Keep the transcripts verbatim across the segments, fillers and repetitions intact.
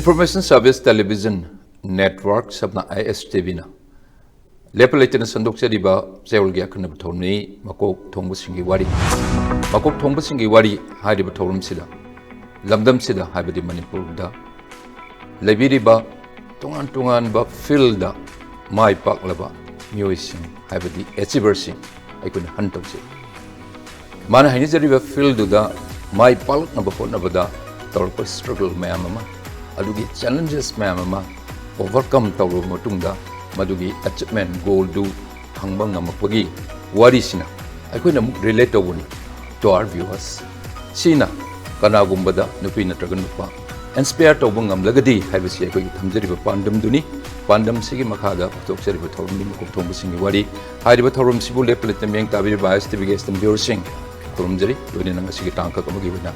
Information Service Television Network, ꯁꯝꯅ I S T V ꯅ ꯂꯦꯞꯄ ꯂꯩꯇꯅ ꯁꯟꯗꯣꯛꯆꯔꯤꯕ ꯆꯌꯣꯜꯒꯤ ꯑꯈꯟꯅꯕ ꯊꯧꯔꯝꯅꯤ, ꯃꯀꯣꯛ ꯊꯣꯡꯕꯁꯤꯡꯒꯤ ꯋꯥꯔꯤ꯫ ꯃꯀꯣꯛ ꯊꯣꯡꯕꯁꯤꯡꯒꯤ ꯋꯥꯔꯤ ꯍꯥꯏꯔꯤꯕ ꯊꯧꯔꯝꯁꯤꯗ ꯂꯝꯗꯝꯁꯤꯗ, ꯍꯥꯏꯕꯗꯤ ꯃꯅꯤꯄꯨꯔꯗ ꯂꯩꯕꯤꯔꯤꯕ ꯇꯣꯉꯥꯟ ꯇꯣꯉꯥꯟꯕ field ꯗ ꯃꯥꯏ ꯄꯥꯛꯂꯕ ꯃꯤꯑꯣꯏꯁꯤꯡ, ꯍꯥꯏꯕꯗꯤ achiever ꯁꯤꯡ ꯑꯩꯈꯣꯏꯅ hunt ꯇꯧꯖꯩ꯫ ꯃꯥꯅ ꯍꯩꯅꯖꯔꯤꯕ field ꯗꯨꯗ ꯃꯥꯏ ꯄꯥꯛꯂꯛꯅꯕ ꯍꯣꯠꯅꯕꯗ ꯇꯧꯔꯛꯄ struggle ꯃꯌꯥꯝ ꯑꯃ, ꯑꯗꯨꯒꯤ challenges ꯃꯌꯥꯝ ꯑꯃ overcome ꯇꯧꯔꯕ ꯃꯇꯨꯡꯗ ꯃꯗꯨꯒꯤ achievement goal ꯗꯨ ꯐꯪꯕ ꯉꯝꯃꯛꯄꯒꯤ ꯋꯥꯔꯤꯁꯤꯅ ꯑꯩꯈꯣꯏꯅ ꯑꯃꯨꯛ relate ꯇꯧꯕꯅꯤ to our viewers꯫ ꯁꯤꯅ ꯀꯅꯥꯒꯨꯝꯕꯗ, ꯅꯨꯄꯤ ꯅꯠꯇ꯭ꯔꯒ ꯅꯨꯄꯥ, inspire ꯇꯧꯕ ꯉꯝꯂꯒꯗꯤ ꯍꯥꯏꯕꯁꯤ ꯑꯩꯈꯣꯏꯒꯤ ꯊꯝꯖꯔꯤꯕ ꯄꯥꯟꯗꯝꯗꯨꯅꯤ꯫ ꯄꯥꯟꯗꯝꯁꯤꯒꯤ ꯃꯈꯥꯗ ꯄꯨꯊꯣꯛꯆꯔꯤꯕ ꯊꯧꯔꯝꯅꯤ ꯃꯀꯣꯛ ꯊꯣꯡꯕꯁꯤꯡꯒꯤ ꯋꯥꯔꯤ꯫ ꯍꯥꯏꯔꯤꯕ ꯊꯧꯔꯝꯁꯤꯕꯨ ꯂꯦꯞꯄ ꯂꯩꯇꯅ ꯃꯤꯠꯌꯦꯡ ꯇꯥꯕꯤꯔꯤꯕ I S T V ꯒꯤ esteemed viewer ꯁꯤꯡ ꯈꯨꯔꯨꯝꯖꯔꯤ, ꯂꯣꯏꯅꯅ ꯉꯁꯤꯒꯤ ꯇꯥꯡ ꯈꯛ ꯑꯃꯒꯤ ꯑꯣꯏꯅ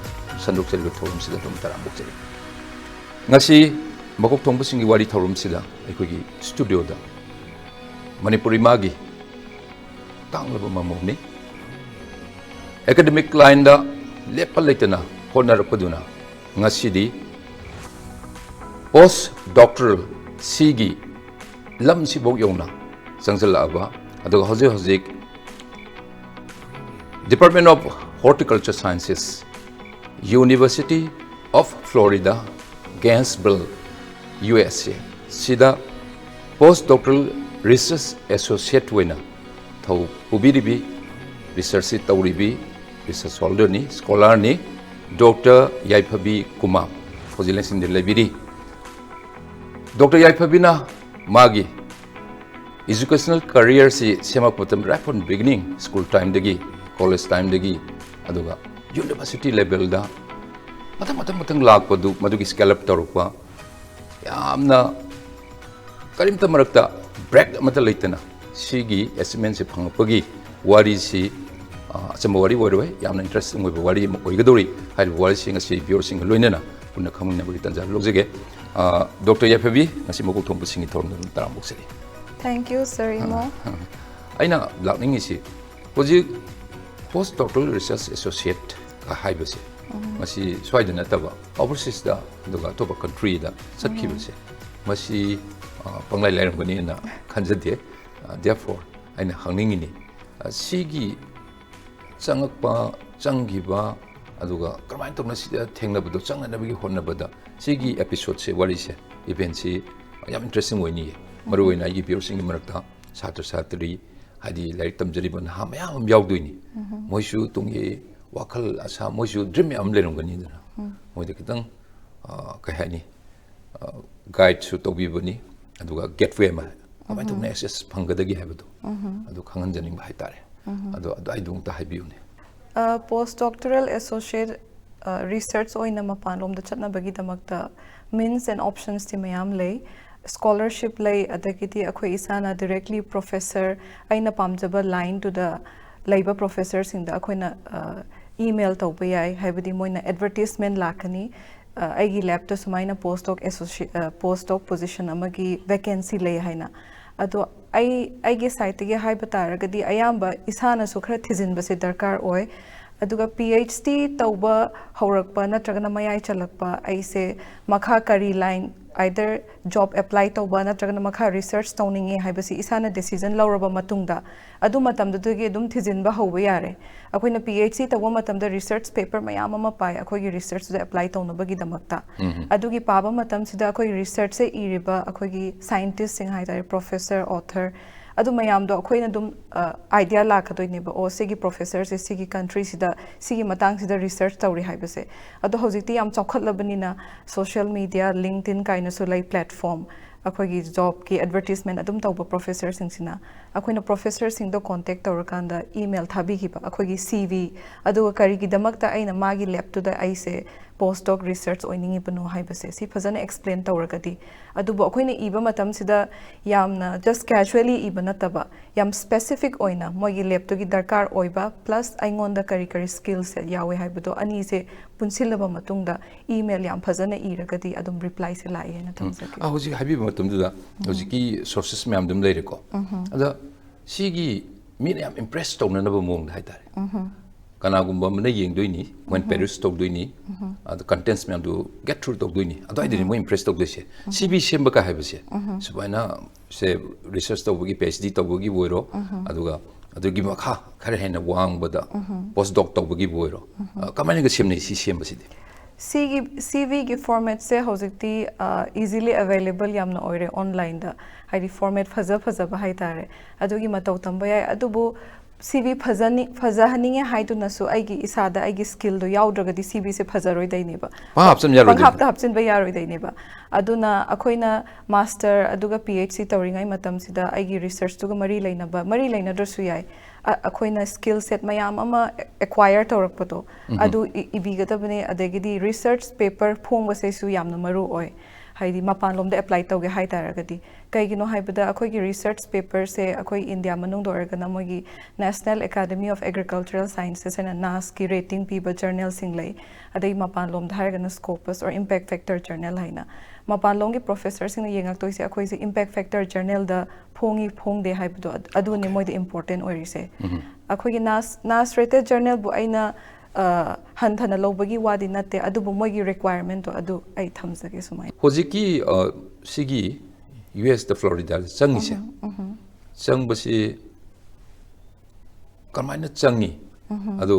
ꯁꯟꯗꯣꯛꯆꯔꯤꯕ ꯊꯧꯔꯝꯁꯤꯗ ꯑꯗꯨꯝ ꯇꯔꯥꯝꯅ ꯑꯣꯛꯆꯔꯤ꯫ ꯉꯁꯤ ꯃꯀꯣꯛ ꯊꯣꯡꯕꯁꯤꯡꯒꯤ ꯋꯥꯔꯤ ꯊꯧꯔꯝꯁꯤꯗ ꯑꯩꯈꯣꯏꯒꯤ studio ꯗ ꯃꯅꯤꯄꯨꯔ ꯏꯃꯥꯒꯤ ꯇꯥꯡꯂꯕ ꯃꯃꯣꯝꯅꯤ꯫ Academic line ꯗ ꯂꯦꯞꯄ ꯂꯩꯇꯅ ꯍꯣꯠꯅꯔꯛꯄꯗꯨꯅ ꯉꯁꯤꯗꯤ post doctoral ꯁꯤꯒꯤ ꯂꯝꯁꯤꯐꯥꯎ ꯌꯧꯅ ꯆꯪꯁꯤꯜꯂꯛꯂꯕ, ꯑꯗꯨꯒ ꯍꯧꯖꯤꯛ ꯍꯧꯖꯤꯛ Department of Horticulture Sciences, University of Florida, Gainesville, U S A ꯁꯤꯗ post doctoral research associate ꯑꯣꯏꯅ ꯊꯧ ꯄꯨꯕꯤꯔꯤꯕꯤ, research ꯁꯤ ꯇꯧꯔꯤꯕꯤ, research holder ꯅꯤ, scholar ꯅꯤ, Doctor ꯌꯥꯏꯐꯕꯤ ꯀꯨꯃꯥꯔ ꯍꯧꯖꯤꯛ ꯂꯦꯡꯁꯤꯟꯗꯨꯅ ꯂꯩꯕꯤꯔꯤ꯫ Doctor ꯌꯥꯏꯐꯕꯤꯅ ꯃꯥꯒꯤ educational career ꯁꯤ ꯁꯦꯝꯃꯛꯄ ꯃꯇꯝꯗ, right from beginning, school time ꯗꯒꯤ, college time ꯗꯒꯤ, ꯑꯗꯨꯒ university level ꯗ ꯃꯊꯪ ꯃꯊꯪ ꯃꯊꯪ ꯂꯥꯛꯄꯗꯨ, ꯃꯗꯨꯒꯤ scale up ꯇꯧꯔꯛꯄ, ꯌꯥꯝꯅ ꯀꯔꯤꯝꯇ ꯃꯔꯛꯇ break ꯑꯃꯠꯇ ꯂꯩꯇꯅ ꯁꯤꯒꯤ achievement ꯁꯤ ꯐꯪꯂꯛꯄꯒꯤ ꯋꯥꯔꯤꯁꯤ, ꯑ, ꯑꯆꯝꯕ ꯋꯥꯔꯤ ꯑꯣꯏꯔꯣꯏ, ꯌꯥꯝꯅ interesting ꯑꯣꯏꯕ ꯋꯥꯔꯤ ꯑꯃ ꯑꯣꯏꯒꯗꯧꯔꯤ꯫ ꯍꯥꯏꯔꯤꯕ ꯋꯥꯔꯤꯁꯤ ꯉꯁꯤ viewer ꯁꯤꯡꯒ ꯂꯣꯏꯅꯅ ꯄꯨꯟꯅ ꯈꯪꯃꯤꯟꯅꯕꯒꯤ ꯇꯥꯟꯖꯥ ꯂꯧꯖꯒꯦ꯫ ꯑ, Doctor ꯌꯥꯏꯐꯕꯤ, ꯉꯁꯤ ꯃꯀꯣꯛ ꯊꯣꯡꯕꯁꯤꯡꯒꯤ ꯊꯧꯔꯝꯗ ꯑꯗꯨꯝ ꯇꯔꯥꯝꯅ ꯑꯣꯛꯆꯔꯤ꯫ Thank you, sir, Imo. ꯑ, ꯑꯩꯅ ꯂꯥꯛꯅꯤꯡꯉꯤꯁꯤ, ꯍꯧꯖꯤꯛ post doctoral research associate ꯀ ꯍꯥꯏꯕꯁꯦ, ꯃꯁꯤ ꯁ꯭ꯋꯥꯏꯗ ꯅꯠꯇꯕ ꯑꯣꯚꯔꯁꯤꯁꯇ, ꯑꯗꯨꯒ ꯑꯇꯣꯞꯄ ꯀꯟꯇ꯭ꯔꯤꯗ ꯆꯠꯈꯤꯕꯁꯦ, ꯃꯁꯤ ꯑ, ꯄꯪꯂꯩ ꯂꯩꯔꯝꯒꯅꯤꯅ ꯈꯟꯖꯗꯦ꯫ ꯑ, therefore ꯑꯩꯅ ꯍꯪꯅꯤꯡꯉꯤꯅꯤ, ꯑ, ꯁꯤꯒꯤ ꯆꯪꯉꯛꯄ, ꯆꯪꯈꯤꯕ, ꯑꯗꯨꯒ ꯀꯔꯝꯍꯥꯏꯅ ꯇꯧꯅ ꯁꯤꯗ ꯊꯦꯡꯅꯕꯗꯣ, ꯆꯪꯅꯅꯕꯒꯤ ꯍꯣꯠꯅꯕꯗ ꯁꯤꯒꯤ ꯑꯦꯄꯤꯁꯣꯗꯁꯦ, ꯋꯥꯔꯤꯁꯦ, ꯏꯚꯦꯟꯁꯤ ꯌꯥꯝ ꯏꯟꯇꯔꯦꯁꯇꯤꯡ ꯑꯣꯏꯅꯤꯌꯦ꯫ ꯃꯔꯨꯑꯣꯏꯅ ꯑꯩꯒꯤ ꯚ꯭ꯌꯨꯋꯔꯁꯤꯡꯒꯤ ꯃꯔꯛꯇ ꯁꯥꯇ꯭ꯔ ꯁꯥꯇ꯭ꯔꯤ, ꯍꯥꯏꯗꯤ ꯂꯥꯏꯔꯤꯛ ꯇꯝꯖꯔꯤꯕ ꯅꯍꯥ ꯃꯌꯥꯝ ꯑꯃ ꯌꯥꯎꯗꯣꯏꯅꯤ꯫ ꯃꯣꯏꯁꯨ ꯇꯨꯡꯒꯤ ꯋꯥꯈꯜ ꯑꯁꯥ, ꯃꯣꯏꯁꯨ ꯗ꯭ꯔꯤꯝ ꯃꯌꯥꯝ ꯑꯃ ꯂꯩꯔꯝꯒꯅꯤꯗꯅ꯫ ꯃꯣꯏꯗ ꯈꯤꯇꯪ, ꯑ, ꯀꯩ ꯍꯥꯏꯅꯤ, ꯒꯥꯏꯗꯁꯨ ꯇꯧꯕꯤꯕꯅꯤ, ꯑꯗꯨꯒ ꯒꯦꯠꯋꯦ ꯑꯃ ꯀꯃꯥꯏꯅ ꯇꯧꯅ ꯑꯦꯛꯁꯦꯁ ꯐꯪꯒꯗꯒꯦ ꯍꯥꯏꯕꯗꯣ, ꯑꯗꯨ ꯈꯪꯍꯟꯖꯅꯤꯡꯕ ꯍꯥꯏꯇꯥꯔꯦ꯫ ꯑꯗꯣ ꯑꯗꯨ ꯑꯩꯗꯨ ꯑꯃꯨꯛꯇ ꯍꯥꯏꯕꯤꯌꯨꯅꯦ꯫ ꯄꯣꯁ ꯗꯣꯛꯇꯔꯦꯜ ꯑꯦꯁꯣꯁꯤꯌꯦꯠ ꯔꯤꯁꯔꯆ ꯑꯣꯏꯅ ꯃꯄꯥꯟꯂꯣꯝꯗ ꯆꯠꯅꯕꯒꯤꯗꯃꯛꯇ ꯃꯤꯟꯁ ꯑꯦꯟ ꯑꯣꯞꯁꯟꯁꯇꯤ ꯃꯌꯥꯝ ꯂꯩ꯫ ꯁ꯭ꯀꯣꯂꯔꯁꯤꯞ ꯂꯩ, ꯑꯗꯒꯤꯗꯤ ꯑꯩꯈꯣꯏ ꯏꯁꯥꯅ ꯗꯤꯔꯦꯛꯂꯤ ꯄ꯭ꯔꯣꯐꯦꯁꯔ, ꯑꯩꯅ ꯄꯥꯝꯖꯕ ꯂꯥꯏꯟꯗꯨꯗ ꯂꯩꯕ ꯄ꯭ꯔꯣꯐꯦꯁꯔꯁꯤꯡꯗ ꯑꯩꯈꯣꯏꯅ ꯏꯃꯦꯜ ꯇꯧꯕ ꯌꯥꯏ, ꯍꯥꯏꯕꯗꯤ ꯃꯣꯏꯅ ꯑꯦꯗꯚꯔꯇꯤꯁꯃꯦꯟ ꯂꯥꯛꯀꯅꯤ, ꯑ, ꯑꯩꯒꯤ ꯂꯦꯞꯇ ꯁꯨꯃꯥꯏꯅ ꯄꯣꯁ ꯗꯣꯛ ꯑꯦꯁꯣꯁꯤ-, ꯑ, ꯄꯣꯁ ꯗꯣꯛ ꯄꯣꯖꯤꯁꯟ ꯑꯃꯒꯤ ꯚꯦꯀꯦꯟꯁꯤ ꯂꯩ ꯍꯥꯏꯅ꯫ ꯑꯗꯣ ꯑꯩ, ꯑꯩꯒꯤ ꯁꯥꯏꯠꯇꯒꯤ ꯍꯥꯏꯕ ꯇꯥꯔꯒꯗꯤ ꯑꯌꯥꯝꯕ ꯏꯁꯥꯅꯁꯨ ꯈꯔ ꯊꯤꯖꯤꯟꯕꯁꯦ ꯗꯔꯀꯥꯔ ꯑꯣꯏ꯫ ꯑꯗꯨꯒ ꯄꯤ ꯑꯩꯆ ꯗꯤ ꯇꯧꯕ ꯍꯧꯔꯛꯄ ꯅꯠꯇ꯭ꯔꯒꯅ ꯃꯌꯥꯏ ꯆꯜꯂꯛꯄ ꯑꯩꯁꯦ ꯃꯈꯥ ꯀꯔꯤ ꯂꯥꯏꯟ, either ꯖꯣꯕ ꯑꯦꯄ꯭ꯂꯥꯏ ꯇꯧꯕ ꯅꯠꯇ꯭ꯔꯒꯅ ꯃꯈꯥ ꯔꯤꯁꯔꯆ ꯇꯧꯅꯤꯡꯉꯦ ꯍꯥꯏꯕꯁꯤ ꯏꯁꯥꯅ ꯗꯤꯁꯤꯖꯟ ꯂꯧꯔꯕ ꯃꯇꯨꯡꯗ ꯑꯗꯨ ꯃꯇꯝꯗꯨꯗꯒꯤ ꯑꯗꯨꯝ ꯊꯤꯖꯤꯟꯕ ꯍꯧꯕ ꯌꯥꯔꯦ꯫ ꯑꯩꯈꯣꯏꯅ ꯄꯤ ꯑꯩꯆ ꯗꯤ ꯇꯧꯕ ꯃꯇꯝꯗ ꯔꯤꯁꯔꯆ ꯄꯦꯄꯔ ꯃꯌꯥꯝ ꯑꯃ ꯄꯥꯏ ꯑꯩꯈꯣꯏꯒꯤ ꯔꯤꯁꯔꯆꯇꯨꯗ ꯑꯦꯄ꯭ꯂꯥꯏ ꯇꯧꯅꯕꯒꯤꯗꯃꯛꯇ꯫ ꯑꯗꯨꯒꯤ ꯄꯥꯕ ꯃꯇꯝꯁꯤꯗ ꯑꯩꯈꯣꯏꯒꯤ ꯔꯤꯁꯔꯆꯁꯦ ꯏꯔꯤꯕ ꯑꯩꯈꯣꯏꯒꯤ ꯁꯥꯏꯟꯇꯤꯁꯁꯤꯡ ꯍꯥꯏꯇꯥꯔꯦ, ꯄ꯭ꯔꯣꯐꯦꯁꯔ, ꯑꯣꯊꯔ, ꯑꯗꯨ ꯃꯌꯥꯝꯗꯣ ꯑꯩꯈꯣꯏꯅ ꯑꯗꯨꯝ ꯑꯥꯏꯗꯤꯌꯥ ꯂꯥꯛꯀꯗꯣꯏꯅꯦꯕ, ꯑꯣ, ꯁꯤꯒꯤ ꯄ꯭ꯔꯣꯐꯦꯁꯔꯁꯦ ꯁꯤꯒꯤ ꯀꯟꯇ꯭ꯔꯤꯁꯤꯗ ꯁꯤꯒꯤ ꯃꯇꯥꯡꯁꯤꯗ ꯔꯤꯁꯔꯆ ꯇꯧꯔꯤ ꯍꯥꯏꯕꯁꯦ꯫ ꯑꯗꯣ ꯍꯧꯖꯤꯛꯇꯤ ꯌꯥꯝ ꯆꯥꯎꯈꯠꯂꯕꯅꯤꯅ ꯁꯣꯁꯤꯌꯦꯜ ꯃꯤꯗꯤꯌꯥ, ꯂꯤꯡꯛꯗꯏꯟ ꯀꯥꯏꯅꯁꯨ ꯂꯩ ꯄ꯭ꯂꯦꯠꯐꯣꯝ, ꯑꯩꯈꯣꯏꯒꯤ ꯖꯣꯕꯀꯤ ꯑꯦꯗꯚꯔꯇꯤꯁꯃꯦꯟ ꯑꯗꯨꯝ ꯇꯧꯕ ꯄ꯭ꯔꯣꯐꯦꯁꯔꯁꯤꯡꯁꯤꯅ꯫ ꯑꯩꯈꯣꯏꯅ ꯄ꯭ꯔꯣꯐꯦꯁꯔꯁꯤꯡꯗꯣ ꯀꯣꯟꯇꯦꯛ ꯇꯧꯔꯀꯥꯟꯗ ꯏꯃꯦꯜ ꯊꯥꯕꯤꯈꯤꯕ, ꯑꯩꯈꯣꯏꯒꯤ ꯁꯤ ꯚꯤ, ꯑꯗꯨꯒ ꯀꯔꯤꯒꯤꯗꯃꯛꯇ ꯑꯩꯅ ꯃꯥꯒꯤ ꯂꯦꯞꯇꯨꯗ ꯑꯩꯁꯦ ꯄꯣꯁ ꯗꯣꯛ ꯔꯤꯁꯔꯆ ꯑꯣꯏꯅꯤꯡꯉꯤꯕꯅꯣ ꯍꯥꯏꯕꯁꯦ, ꯁꯤ ꯐꯖꯅ ꯑꯦꯛꯁꯄ꯭ꯂꯦꯟ ꯇꯧꯔꯒꯗꯤ꯫ ꯑꯗꯨꯕꯨ ꯑꯩꯈꯣꯏꯅ ꯏꯕ ꯃꯇꯝꯁꯤꯗ ꯌꯥꯝꯅ ꯖꯁ ꯀꯦꯖꯨꯋꯦꯂꯤ ꯏꯕ ꯅꯠꯇꯕ, ꯌꯥꯝ ꯁ꯭ꯄꯦꯁꯤꯐꯤꯛ ꯑꯣꯏꯅ ꯃꯣꯏꯒꯤ ꯂꯦꯞꯇꯨꯒꯤ ꯗꯔꯀꯥꯔ ꯑꯣꯏꯕ, ꯄ꯭ꯂꯁ ꯑꯩꯉꯣꯟꯗ ꯀꯔꯤ ꯀꯔꯤ ꯁ꯭ꯀꯤꯜ ꯁꯦꯠ ꯌꯥꯎꯋꯦ ꯍꯥꯏꯕꯗꯣ, ꯑꯅꯤꯁꯦ ꯄꯨꯟꯁꯤꯜꯂꯕ ꯃꯇꯨꯡꯗ ꯏꯃꯦꯜ ꯌꯥꯝ ꯐꯖꯅ ꯏꯔꯒꯗꯤ ꯑꯗꯨꯝ ꯔꯤꯄ꯭ꯂꯥꯏꯁꯦ ꯂꯥꯛꯑꯦꯅ ꯊꯝꯖꯒꯦ꯫ ꯑ, ꯍꯧꯖꯤꯛ ꯍꯥꯏꯕꯤꯕ ꯃꯇꯝꯗꯨꯗ ꯍꯧꯖꯤꯛꯀꯤ ꯁꯣꯔꯁꯦꯁ ꯃꯌꯥꯝꯗꯨ ꯑꯗꯨꯝ ꯂꯩꯔꯦꯀꯣ꯫ ꯑꯗ ꯁꯤꯒꯤ ꯃꯤꯅ ꯌꯥꯝ ꯏꯝꯄ꯭ꯔꯦꯁ ꯇꯧꯅꯅꯕ ꯃꯑꯣꯡꯗ ꯍꯥꯏꯇꯥꯔꯦ, ꯀꯅꯥꯒꯨꯝꯕ ꯑꯃꯅ ꯌꯦꯡꯗꯣꯏꯅꯤ, ꯃꯣꯏꯅ ꯄꯦꯔꯤꯁ ꯇꯧꯗꯣꯏꯅꯤ, ꯑꯗ ꯀꯟꯇꯦꯟꯁ ꯃꯌꯥꯝꯗꯨ ꯒꯦꯠ ꯊ꯭ꯔꯨ ꯇꯧꯗꯣꯏꯅꯤ, ꯑꯗꯨꯋꯥꯏꯗꯅꯤ ꯃꯣꯏ ꯏꯝꯄ꯭ꯔꯦꯁ ꯇꯧꯗꯣꯏꯁꯦ꯫ ꯁꯤ ꯕꯤ ꯁꯦꯝꯕ ꯀꯥꯏ ꯍꯥꯏꯕꯁꯦ ꯁꯨꯃꯥꯏꯅ ꯁꯦ ꯔꯤꯁꯔꯁ ꯇꯧꯕꯒꯤ, ꯄꯤ ꯑꯩꯆ ꯗꯤ ꯇꯧꯕꯒꯤꯕꯨ ꯑꯣꯏꯔꯣ, ꯑꯗꯨꯒ ꯑꯗꯨꯒꯤ ꯃꯈꯥ ꯈꯔ ꯍꯦꯟꯅ ꯋꯥꯡꯕꯗ ꯄꯣꯁ ꯗꯣꯛ ꯇꯧꯕꯒꯤꯕꯨ ꯑꯣꯏꯔꯣ, ꯑ, ꯀꯃꯥꯏꯅꯒ ꯁꯦꯝꯅꯩ ꯁꯤ ꯁꯦꯝꯕꯁꯤꯗꯤ? ꯁꯤꯒꯤ ꯁꯤ ꯚꯤꯒꯤ ꯐꯣꯔꯃꯦꯠꯁꯦ ꯍꯧꯖꯤꯛꯇꯤ ꯏꯖꯤꯂꯤ ꯑꯦꯕꯥꯏꯂꯦꯕꯜ ꯌꯥꯝꯅ ꯑꯣꯏꯔꯦ ꯑꯣꯟꯂꯥꯏꯟꯗ, ꯍꯥꯏꯗꯤ ꯐꯣꯔꯃꯦꯠ ꯐꯖ ꯐꯖꯕ ꯍꯥꯏꯇꯥꯔꯦ, ꯑꯗꯨꯒꯤ ꯃꯇꯧ ꯇꯝꯕ ꯌꯥꯏ꯫ ꯑꯗꯨꯕꯨ ꯁꯤ ꯚꯤ ꯐꯖꯅꯤ ꯐꯖꯍꯟꯅꯤꯡꯉꯦ ꯍꯥꯏꯗꯨꯅꯁꯨ ꯑꯩꯒꯤ ꯏꯁꯥꯗ ꯑꯩꯒꯤ ꯁ꯭ꯀꯤꯜꯗꯣ ꯌꯥꯎꯗ꯭ꯔꯒꯗꯤ ꯁꯤ ꯚꯤꯁꯦ ꯐꯖꯔꯣꯏꯗꯣꯏꯅꯦꯕ, ꯄꯪꯍꯥꯞ ꯍꯥꯞꯆꯤꯟ ꯌꯥꯔꯣꯏꯗꯣꯏꯅꯦ꯫ ꯄꯪꯍꯥꯞꯇ ꯍꯥꯞꯆꯤꯟꯕ ꯌꯥꯔꯣꯏꯗꯣꯏꯅꯦꯕ꯫ ꯑꯗꯨꯅ ꯑꯩꯈꯣꯏꯅ ꯃꯥꯁꯇꯔ ꯑꯗꯨꯒ ꯄꯤ ꯑꯩꯆ ꯗꯤ ꯇꯧꯔꯤꯉꯩ ꯃꯇꯝꯁꯤꯗ ꯑꯩꯒꯤ ꯔꯤꯁꯔꯁꯇꯨꯒ ꯃꯔꯤ ꯂꯩꯅꯕ, ꯃꯔꯤ ꯂꯩꯅꯗ꯭ꯔꯁꯨ ꯌꯥꯏ, ꯑ- ꯑꯩꯈꯣꯏꯅ ꯁ꯭ꯀꯤꯜ ꯁꯦꯠ ꯃꯌꯥꯝ ꯑꯃ ꯑꯦꯀ꯭ꯋꯥꯌꯔ ꯇꯧꯔꯛꯄꯗꯣ ꯑꯗꯨ ꯏ- ꯏꯕꯤꯒꯗꯕꯅꯦ꯫ ꯑꯗꯒꯤꯗꯤ ꯔꯤꯁꯔꯁ ꯄꯦꯄꯔ ꯐꯣꯡꯕꯁꯤꯁꯨ ꯌꯥꯝꯅ ꯃꯔꯨ ꯑꯣꯏ, ꯍꯥꯏꯗꯤ ꯃꯄꯥꯟꯂꯣꯝꯗ ꯑꯦꯄ꯭ꯂꯥꯏ ꯇꯧꯒꯦ ꯍꯥꯏ ꯇꯥꯔꯒꯗꯤ꯫ ꯀꯩꯒꯤꯅꯣ ꯍꯥꯏꯕꯗ ꯑꯩꯈꯣꯏꯒꯤ ꯔꯤꯁꯔꯁ ꯄꯦꯄꯔꯁꯦ ꯑꯩꯈꯣꯏ ꯏꯟꯗꯤꯌꯥ ꯃꯅꯨꯡꯗ ꯑꯣꯏꯔꯒꯅ ꯃꯣꯏꯒꯤ National Academy of Agricultural Sciences ꯍꯥꯏꯅ ꯅꯥꯁꯀꯤ ꯔꯦꯇꯤꯡ ꯄꯤꯕ ꯖꯔꯅꯦꯜꯁꯤꯡ ꯂꯩ, ꯑꯗꯩ ꯃꯄꯥꯟꯂꯣꯝꯗ ꯍꯥꯏꯔꯒꯅ Scopus or Impact Factor Journal ꯍꯥꯏꯅ꯫ ꯃꯄꯥꯟꯂꯣꯝꯒꯤ ꯄ꯭ꯔꯣꯐꯦꯁꯔꯁꯤꯡꯅ ꯌꯦꯡꯉꯛꯇꯣꯏꯁꯦ ꯑꯩꯈꯣꯏꯁꯦ ꯏꯝꯄꯦꯛ ꯐꯦꯛꯇꯔ ꯖꯔꯅꯦꯜꯗ ꯐꯣꯡꯉꯤ ꯐꯣꯡꯗꯦ ꯍꯥꯏꯕꯗꯣ ꯑꯗ- ꯑꯗꯨꯅꯦ ꯃꯣꯏꯗ ꯏꯝꯄꯣꯔꯇꯦꯟ ꯑꯣꯏꯔꯤꯁꯦ꯫ ꯑꯩꯈꯣꯏꯒꯤ ꯅꯥꯁ ꯅꯥꯁ ꯔꯦꯇꯦꯠ ꯖꯔꯅꯦꯜꯕꯨ ꯑꯩꯅ ꯑ, ꯍꯟꯊꯅ ꯂꯧꯕꯒꯤ ꯋꯥꯗꯤ ꯅꯠꯇꯦ, ꯑꯗꯨꯕꯨ ꯃꯣꯏꯒꯤ ꯔꯤꯀ꯭ꯋꯥꯏꯔꯃꯦꯟꯠꯇꯣ ꯑꯗꯨ ꯑꯩ ꯊꯝꯖꯒꯦ ꯁꯨꯃꯥꯏꯅ꯫ ꯍꯧꯖꯤꯛꯀꯤ ꯑ, ꯁꯤꯒꯤ ꯌꯨ ꯑꯦꯁꯇ ꯐ꯭ꯂꯣꯔꯤꯗꯥꯗ ꯆꯪꯉꯤꯁꯦ, ꯆꯪꯕꯁꯤ ꯀꯃꯥꯏꯅ ꯆꯪꯉꯤ? ꯑꯗꯨ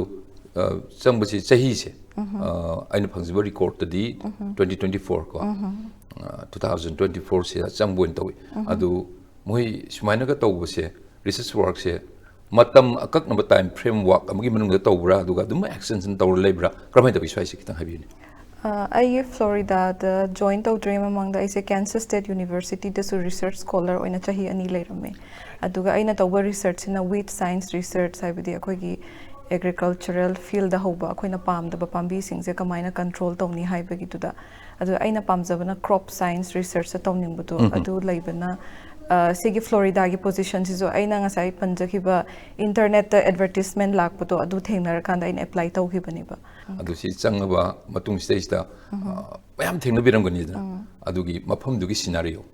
ꯑ, ꯆꯪꯕꯁꯤ ꯆꯍꯤꯁꯦ, ꯑ, ꯑꯩꯅ ꯐꯪꯖꯕ ꯔꯤꯀꯣꯔꯠꯇꯗꯤ ꯇ꯭ꯋꯦꯟꯇꯤ ꯇ꯭ꯋꯦꯟꯇꯤ ꯐꯣꯔ ꯀꯣ, ꯇꯨ ꯊꯥꯎꯖꯟ ꯇ꯭ꯋꯦꯟꯇꯤ ꯐꯣꯔꯁꯤꯗ ꯆꯪꯕ ꯑꯣꯏꯅ ꯇꯧꯏ꯫ ꯑꯗꯨ ꯃꯣꯏ ꯁꯨꯃꯥꯏꯅꯒ ꯇꯧꯕꯁꯦ, ꯔꯤꯁꯔꯁ ꯋꯥꯔꯛꯁꯦ ꯃꯇꯝ ꯑꯀꯛꯅꯕ ꯇꯥꯏꯝ ꯐ꯭ꯔꯦꯝ ꯋꯥꯔꯛ ꯑꯃꯒꯤ ꯃꯅꯨꯡꯗ ꯇꯧꯕ꯭ꯔꯥ, ꯑꯗꯨꯒ ꯑꯗꯨꯝ ꯑꯦꯛꯁꯇꯦꯟꯁꯟ ꯇꯧꯔ ꯂꯩꯕ꯭ꯔꯥ, ꯀꯔꯝꯍꯥꯏꯅ ꯇꯧꯏ? ꯁ꯭ꯋꯥꯏꯁꯦ ꯈꯤꯇꯪ ꯍꯥꯏꯕꯤꯌꯨꯅꯦ꯫ ꯑ, ꯑꯩꯒꯤ ꯐ꯭ꯂꯣꯔꯤꯗꯥꯗ ꯖꯣꯏꯟ ꯇꯧꯗ꯭ꯔꯤꯉꯩ ꯃꯃꯥꯡꯗ ꯑꯩꯁꯦ ꯀꯦꯟꯁꯥꯁ ꯁ꯭ꯇꯦꯠ ꯌꯨꯅꯤꯚꯔꯁꯤꯇꯤꯗꯁꯨ ꯔꯤꯁꯔꯁ ꯁ꯭ꯀꯣꯂꯔ ꯑꯣꯏꯅ ꯆꯍꯤ ꯑꯅꯤ ꯂꯩꯔꯝꯃꯦ꯫ ꯑꯗꯨꯒ ꯑꯩꯅ ꯇꯧꯕ ꯔꯤꯁꯔꯁꯁꯤꯅ ꯋꯤꯠ ꯁꯥꯏꯟꯁ ꯔꯤꯁꯔꯁ, ꯍꯥꯏꯕꯗꯤ ꯑꯩꯈꯣꯏꯒꯤ ꯑꯦꯒ꯭ꯔꯤꯀꯜꯆꯔꯦꯜ ꯐꯤꯜꯗ ꯍꯧꯕ ꯑꯩꯈꯣꯏꯅ ꯄꯥꯝꯗꯕ ꯄꯥꯝꯕꯤꯁꯤꯡꯁꯦ ꯀꯃꯥꯏꯅ ꯀꯟꯇ꯭ꯔꯣꯜ ꯇꯧꯅꯤ ꯍꯥꯏꯕꯒꯤꯗꯨꯗ꯫ ꯑꯗꯨ ꯑꯩꯅ ꯄꯥꯝꯖꯕꯅ ꯀ꯭ꯔꯣꯞ ꯁꯥꯏꯟꯁ ꯔꯤꯁꯔꯁꯇ ꯇꯧꯅꯤꯡꯕꯗꯣ ꯑꯗꯨ ꯂꯩꯕꯅ, ꯑ, ꯁꯤꯒꯤ ꯐ꯭ꯂꯣꯔꯤꯗꯥꯒꯤ ꯄꯣꯖꯤꯁꯟꯁꯤꯁꯨ ꯑꯩꯅ ꯉꯁꯥꯏ ꯄꯟꯖꯈꯤꯕ ꯏꯟꯇꯔꯅꯦꯠꯇ ꯑꯦꯗꯚꯔꯇꯤꯁꯃꯦꯟ ꯂꯥꯛꯄꯗꯣ ꯑꯗꯨ ꯊꯦꯡꯅꯔꯀꯥꯟꯗ ꯑꯩꯅ ꯑꯦꯄ꯭ꯂꯥꯏ ꯇꯧꯈꯤꯕꯅꯦꯕ꯫ ꯑꯗꯨ ꯁꯤ ꯆꯪꯉꯕ ꯃꯇꯨꯡꯁꯤꯗꯩꯁꯤꯗ, ꯑ, ꯃꯌꯥꯝ ꯊꯦꯡꯅꯕꯤꯔꯝꯒꯅꯤꯗꯅ, ꯑꯗꯨꯒꯤ ꯃꯐꯝꯗꯨꯒꯤ ꯁꯤꯅꯥꯔꯤꯑꯣ,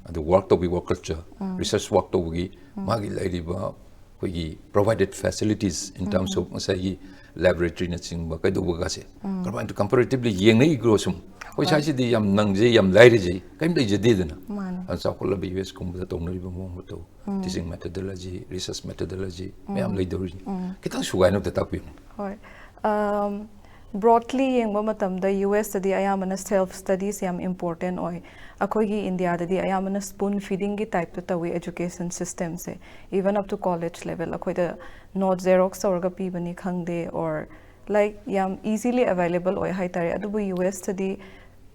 ꯑꯗꯨ ꯋꯥꯔꯛ ꯇꯧꯕꯒꯤ ꯋꯥꯔꯛ ꯀꯜꯆꯔ, ꯔꯤꯁꯔꯁ ꯋꯥꯔꯛ ꯇꯧꯕꯒꯤ ꯃꯥꯒꯤ ꯂꯩꯔꯤꯕ ꯑꯩꯈꯣꯏꯒꯤ provided facilities in terms of ꯉꯁꯥꯏꯒꯤ laboratoryꯅꯆꯤꯡꯕ ꯀꯩꯗꯧꯕꯒꯁꯦ ꯀꯔꯝꯍꯥꯏꯅ comparatively ꯌꯦꯡꯅꯩꯒ꯭ꯔꯣ ꯁꯨꯝ? ꯑꯩꯈꯣꯏ ꯁ꯭ꯋꯥꯏꯁꯤꯗꯤ ꯌꯥꯝ ꯅꯪꯖꯩ, ꯌꯥꯝ ꯂꯥꯏꯔꯖꯩ, ꯀꯔꯤꯝ ꯂꯩꯖꯗꯦꯗꯅ꯫ ꯃꯥꯅꯦ꯫ ꯑꯗꯣ ꯆꯥꯎꯈꯠꯂꯕ ꯌꯨ ꯑꯦꯁ ꯀꯨꯝꯕꯗ ꯇꯧꯅꯔꯤꯕ ꯃꯑꯣꯡ ꯃꯇꯧ, teaching methodology, research methodology ꯃꯌꯥꯝ ꯂꯩꯗꯧꯔꯤꯅꯤ꯫ ꯈꯤꯇꯪ ꯁꯨꯒꯥꯏꯅꯕꯗ ꯇꯥꯛꯄꯤꯌꯨꯅꯦ꯫ ꯍꯣꯏ꯫ ꯑꯝ, broadly ꯌꯦꯡꯕ ꯃꯇꯝꯗ ꯌꯨ ꯑꯦꯁꯇꯗꯤ ꯑꯌꯥꯝꯕꯅ self studies ꯌꯥꯝ important ꯑꯣꯏ꯫ ꯑꯩꯈꯣꯏꯒꯤ ꯏꯟꯗꯤꯌꯥꯗꯗꯤ ꯑꯌꯥꯝꯕꯅ spoon feedingꯒꯤ typeꯇ ꯇꯧꯏ education systemꯁꯦ, even up to college level꯫ ꯑꯩꯈꯣꯏꯗ note xerox ꯇꯧꯔꯒ ꯄꯤꯕꯅꯤ ꯈꯪꯗꯦ, or like ꯌꯥꯝ easily available ꯑꯣꯏ ꯍꯥꯏꯇꯥꯔꯦ꯫ ꯑꯗꯨꯕꯨ U ꯑꯦꯁꯇꯗꯤ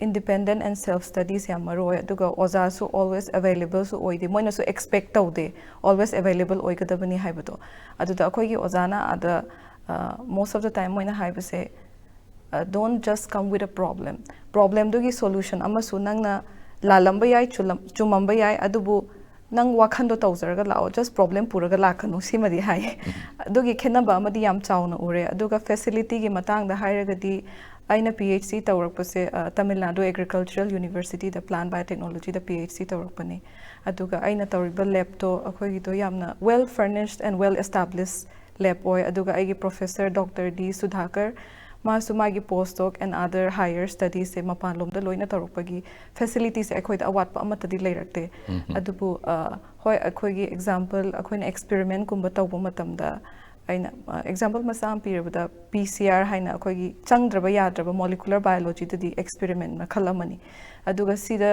independent and self studies ꯌꯥꯝ ꯃꯔꯨ ꯑꯣꯏ, ꯑꯗꯨꯒ ꯑꯣꯖꯥꯁꯨ always availableꯁꯨ ꯑꯣꯏꯗꯦ, ꯃꯣꯏꯅꯁꯨ expect ꯇꯧꯗꯦ always available ꯑꯣꯏꯒꯗꯕꯅꯤ ꯍꯥꯏꯕꯗꯣ꯫ ꯑꯗꯨꯗ ꯑꯩꯈꯣꯏꯒꯤ ꯑꯣꯖꯥꯅ ꯑꯥꯗ, ꯑ, most of the time ꯃꯣꯏꯅ ꯍꯥꯏꯕꯁꯦ, "Don't just come with a problem." Problemꯗꯨꯒꯤ solution ꯑꯃꯁꯨ ꯅꯪꯅ ꯂꯥꯜꯂꯝꯕ ꯌꯥꯏ, ꯆꯨꯜꯂꯝ-, ꯆꯨꯝꯃꯝꯕ ꯌꯥꯏ, ꯑꯗꯨꯕꯨ ꯅꯪ ꯋꯥꯈꯟꯗꯣ ꯇꯧꯖꯔꯒ ꯂꯥꯛꯑꯣ, just problem ꯄꯨꯔꯒ ꯂꯥꯛꯀꯅꯨ, ꯁꯤꯃꯗꯤ ꯍꯥꯏ꯫ ꯑꯗꯨꯒꯤ ꯈꯦꯠꯅꯕ ꯑꯃꯗꯤ ꯌꯥꯝ ꯆꯥꯎꯅ ꯎꯔꯦ꯫ ꯑꯗꯨꯒ facilityꯒꯤ ꯃꯇꯥꯡꯗ ꯍꯥꯏꯔꯒꯗꯤ, ꯑꯩꯅ ꯄꯤ ꯑꯩꯆ ꯗꯤ ꯇꯧꯔꯛꯄꯁꯦ, ꯑ, ꯇꯥꯃꯤꯜ ꯅꯥꯗꯨ Agricultural Universityꯗ Plant Biotechnologyꯗ ꯄꯤ ꯑꯩꯆ ꯗꯤ ꯇꯧꯔꯛꯄꯅꯦ꯫ ꯑꯗꯨꯒ ꯑꯩꯅ ꯇꯧꯔꯤꯕ labꯇꯣ ꯑꯩꯈꯣꯏꯒꯤꯗꯣ ꯌꯥꯝꯅ well furnished and well established lab ꯑꯣꯏ꯫ ꯑꯗꯨꯒ ꯑꯩꯒꯤ professor Doctor D Sudhakar, ꯃꯥꯁꯨ ꯃꯥꯒꯤ post doc and other higher studiesꯁꯦ ꯃꯄꯥꯟꯂꯣꯝꯗ ꯂꯣꯏꯅ ꯇꯧꯔꯛꯄꯒꯤ facilityꯁꯦ ꯑꯩꯈꯣꯏꯗ ꯑꯋꯥꯠꯄ ꯑꯃꯠꯇꯗꯤ ꯂꯩꯔꯛꯇꯦ꯫ ꯑꯗꯨꯕꯨ, ꯑ, ꯍꯣꯏ, ꯑꯩꯈꯣꯏꯒꯤ example, ꯑꯩꯈꯣꯏꯅ experimentꯀꯨꯝꯕ ꯇꯧꯕ ꯃꯇꯝꯗ, ꯑꯩꯅ, ꯑ, example ꯃꯆꯥ ꯑꯃ ꯄꯤꯔꯕꯗ, P C R ꯍꯥꯏꯅ ꯑꯩꯈꯣꯏꯒꯤ ꯆꯪꯗ꯭ꯔꯕ ꯌꯥꯗ꯭ꯔꯕ molecular biologyꯗꯗꯤ experiment ꯃꯈꯜ ꯑꯃꯅꯤ꯫ ꯑꯗꯨꯒ ꯁꯤꯗ,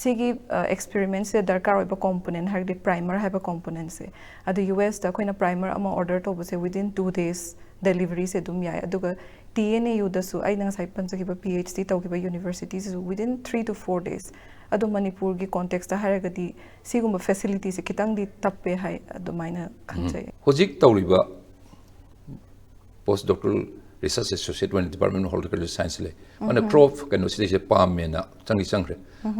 ꯁꯤꯒꯤ, ꯑ, experimentꯁꯤꯗ ꯗꯔꯀꯥꯔ ꯑꯣꯏꯕ component ꯍꯥꯏꯔꯒꯗꯤ primer ꯍꯥꯏꯕ componentꯁꯦ꯫ ꯑꯗꯨ ꯌꯨ ꯑꯦꯁꯇ ꯑꯩꯈꯣꯏꯅ primer ꯑꯃ order ꯇꯧꯕꯁꯦ within two days deliveryꯁꯦ ꯑꯗꯨꯝ ꯌꯥꯏ꯫ ꯑꯗꯨꯒ T N A Uꯗꯁꯨ, ꯑꯩꯅ ꯉꯁꯥꯏ ꯄꯟꯖꯈꯤꯕ P H D ꯇꯧꯈꯤꯕ universityꯁꯤꯁꯨ within three to four days꯫ ꯑꯗꯣ ꯃꯅꯤꯄꯨꯔꯒꯤ contextꯇ ꯍꯥꯏꯔꯒꯗꯤ ꯁꯤꯒꯨꯝꯕ facilityꯁꯦ ꯈꯤꯇꯪꯗꯤ ꯇꯞꯄꯦ ꯍꯥꯏ, ꯑꯗꯨꯃꯥꯏꯅ ꯈꯟꯖꯩ꯫ ꯍꯧꯖꯤꯛ ꯇꯧꯔꯤꯕ post doctoral research associate ꯑꯣꯏꯅ Department of Horticulture Science ꯂꯩ꯫ ꯃꯥꯅ crop ꯀꯩꯅꯣꯁꯤꯗꯩꯁꯦ ꯄꯥꯝꯃꯦꯅ ꯆꯪꯗꯤ ꯆꯪꯈ꯭ꯔꯦ꯫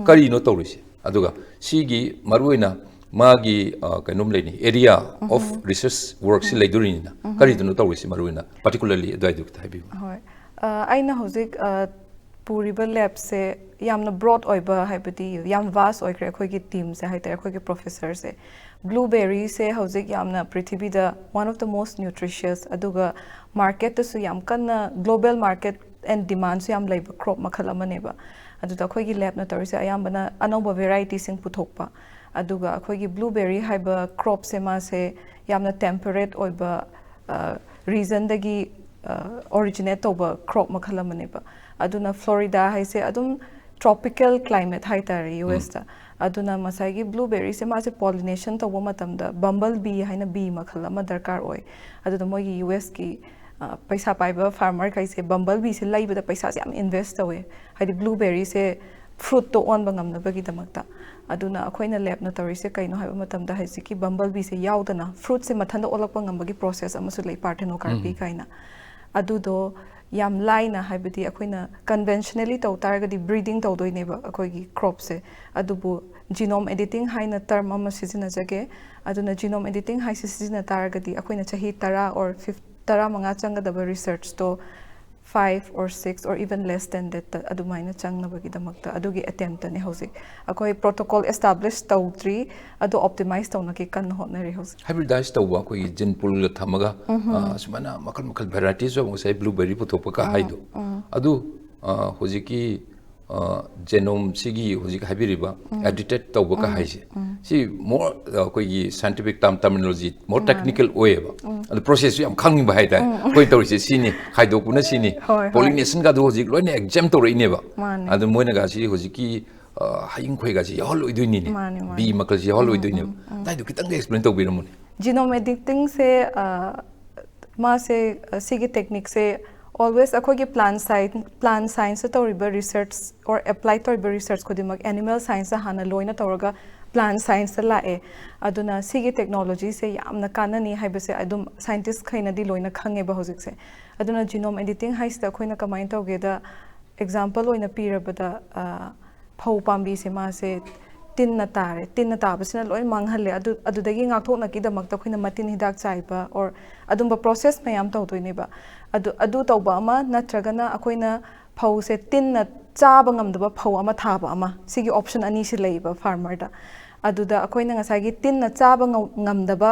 ꯀꯔꯤꯅꯣ ꯇꯧꯔꯤꯁꯦ? ꯑꯗꯨꯒ ꯁꯤꯒꯤ ꯃꯔꯨꯑꯣꯏꯅ ꯃꯥꯒꯤ, ꯑ, ꯀꯩꯅꯣꯝ ꯂꯩꯅꯤ, area of research workꯁꯤ ꯂꯩꯗꯣꯔꯤꯅꯤꯅ, ꯀꯔꯤꯗꯅꯣ ꯇꯧꯔꯤꯁꯦ ꯃꯔꯨꯑꯣꯏꯅ, particularly ꯑꯗꯨꯋꯥꯏꯗꯨ ꯈꯤꯇ ꯍꯥꯏꯕꯤꯌꯨ꯫ ꯍꯣꯏ꯫ ꯑ, ꯑꯩꯅ ꯍꯧꯖꯤꯛ, ꯑ, ꯄꯨꯔꯤꯕ ꯂꯦꯕꯁꯦ ꯌꯥꯝꯅ ꯕ꯭ꯔꯣꯗ ꯑꯣꯏꯕ, ꯍꯥꯏꯕꯗꯤ ꯌꯥꯝ ꯚꯥꯁ ꯑꯣꯏꯈ꯭ꯔꯦ ꯑꯩꯈꯣꯏꯒꯤ ꯇꯤꯝꯁꯦ ꯍꯥꯏꯇꯥꯔꯦ, ꯑꯩꯈꯣꯏꯒꯤ ꯄ꯭ꯔꯣꯐꯦꯁꯔꯁꯦ꯫ ꯕ꯭ꯂꯨꯕꯦꯔꯤꯁꯦ ꯍꯧꯖꯤꯛ ꯌꯥꯝꯅ ꯄ꯭ꯔꯤꯊꯤꯕꯤꯗ one of the most nutritious, ꯑꯗꯨꯒ ꯃꯥꯔꯀꯦꯠꯇꯁꯨ ꯌꯥꯝ ꯀꯟꯅ, global market and demandꯁꯨ ꯌꯥꯝ ꯂꯩꯕ ꯀ꯭ꯔꯣꯞ ꯃꯈꯜ ꯑꯃꯅꯦꯕ꯫ ꯑꯗꯨꯗ ꯑꯩꯈꯣꯏꯒꯤ ꯂꯦꯕꯅ ꯇꯧꯔꯤꯁꯦ ꯑꯌꯥꯝꯕꯅ ꯑꯅꯧꯕ ꯚꯦꯔꯥꯏꯇꯤꯁꯤꯡ ꯄꯨꯊꯣꯛꯄ, ꯑꯗꯨꯒ ꯑꯩꯈꯣꯏꯒꯤ ꯕ꯭ꯂꯨꯕꯦꯔꯤ ꯍꯥꯏꯕ ꯀ꯭ꯔꯣꯞꯁꯦ ꯃꯥꯁꯦ ꯌꯥꯝꯅ ꯇꯦꯝꯄꯔꯦꯠ ꯑꯣꯏꯕ ꯔꯤꯖꯟꯗꯒꯤ ꯑꯣꯔꯤꯖꯤꯅꯦꯠ ꯇꯧꯕ ꯀ꯭ꯔꯣꯞ ꯃꯈꯜ ꯑꯃꯅꯦꯕ꯫ ꯑꯗꯨꯅ ꯐ꯭ꯂꯣꯔꯤꯗꯥ ꯍꯥꯏꯁꯦ ꯑꯗꯨꯝ ꯇ꯭ꯔꯣꯄꯤꯀꯦꯜ ꯀ꯭ꯂꯥꯏꯃꯦꯠ ꯍꯥꯏꯇꯥꯔꯦ ꯌꯨ ꯑꯦꯁꯇ꯫ ꯑꯗꯨꯅ ꯉꯁꯥꯏꯒꯤ ꯕ꯭ꯂꯨꯕꯦꯔꯤꯁꯦ ꯃꯥꯁꯦ ꯄꯣꯂꯤꯅꯦꯁꯟ ꯇꯧꯕ ꯃꯇꯝꯗ ꯕꯝꯕꯜ ꯕꯤ ꯍꯥꯏꯅ ꯕꯤ ꯃꯈꯜ ꯑꯃ ꯗꯔꯀꯥꯔ ꯑꯣꯏ꯫ ꯑꯗꯨꯗ ꯃꯣꯏꯒꯤ ꯌꯨ ꯑꯦꯁꯀꯤ ꯄꯩꯁꯥ ꯄꯥꯏꯕ ꯐꯥꯔꯃꯔꯈꯩꯁꯦ ꯕꯝꯕꯜ ꯕꯤꯁꯦ ꯂꯩꯕꯗ ꯄꯩꯁꯥꯁꯦ ꯌꯥꯝ ꯏꯟꯚꯦꯁ ꯇꯧꯋꯦ, ꯍꯥꯏꯗꯤ ꯕ꯭ꯂꯨꯕꯦꯔꯤꯁꯦ ꯐ꯭ꯔꯨꯠꯇꯣ ꯑꯣꯟꯕ ꯉꯝꯅꯕꯒꯤꯗꯃꯛꯇ꯫ ꯑꯗꯨꯅ ꯑꯩꯈꯣꯏꯅ ꯂꯦꯕꯅ ꯇꯧꯔꯤꯁꯦ ꯀꯩꯅꯣ ꯍꯥꯏꯕ ꯃꯇꯝꯗ, ꯍꯧꯖꯤꯛꯀꯤ ꯕꯝꯕꯜ ꯕꯤꯁꯦ ꯌꯥꯎꯗꯅ ꯐ꯭ꯔꯨꯠꯁꯦ ꯃꯊꯟꯇ ꯑꯣꯜꯂꯛꯄ ꯉꯝꯕꯒꯤ ꯄ꯭ꯔꯣꯁꯦꯁ ꯑꯃꯁꯨ ꯂꯩ, ꯄꯥꯔꯊꯦꯅꯣꯀꯥꯔꯄꯤ ꯀꯥꯏꯅ꯫ ꯑꯗꯨꯗꯣ ꯌꯥꯝ ꯂꯥꯏꯅ, ꯍꯥꯏꯕꯗꯤ ꯑꯩꯈꯣꯏꯅ ꯀꯟꯚꯦꯟꯁꯅꯦꯂꯤ ꯇꯧ ꯇꯥꯔꯒꯗꯤ ꯕ꯭ꯔꯤꯗꯤꯡ ꯇꯧꯗꯣꯏꯅꯦꯕ ꯑꯩꯈꯣꯏꯒꯤ ꯀ꯭ꯔꯣꯞꯁꯦ꯫ ꯑꯗꯨꯕꯨ ꯖꯤꯅꯣꯝ ꯑꯦꯗꯤꯇꯤꯡ ꯍꯥꯏꯅ ꯇꯔꯝ ꯑꯃ ꯁꯤꯖꯤꯟꯅꯖꯒꯦ꯫ ꯑꯗꯨꯅ ꯖꯤꯅꯣꯝ ꯑꯦꯗꯤꯇꯤꯡ ꯍꯥꯏꯁꯦ ꯁꯤꯖꯤꯟꯅ ꯇꯥꯔꯒꯗꯤ ꯑꯩꯈꯣꯏꯅ ꯆꯍꯤ ꯇꯔꯥ or ꯐꯤꯐ ꯇꯔꯥꯃꯉꯥ ꯆꯪꯒꯗꯕ ꯔꯤꯁꯔꯆꯇꯣ five or six or even less than thatꯇ ꯑꯗꯨꯃꯥꯏꯅ ꯆꯪꯅꯕꯒꯤꯗꯃꯛꯇ ꯑꯗꯨꯒꯤ ꯑꯦꯇꯦꯝꯞꯇꯅꯦ ꯍꯧꯖꯤꯛ꯫ ꯑꯩꯈꯣꯏ ꯄ꯭ꯔꯣꯇꯣꯀꯣꯜ ꯑꯦꯁꯇꯥꯕ꯭ꯂꯤꯁ ꯇꯧꯗ꯭ꯔꯤ, ꯑꯗꯣ ꯑꯣꯞꯇꯤꯃꯥꯏꯁ ꯇꯧꯅꯒꯦ ꯀꯟꯅ ꯍꯣꯠꯅꯔꯤ ꯍꯧꯖꯤꯛ꯫ ꯍꯥꯏꯕ꯭ꯔꯤꯗꯥꯏꯁ ꯇꯧꯕ ꯑꯩꯈꯣꯏꯒꯤ ꯖꯤꯟ ꯄꯨꯜꯒ ꯊꯝꯃꯒ ꯑ, ꯁꯨꯃꯥꯏꯅ ꯃꯈꯜ ꯃꯈꯜ ꯚꯦꯔꯥꯏꯇꯤꯁ ꯑꯣꯐ ꯉꯁꯥꯏ ꯕ꯭ꯂꯨꯕꯦꯔꯤ ꯄꯨꯊꯣꯛꯄ ꯀ ꯍꯥꯏꯗꯣ, ꯑꯗꯨ ꯑ, ꯍꯧꯖꯤꯛꯀꯤ ꯖꯦꯅꯣꯝꯁꯤꯒꯤ ꯍꯧꯖꯤꯛ ꯍꯥꯏꯕꯤꯔꯤꯕ ꯑꯦꯗꯤꯇꯦꯠ ꯇꯧꯕ ꯀ ꯍꯥꯏꯁꯦ, ꯁꯤ ꯃꯣꯔ ꯑꯩꯈꯣꯏꯒꯤ ꯁꯥꯏꯟꯇꯤꯐꯤꯛ ꯇꯥꯝ ꯇꯔꯃꯤꯅꯣꯂꯣꯖꯤ ꯃꯣꯔ ꯇꯦꯛꯅꯤꯀꯦꯜ ꯑꯣꯏꯌꯦꯕ꯫ ꯑꯗꯨ ꯄ꯭ꯔꯣꯁꯦꯁꯁꯨ ꯌꯥꯝ ꯈꯪꯅꯤꯡꯕ ꯍꯥꯏꯇꯥꯔꯦ꯫ ꯑꯩꯈꯣꯏ ꯇꯧꯔꯤꯁꯦ ꯁꯤꯅꯤ, ꯈꯥꯏꯗꯣꯛꯄꯅ ꯁꯤꯅꯤ, ꯍꯣꯏ, ꯍꯣꯏ꯫ ꯄꯣꯂꯤꯅꯦꯁꯟꯒꯗꯣ ꯍꯧꯖꯤꯛ ꯂꯣꯏꯅ ꯑꯦꯛꯖꯦꯝ ꯇꯧꯔꯛꯏꯅꯦꯕ꯫ ꯃꯥꯅꯦ꯫ ꯑꯗꯨ ꯃꯣꯏꯅꯒ ꯁꯤ ꯍꯧꯖꯤꯛꯀꯤ ꯑ, ꯍꯌꯤꯡ ꯈꯣꯏꯒꯁꯤ ꯌꯥꯎꯍꯜꯂꯣꯏꯗꯣꯏꯅꯤꯅꯦ꯫ ꯃꯥꯅꯦ, ꯃꯥꯅꯦ꯫ ꯕꯤ ꯃꯈꯜꯁꯤ ꯌꯥꯎꯍꯜꯂꯣꯏꯗꯣꯏꯅꯦꯕ꯫ ꯑꯗꯥꯏꯗꯣ ꯈꯤꯇꯪꯒ ꯑꯦꯛꯁꯄ꯭ꯂꯦꯟ ꯇꯧꯕꯤꯔꯝꯃꯨꯅꯦ꯫ ꯖꯤꯅꯣꯝ ꯑꯦꯗꯤꯇꯤꯡꯁꯦ ꯃꯥꯁꯦ ꯑ, ꯁꯤꯒꯤ ꯇꯦꯛꯅꯤꯛꯁꯦ ꯑꯣꯜꯋꯦꯁ ꯑꯩꯈꯣꯏꯒꯤ ꯄ꯭ꯂꯥꯟ ꯁꯥꯏꯟ ꯄ꯭ꯂꯥꯟ ꯁꯥꯏꯟꯁꯇ ꯇꯧꯔꯤꯕ ꯔꯤꯁꯔꯆ ꯑꯣꯔ ꯑꯦꯄ꯭ꯂꯥꯏ ꯇꯧꯔꯤꯕ ꯔꯤꯁꯔꯆ ꯈꯨꯗꯤꯡꯃꯛ ꯑꯦꯅꯤꯃꯦꯜ ꯁꯥꯏꯟꯁꯇ ꯍꯥꯟꯅ ꯂꯣꯏꯅ ꯇꯧꯔꯒ ꯄ꯭ꯂꯥꯟ ꯁꯥꯏꯟꯁꯇ ꯂꯥꯛꯑꯦ꯫ ꯑꯗꯨꯅ ꯁꯤꯒꯤ ꯇꯦꯛꯅꯣꯂꯣꯖꯤꯁꯦ ꯌꯥꯝꯅ ꯀꯥꯟꯅꯅꯤ ꯍꯥꯏꯕꯁꯦ ꯑꯗꯨꯝ ꯁꯥꯏꯟꯇꯤꯁꯈꯩꯅꯗꯤ ꯂꯣꯏꯅ ꯈꯪꯉꯦꯕ ꯍꯧꯖꯤꯛꯁꯦ꯫ ꯑꯗꯨꯅ ꯖꯤꯅꯣꯝ ꯑꯦꯗꯤꯇꯤꯡ ꯍꯥꯏꯁꯤꯗ ꯑꯩꯈꯣꯏꯅ ꯀꯃꯥꯏꯅ ꯇꯧꯒꯦꯗ, ꯑꯦꯛꯖꯥꯝꯄꯜ ꯑꯣꯏꯅ ꯄꯤꯔꯕꯗ, ꯑ, ꯐꯧ ꯄꯥꯝꯕꯤꯁꯦ ꯃꯥꯁꯦ ꯇꯤꯟꯅ ꯇꯥꯔꯦ꯫ ꯇꯤꯟꯅ ꯇꯥꯕꯁꯤꯅ ꯂꯣꯏ ꯃꯥꯡꯍꯜꯂꯦ꯫ ꯑꯗꯨ, ꯑꯗꯨꯗꯒꯤ ꯉꯥꯛꯊꯣꯛꯅꯕꯒꯤꯗꯃꯛꯇ ꯑꯩꯈꯣꯏꯅ ꯃꯇꯤꯟ ꯍꯤꯗꯥꯛ ꯆꯥꯏꯕ or ꯑꯗꯨꯝꯕ ꯄ꯭ꯔꯣꯁꯦꯁ ꯃꯌꯥꯝ ꯇꯧꯗꯣꯏꯅꯦꯕ꯫ ꯑꯗꯨ, ꯑꯗꯨ ꯇꯧꯕ ꯑꯃ, ꯅꯠꯇ꯭ꯔꯒꯅ ꯑꯩꯈꯣꯏꯅ ꯐꯧꯁꯦ ꯇꯤꯟꯅ ꯆꯥꯕ ꯉꯝꯗꯕ ꯐꯧ ꯑꯃ ꯊꯥꯕ ꯑꯃ, ꯁꯤꯒꯤ option ꯑꯅꯤꯁꯤ ꯂꯩꯌꯦꯕ farmerꯗ꯫ ꯑꯗꯨꯗ ꯑꯩꯈꯣꯏꯅ ꯉꯁꯥꯏꯒꯤ ꯇꯤꯟꯅ ꯆꯥꯕ ꯉꯝ- ꯉꯝꯗꯕ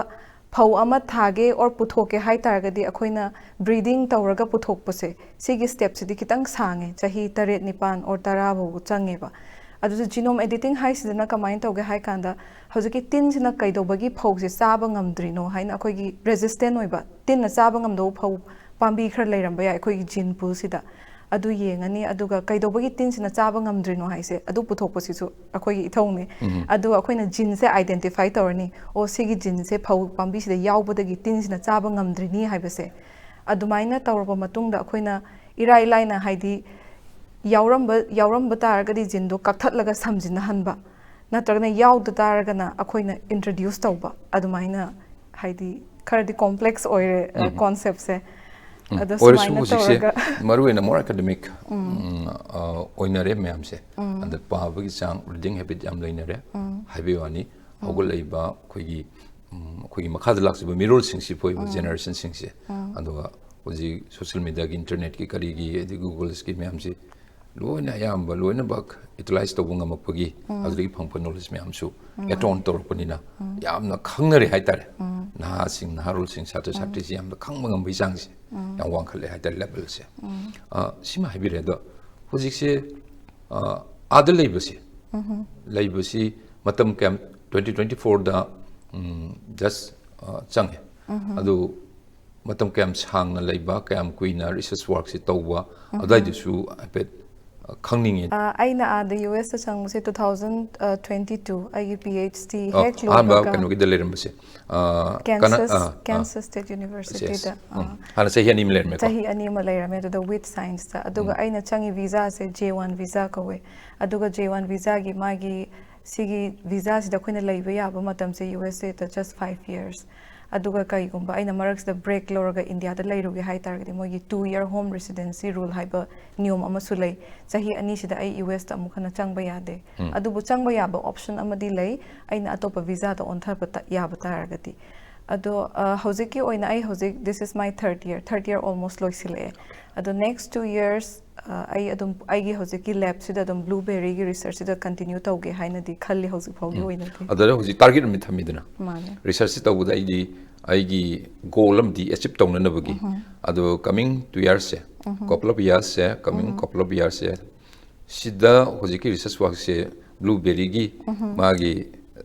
ꯐꯧ ꯑꯃ ꯊꯥꯒꯦ or ꯄꯨꯊꯣꯛꯀꯦ ꯍꯥꯏ ꯇꯥꯔꯒꯗꯤ ꯑꯩꯈꯣꯏꯅ breeding ꯇꯧꯔꯒ ꯄꯨꯊꯣꯛꯄꯁꯦ, ꯁꯤꯒꯤ stepꯁꯤꯗꯤ ꯈꯤꯇꯪ ꯁꯥꯡꯉꯦ, ꯆꯍꯤ ꯇꯔꯦꯠ, ꯅꯤꯄꯥꯟ or ꯇꯔꯥ ꯐꯥꯎꯕ ꯆꯪꯉꯦꯕ꯫ ꯑꯗꯨꯁꯨ genome editing ꯍꯥꯏꯁꯤꯗꯅ ꯀꯃꯥꯏꯅ ꯇꯧꯒꯦ ꯍꯥꯏ ꯀꯥꯟꯗ, ꯍꯧꯖꯤꯛꯀꯤ ꯇꯤꯟꯁꯤꯅ ꯀꯩꯗꯧꯕꯒꯤ ꯐꯧꯁꯦ ꯆꯥꯕ ꯉꯝꯗ꯭ꯔꯤꯅꯣ ꯍꯥꯏꯅ, ꯑꯩꯈꯣꯏꯒꯤ resistant ꯑꯣꯏꯕ, ꯇꯤꯟꯅ ꯆꯥꯕ ꯉꯝꯗꯕ ꯐꯧ ꯄꯥꯝꯕꯤ ꯈꯔ ꯂꯩꯔꯝꯕ ꯌꯥꯏ ꯑꯩꯈꯣꯏꯒꯤ gene poolꯁꯤꯗ꯫ ꯑꯗꯨ ꯌꯦꯡꯉꯅꯤ, ꯑꯗꯨꯒ ꯀꯩꯗꯧꯕꯒꯤ ꯇꯤꯟꯁꯤꯅ ꯆꯥꯕ ꯉꯝꯗ꯭ꯔꯤꯅꯣ ꯍꯥꯏꯁꯦ, ꯑꯗꯨ ꯄꯨꯊꯣꯛꯄꯁꯤꯁꯨ ꯑꯩꯈꯣꯏꯒꯤ ꯏꯊꯧꯅꯤ꯫ ꯑꯗꯨꯒ ꯑꯩꯈꯣꯏꯅ geneꯁꯦ identify ꯇꯧꯔꯅꯤ, ꯑꯣ, ꯁꯤꯒꯤ geneꯁꯦ ꯐꯧ ꯄꯥꯝꯕꯤꯁꯤꯗ ꯌꯥꯎꯕꯗꯒꯤ ꯇꯤꯟꯁꯤꯅ ꯆꯥꯕ ꯉꯝꯗ꯭ꯔꯤꯅꯤ ꯍꯥꯏꯕꯁꯦ꯫ ꯑꯗꯨꯃꯥꯏꯅ ꯇꯧꯔꯕ ꯃꯇꯨꯡꯗ ꯑꯩꯈꯣꯏꯅ ꯏꯔꯥꯏ ꯂꯥꯏꯅ, ꯍꯥꯏꯗꯤ, ꯌꯥꯎꯔꯝꯕ, ꯌꯥꯎꯔꯝꯕ ꯇꯥꯔꯒꯗꯤ geneꯗꯣ ꯀꯛꯊꯠꯂꯒ ꯁꯝꯖꯤꯟꯅꯍꯟꯕ, ꯅꯠꯇ꯭ꯔꯒꯅ ꯌꯥꯎꯗ ꯇꯥꯔꯒꯅ ꯑꯩꯈꯣꯏꯅ introduce ꯇꯧꯕ, ꯑꯗꯨꯃꯥꯏꯅ, ꯍꯥꯏꯗꯤ, ꯈꯔꯗꯤ complex ꯑꯣꯏꯔꯦ, ꯑ, conceptꯁꯦ꯫ ꯑꯗꯣ ꯑꯣꯏꯔꯁꯨ ꯁꯨꯃꯥꯏꯅ ꯍꯧꯖꯤꯛꯁꯦ ꯇꯧꯔꯒ ꯃꯔꯨ ꯑꯣꯏꯅ more academic, ꯎꯝ, ꯑ, ꯑꯣꯏꯅꯔꯦ ꯃꯌꯥꯝꯁꯦ꯫ ꯑꯗ ꯄꯥꯕꯒꯤ ꯆꯥꯡ, reading habit ꯌꯥꯝ ꯂꯩꯅꯔꯦ ꯍꯥꯏꯕꯒꯤ ꯋꯥꯅꯤ꯫ ꯍꯧꯒꯠꯂꯛꯏꯕ ꯑꯩꯈꯣꯏꯒꯤ, ꯎꯝ, ꯑꯩꯈꯣꯏꯒꯤ ꯃꯈꯥꯗ ꯂꯥꯛꯆꯕ ꯃꯤꯔꯣꯜꯁꯤꯡꯁꯤ, ꯑꯩꯈꯣꯏ generationꯁꯤꯡꯁꯦ, ꯑꯗꯨꯒ ꯍꯧꯖꯤꯛ social mediaꯒꯤ, internetꯀꯤ, ꯀꯔꯤꯒꯤ, ꯑꯗꯩ Googleꯁꯀꯤ ꯃꯌꯥꯝꯁꯤ ꯂꯣꯏꯅ, ꯑꯌꯥꯝꯕ ꯂꯣꯏꯅꯃꯛ utilize ꯇꯧꯕ ꯉꯝꯃꯛꯄꯒꯤ, ꯑꯗꯨꯗꯒꯤ ꯐꯪꯕ knowledge ꯃꯌꯥꯝꯁꯨ add on ꯇꯧꯔꯛꯄꯅꯤꯅ ꯌꯥꯝꯅ ꯈꯪꯅꯔꯦ ꯍꯥꯏꯇꯥꯔꯦ꯫ ꯅꯍꯥꯁꯤꯡ, ꯅꯍꯥꯔꯣꯜꯁꯤꯡ, ꯁꯥꯇ꯭ꯔ ꯁꯥꯇ꯭ꯔꯤꯁꯤ ꯌꯥꯝꯅ ꯈꯪꯕ ꯉꯝꯕꯒꯤ ꯆꯥꯡꯁꯦ ꯌꯥꯝ ꯋꯥꯡꯈꯠꯂꯦ ꯍꯥꯏꯇꯥꯔꯦ, levelꯁꯦ꯫ ꯑ, ꯁꯤꯃ ꯍꯥꯏꯕꯤꯔꯦ꯫ ꯑꯗꯣ ꯍꯧꯖꯤꯛꯁꯦ, ꯑ, ꯑꯥꯗ ꯂꯩꯕꯁꯦ, ꯂꯩꯕꯁꯤ ꯃꯇꯝ ꯀꯌꯥꯝ, twenty twenty fourꯗ, ꯎꯝ, just, ꯑ, ꯆꯪꯉꯦ꯫ ꯑꯗꯨ ꯃꯇꯝ ꯀꯌꯥꯝ ꯁꯥꯡꯅ ꯂꯩꯕ, ꯀꯌꯥꯝ ꯀꯨꯏꯅ research workꯁꯤ ꯇꯧꯕ, ꯑꯗꯨꯋꯥꯏꯗꯨꯁꯨ ꯍꯥꯏꯐꯦꯠ, ꯑ, ꯈꯪꯅꯤꯡꯉꯦ꯫ ꯑ, ꯑꯩꯅ ꯑꯥꯗ U ꯑꯦꯁꯇ ꯆꯪꯕꯁꯦ two thousand twenty two, ꯑꯩꯒꯤ ꯄꯤ ꯑꯩꯆ ꯗꯤ ꯑ, ꯍꯦꯛ ꯑꯍꯥꯟꯕ ꯂꯣꯏꯕꯒ꯫ ꯀꯩꯅꯣꯒꯤꯗ ꯂꯩꯔꯝꯕꯁꯦ, ꯑ, ꯀꯅꯥ-, Kansas, ꯑ, ꯑ, Kansas State Universityꯗ, ꯎꯝ꯫ ꯑ, ꯍꯥꯟꯅ ꯆꯍꯤ ꯑꯅꯤ ꯑꯃ ꯂꯩꯔꯝꯃꯦꯀꯣ? ꯆꯍꯤ ꯑꯅꯤ ꯑꯃ ꯂꯩꯔꯝꯃꯦ ꯑꯗꯨꯗ with scienceꯇ꯫ ꯑꯗꯨꯒ ꯎꯝ꯫ ꯑꯩꯅ ꯆꯪꯉꯤ visaꯁꯦ J one visa ꯀꯧꯋꯦ꯫ ꯑꯗꯨꯒ J one visaꯒꯤ ꯃꯥꯒꯤ ꯁꯤꯒꯤ visaꯁꯤꯗ ꯑꯩꯈꯣꯏꯅ ꯂꯩꯕ ꯌꯥꯕ ꯃꯇꯝꯁꯦ ꯌꯨ ꯑꯦꯁ ꯑꯦꯗ just five years꯫ ꯑꯗꯨꯒ ꯀꯩꯒꯨꯝꯕ ꯑꯩꯅ ꯃꯔꯛꯁꯤꯗ break ꯂꯧꯔꯒ ꯏꯟꯗꯤꯌꯥꯗ ꯂꯩꯔꯨꯒꯦ ꯍꯥꯏ ꯇꯥꯔꯒꯗꯤ, ꯃꯣꯏꯒꯤ two year home residency rule ꯍꯥꯏꯕ ꯅꯤꯌꯣꯝ ꯑꯃꯁꯨ ꯂꯩ꯫ ꯆꯍꯤ ꯑꯅꯤꯁꯤꯗ ꯑꯩ ꯌꯨ ꯑꯦꯁꯇ ꯑꯃꯨꯛ ꯍꯟꯅ ꯆꯪꯕ ꯌꯥꯗꯦ꯫ ꯎꯝ꯫ ꯑꯗꯨꯕꯨ ꯆꯪꯕ ꯌꯥꯕ option ꯑꯃꯗꯤ ꯂꯩ, ꯑꯩꯅ ꯑꯇꯣꯞꯄ visaꯗ ꯑꯣꯟꯊꯕ ꯇ-, ꯌꯥꯕ ꯇꯥꯔꯒꯗꯤ꯫ ꯑꯗꯣ ꯑ, ꯍꯧꯖꯤꯛꯀꯤ ꯑꯣꯏꯅ ꯑꯩ ꯍꯧꯖꯤꯛ this is my third year, third year almost ꯂꯣꯏꯁꯤꯜꯂꯛꯑꯦ꯫ ꯑꯗꯣ next two years ꯑ, ꯑꯩ ꯑꯗꯨꯝ ꯑꯩꯒꯤ ꯍꯧꯖꯤꯛꯀꯤ ꯂꯦꯕꯁꯤꯗ ꯑꯗꯨꯝ ꯕ꯭ꯂꯨꯕꯦꯔꯤꯒꯤ ꯔꯤꯁꯔꯁꯁꯤꯗ ꯀꯟꯇꯤꯅ꯭ꯌꯨ ꯇꯧꯒꯦ ꯍꯥꯏꯅꯗꯤ ꯈꯜꯂꯤ ꯍꯧꯖꯤꯛ ꯐꯥꯎꯒꯤ ꯑꯣꯏꯅꯗꯤ꯫ ꯑꯗꯨꯗ ꯍꯧꯖꯤꯛ ꯇꯥꯔꯒꯦꯠ ꯑꯃꯗꯤ ꯊꯝꯃꯤꯗꯅ, ꯃꯥꯅꯦ꯫ ꯔꯤꯁꯔꯁꯁꯤ ꯇꯧꯕꯗ ꯑꯩꯗꯤ ꯑꯩꯒꯤ ꯒꯣꯜ ꯑꯃꯗꯤ ꯑꯦꯆꯤꯞ ꯇꯧꯅꯅꯕꯒꯤ, ꯑꯗꯣ ꯀꯃꯤꯡ ꯇꯨ ꯌꯔꯁꯁꯦ, ꯀꯣꯄꯜ ꯑꯣꯐ ꯌꯔꯁꯁꯦ, ꯀꯃꯤꯡ ꯀꯣꯄꯜ ꯑꯣꯐ ꯌꯔꯁꯁꯦ, ꯁꯤꯗ ꯍꯧꯖꯤꯛꯀꯤ ꯔꯤꯁꯔꯁ ꯋꯥꯔꯛꯁꯦ ꯕ꯭ꯂꯨꯕꯦꯔꯤꯒꯤ ꯃꯥꯒꯤ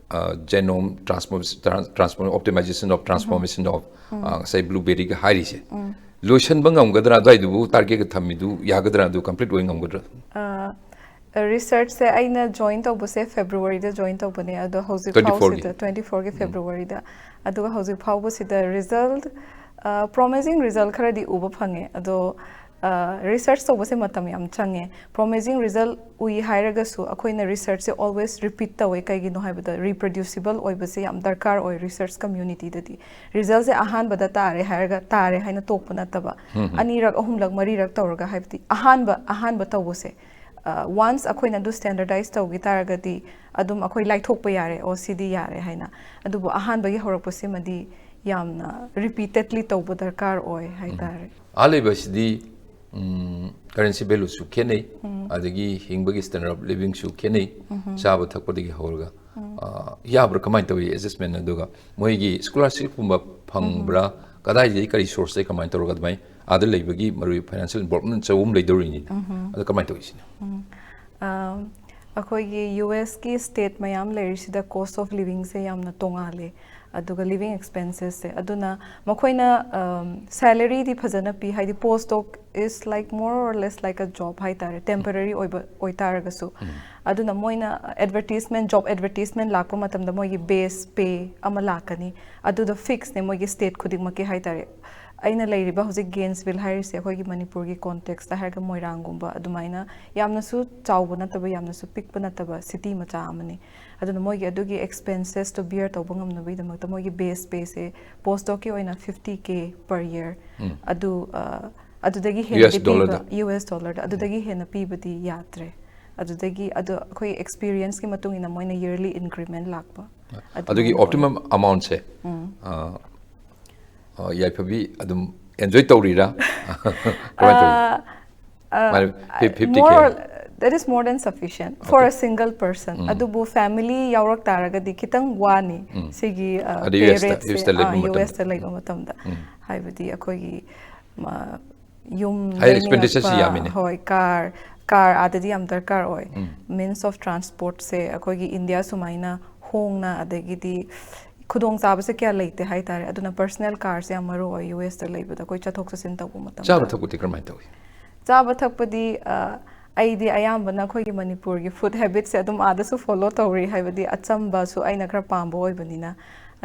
genome transformation, optimization of transformation of, ꯉꯁꯥꯏ ꯕ꯭ꯂꯨꯕꯦꯔꯤꯒ ꯍꯥꯏꯔꯤꯁꯦ, ꯂꯣꯏꯁꯤꯟꯕ ꯉꯝꯒꯗ꯭ꯔꯥ? ꯑꯗꯨꯋꯥꯏꯗꯨꯕꯨ ꯇꯥꯔꯒꯦꯠꯀ ꯊꯝꯃꯤꯗꯨ ꯌꯥꯒꯗ꯭ꯔꯥ? ꯑꯗꯨ ꯀꯝꯄ꯭ꯂꯤꯠ ꯑꯣꯏ ꯉꯝꯒꯗ꯭ꯔꯥ? ꯔꯤꯁꯔꯆꯁꯦ ꯑꯩꯅ ꯖꯣꯏꯟ ꯇꯧꯕꯁꯦ ꯐꯦꯕ꯭ꯔꯨꯋꯥꯔꯤꯗ ꯖꯣꯏꯟ ꯇꯧꯕꯅꯦ, ꯑꯗꯣ ꯍꯧꯖꯤꯛ Twenty fourꯒꯤ? ꯐꯥꯎꯁꯤꯗ, ꯇ꯭ꯋꯦꯟꯇꯤ ꯐꯣꯔꯒꯤ ꯐꯦꯕ꯭ꯔꯨꯋꯥꯔꯤꯗ꯫ ꯑꯗꯨꯒ ꯍꯧꯖꯤꯛ ꯐꯥꯎꯕꯁꯤꯗ ꯔꯤꯖꯜꯠ, ꯄ꯭ꯔꯣꯃꯤꯁꯤꯡ ꯔꯤꯖꯜꯠ ꯈꯔꯗꯤ ꯎꯕ ꯐꯪꯉꯦ꯫ ꯑꯗꯣ ꯔꯤꯁꯔꯆ ꯇꯧꯕꯁꯦ ꯃꯇꯝ ꯌꯥꯝ ꯆꯪꯉꯦ꯫ ꯄ꯭ꯔꯣꯃꯤꯁꯤꯡ ꯔꯤꯖꯜꯠ ꯎꯏ ꯍꯥꯏꯔꯒꯁꯨ ꯑꯩꯈꯣꯏꯅ ꯔꯤꯁꯔꯆꯁꯦ ꯑꯣꯜꯋꯦꯁ ꯔꯤꯄꯤꯠ ꯇꯧꯋꯦ꯫ ꯀꯩꯒꯤꯅꯣ ꯍꯥꯏꯕꯗ ꯔꯤꯄ꯭ꯔꯗ꯭ꯌꯨꯁꯤꯕꯜ ꯑꯣꯏꯕꯁꯦ ꯌꯥꯝ ꯗꯔꯀꯥꯔ ꯑꯣꯏ ꯔꯤꯁꯔꯆ ꯀꯝꯃ꯭ꯌꯨꯅꯤꯇꯤꯗꯗꯤ꯫ ꯔꯤꯖꯜꯠꯁꯦ ꯑꯍꯥꯟꯕꯗ ꯇꯥꯔꯦ ꯍꯥꯏꯔꯒ ꯇꯥꯔꯦ ꯍꯥꯏꯅ ꯇꯣꯛꯄ ꯅꯠꯇꯕ, ꯑꯅꯤꯔꯛ ꯑꯍꯨꯝꯂꯛ ꯃꯔꯤꯔꯛ ꯇꯧꯔꯒ, ꯍꯥꯏꯕꯗꯤ ꯑꯍꯥꯟꯕ ꯑꯍꯥꯟꯕ ꯇꯧꯕꯁꯦ, ꯋꯥꯟꯁ ꯑꯩꯈꯣꯏꯅ ꯑꯗꯨ ꯁ꯭ꯇꯦꯟꯗꯔꯗꯥꯏꯁ ꯇꯧꯈꯤ ꯇꯥꯔꯒꯗꯤ ꯑꯗꯨꯝ ꯑꯩꯈꯣꯏ ꯂꯥꯏꯊꯣꯛꯄ ꯌꯥꯔꯦ, ꯑꯣ ꯁꯤꯗꯤ ꯌꯥꯔꯦ ꯍꯥꯏꯅ꯫ ꯑꯗꯨꯕꯨ ꯑꯍꯥꯟꯕꯒꯤ ꯍꯧꯔꯛꯄꯁꯤꯃꯗꯤ ꯌꯥꯝꯅ ꯔꯤꯄꯤꯇꯦꯗꯂꯤ ꯇꯧꯕ ꯗꯔꯀꯥꯔ ꯑꯣꯏ ꯍꯥꯏꯇꯥꯔꯦ꯫ ꯑꯍꯥꯟꯕꯁꯤꯗꯤ ꯀꯔꯦꯟꯁꯤ ꯚꯦꯂꯨꯁꯨ ꯈꯦꯠꯅꯩ, ꯑꯗꯒꯤ ꯍꯤꯡꯕꯒꯤ ꯁ꯭ꯇꯦꯟꯗꯔꯠ ꯑꯣꯐ ꯂꯤꯕꯤꯡꯁꯨ ꯈꯦꯠꯅꯩ, ꯆꯥꯕ ꯊꯛꯄꯗꯒꯤ ꯍꯧꯔꯒ꯫ ꯑ, ꯌꯥꯕ꯭ꯔꯥ? ꯀꯃꯥꯏꯅ ꯇꯧꯏ ꯑꯦꯗꯖꯁꯃꯦꯟ? ꯑꯗꯨꯒ ꯃꯣꯏꯒꯤ ꯁ꯭ꯀꯣꯂꯥꯔꯁꯤꯞꯀꯨꯝꯕ ꯐꯪꯕ꯭ꯔꯥ? ꯀꯗꯥꯏꯗꯒꯤ, ꯀꯔꯤ ꯁꯣꯔꯁꯇꯒꯤ, ꯀꯃꯥꯏꯅ ꯇꯧꯔꯒ ꯑꯗꯨꯃꯥꯏꯅ ꯑꯥꯗ ꯂꯩꯕꯒꯤ ꯃꯔꯨ ꯐꯥꯏꯅꯥꯟꯁꯤꯌꯦꯜ ꯏꯟꯚꯣꯜꯕꯃꯦꯟ ꯑꯆꯧꯕ ꯑꯃ ꯂꯩꯗꯧꯔꯤꯅꯤꯅ? ꯑꯗꯣ ꯀꯃꯥꯏꯅ ꯇꯧꯏ ꯁꯤꯅ? ꯎꯝ꯫ ꯑ, ꯑꯩꯈꯣꯏꯒꯤ ꯌꯨ ꯑꯦꯁꯀꯤ ꯁ꯭ꯇꯦꯠ ꯃꯌꯥꯝ ꯂꯩꯔꯤꯁꯤꯗ ꯀꯣꯁ ꯑꯣꯐ ꯂꯤꯕꯤꯡꯁꯦ ꯌꯥꯝꯅ ꯇꯣꯡꯉꯥꯜꯂꯦ, ꯑꯗꯨꯒ ꯂꯤꯕꯤꯡ ꯑꯦꯛꯁꯄꯦꯟꯁꯦꯁꯁꯦ꯫ ꯑꯗꯨꯅ ꯃꯈꯣꯏꯅ ꯁꯦꯂꯔꯤꯗꯤ ꯐꯖꯅ ꯄꯤ, ꯍꯥꯏꯗꯤ ꯄꯣꯁ ꯗꯣꯛ is like more or less like a job ꯍꯥꯏꯇꯥꯔꯦ, ꯇꯦꯝꯄꯔꯔꯤ ꯑꯣꯏꯕ ꯑꯣꯏꯇꯥꯔꯒꯁꯨ꯫ ꯑꯗꯨꯅ ꯃꯣꯏꯅ ꯑꯦꯗꯚꯔꯇꯤꯁꯃꯦꯟ, ꯖꯣꯕ ꯑꯦꯗꯚꯔꯇꯤꯁꯃꯦꯟ ꯂꯥꯛꯄ ꯃꯇꯝꯗ ꯃꯣꯏꯒꯤ ꯕꯦꯁ ꯄꯦ ꯑꯃ ꯂꯥꯛꯀꯅꯤ, ꯑꯗꯨꯗꯣ ꯐꯤꯛꯁꯅꯦ ꯃꯣꯏꯒꯤ ꯁ꯭ꯇꯦꯠ ꯈꯨꯗꯤꯡꯃꯛꯀꯤ ꯍꯥꯏꯇꯥꯔꯦ꯫ ꯑꯩꯅ ꯂꯩꯔꯤꯕ ꯍꯧꯖꯤꯛ ꯒꯦꯟꯁꯚꯤꯜ ꯍꯥꯏꯔꯤꯁꯦ ꯑꯩꯈꯣꯏꯒꯤ ꯃꯅꯤꯄꯨꯔꯒꯤ ꯀꯣꯟꯇꯦꯛꯁꯇ ꯍꯥꯏꯔꯒ ꯃꯣꯏꯔꯥꯡꯒꯨꯝꯕ ꯑꯗꯨꯃꯥꯏꯅ ꯌꯥꯝꯅꯁꯨ ꯆꯥꯎꯕ ꯅꯠꯇꯕ, ꯌꯥꯝꯅꯁꯨ ꯄꯤꯛꯄ ꯅꯠꯇꯕ ꯁꯤꯇꯤ ꯃꯆꯥ ꯑꯃꯅꯤ꯫ ꯑꯗꯨꯅ ꯃꯣꯏꯒꯤ ꯑꯗꯨꯒꯤ ꯑꯦꯛꯁꯄꯦꯟꯁꯦꯁꯇꯣ ꯕꯤꯌꯔ ꯇꯧꯕ ꯉꯝꯅꯕꯒꯤꯗꯃꯛꯇ ꯃꯣꯏꯒꯤ ꯕꯦꯁ ꯄꯦꯁꯦ ꯄꯣꯁ ꯗꯣꯛꯀꯤ ꯑꯣꯏꯅ ꯐꯤꯐꯇꯤ ꯀꯦ ꯄꯔ ꯌꯔ꯫ ꯑꯗꯨ, ꯑ, ꯑꯗꯨꯗꯒꯤ ꯍꯦꯟꯅꯗꯤ ꯌꯨ ꯑꯦꯁ ꯗꯣꯂꯔꯗ? ꯄꯤꯕ, ꯌꯨ ꯑꯦꯁ ꯗꯣꯂꯔꯗ, ꯑꯗꯨꯗꯒꯤ ꯍꯦꯟꯅ ꯄꯤꯕꯗꯤ ꯌꯥꯗ꯭ꯔꯦ꯫ ꯑꯗꯨꯗꯒꯤ ꯑꯗꯨ ꯑꯩꯈꯣꯏ ꯑꯦꯛꯁꯄꯤꯔꯤꯌꯦꯟꯁꯀꯤ ꯃꯇꯨꯡ ꯏꯟꯅ ꯃꯣꯏꯅ ꯌꯔꯂꯤ ꯏꯟꯀ꯭ꯔꯤꯃꯦꯟ ꯂꯥꯛꯄ꯫ ꯑꯗꯨꯒꯤ ꯑꯣꯞꯇꯤꯃꯝ ꯑꯦꯃꯥꯎꯟꯁꯦ ꯌꯥꯏꯐꯕꯤ ꯑꯗꯨꯝ ꯑꯦꯟꯖꯣꯏ ꯇꯧꯔꯤꯔꯥ? ꯀꯃꯥꯏꯅ ꯇꯧꯔꯤ? Uh, uh, ꯃꯥꯅꯦ, I- fif- fifty K. more, that is more than sufficient for Okay. a single person. ꯑꯗꯨꯕꯨ family ꯌꯥꯎꯔꯛ ꯇꯥꯔꯒꯗꯤ ꯈꯤꯇꯪ ꯋꯥꯅꯤ ꯁꯤꯒꯤ uh, ꯑꯗ pay US ꯇ- rate ꯁꯦ US ꯇ ꯂꯩꯕ ꯑꯥ, ꯃꯇꯝꯗ. US ꯇ ꯂꯩꯕ ꯃꯇꯝꯗ. ꯍꯥꯏꯕꯗꯤ ꯑꯩꯈꯣꯏꯒꯤ ꯃ- ꯌꯨꯝ Higher expenditure ꯁꯤ ꯂꯩꯅꯤꯡꯉꯛꯄ, ꯌꯥꯝꯃꯤꯅꯦ. ꯍꯣꯏ, car, car ꯑꯥꯗꯗꯤ ꯌꯥꯝ ꯗꯔꯀꯥꯔ ꯑꯣꯏ. Means of transport ꯁꯦ ꯑꯩꯈꯣꯏꯒꯤ India ꯁꯨꯃꯥꯏꯅ ꯍꯣꯡꯅ, ꯑꯗꯒꯤꯗꯤ ꯈꯨꯗꯣꯡꯆꯥꯕꯁꯦ ꯀꯌꯥ ꯂꯩꯇꯦ ꯍꯥꯏꯇꯥꯔꯦ. ꯑꯗꯨꯅ personal car ꯁꯦ ꯌꯥꯝ ꯃꯔꯨ ꯑꯣꯏ US ꯇ ꯂꯩꯕꯗ, ꯑꯩꯈꯣꯏ ꯆꯠꯊꯣꯛ ꯆꯠꯁꯤꯟ ꯇꯧꯕ ꯃꯇꯝꯗ. ꯆꯥꯕ ꯊꯛꯄꯗꯤ ꯀꯔꯝꯍꯥꯏꯅ ꯇꯧꯏ? ꯆꯥꯕ ꯊꯛꯄꯗꯤ ꯑ, ꯑꯩꯗꯤ ꯑꯌꯥꯝꯕꯅ ꯑꯩꯈꯣꯏꯒꯤ ꯃꯅꯤꯄꯨꯔꯒꯤ food habit ꯁꯦ ꯑꯗꯨꯝ ꯑꯥꯗꯁꯨ follow ꯇꯧꯔꯤ, ꯍꯥꯏꯕꯗꯤ ꯑꯆꯝꯕꯁꯨ ꯑꯩꯅ ꯈꯔ ꯄꯥꯝꯕ ꯑꯣꯏꯕꯅꯤꯅ.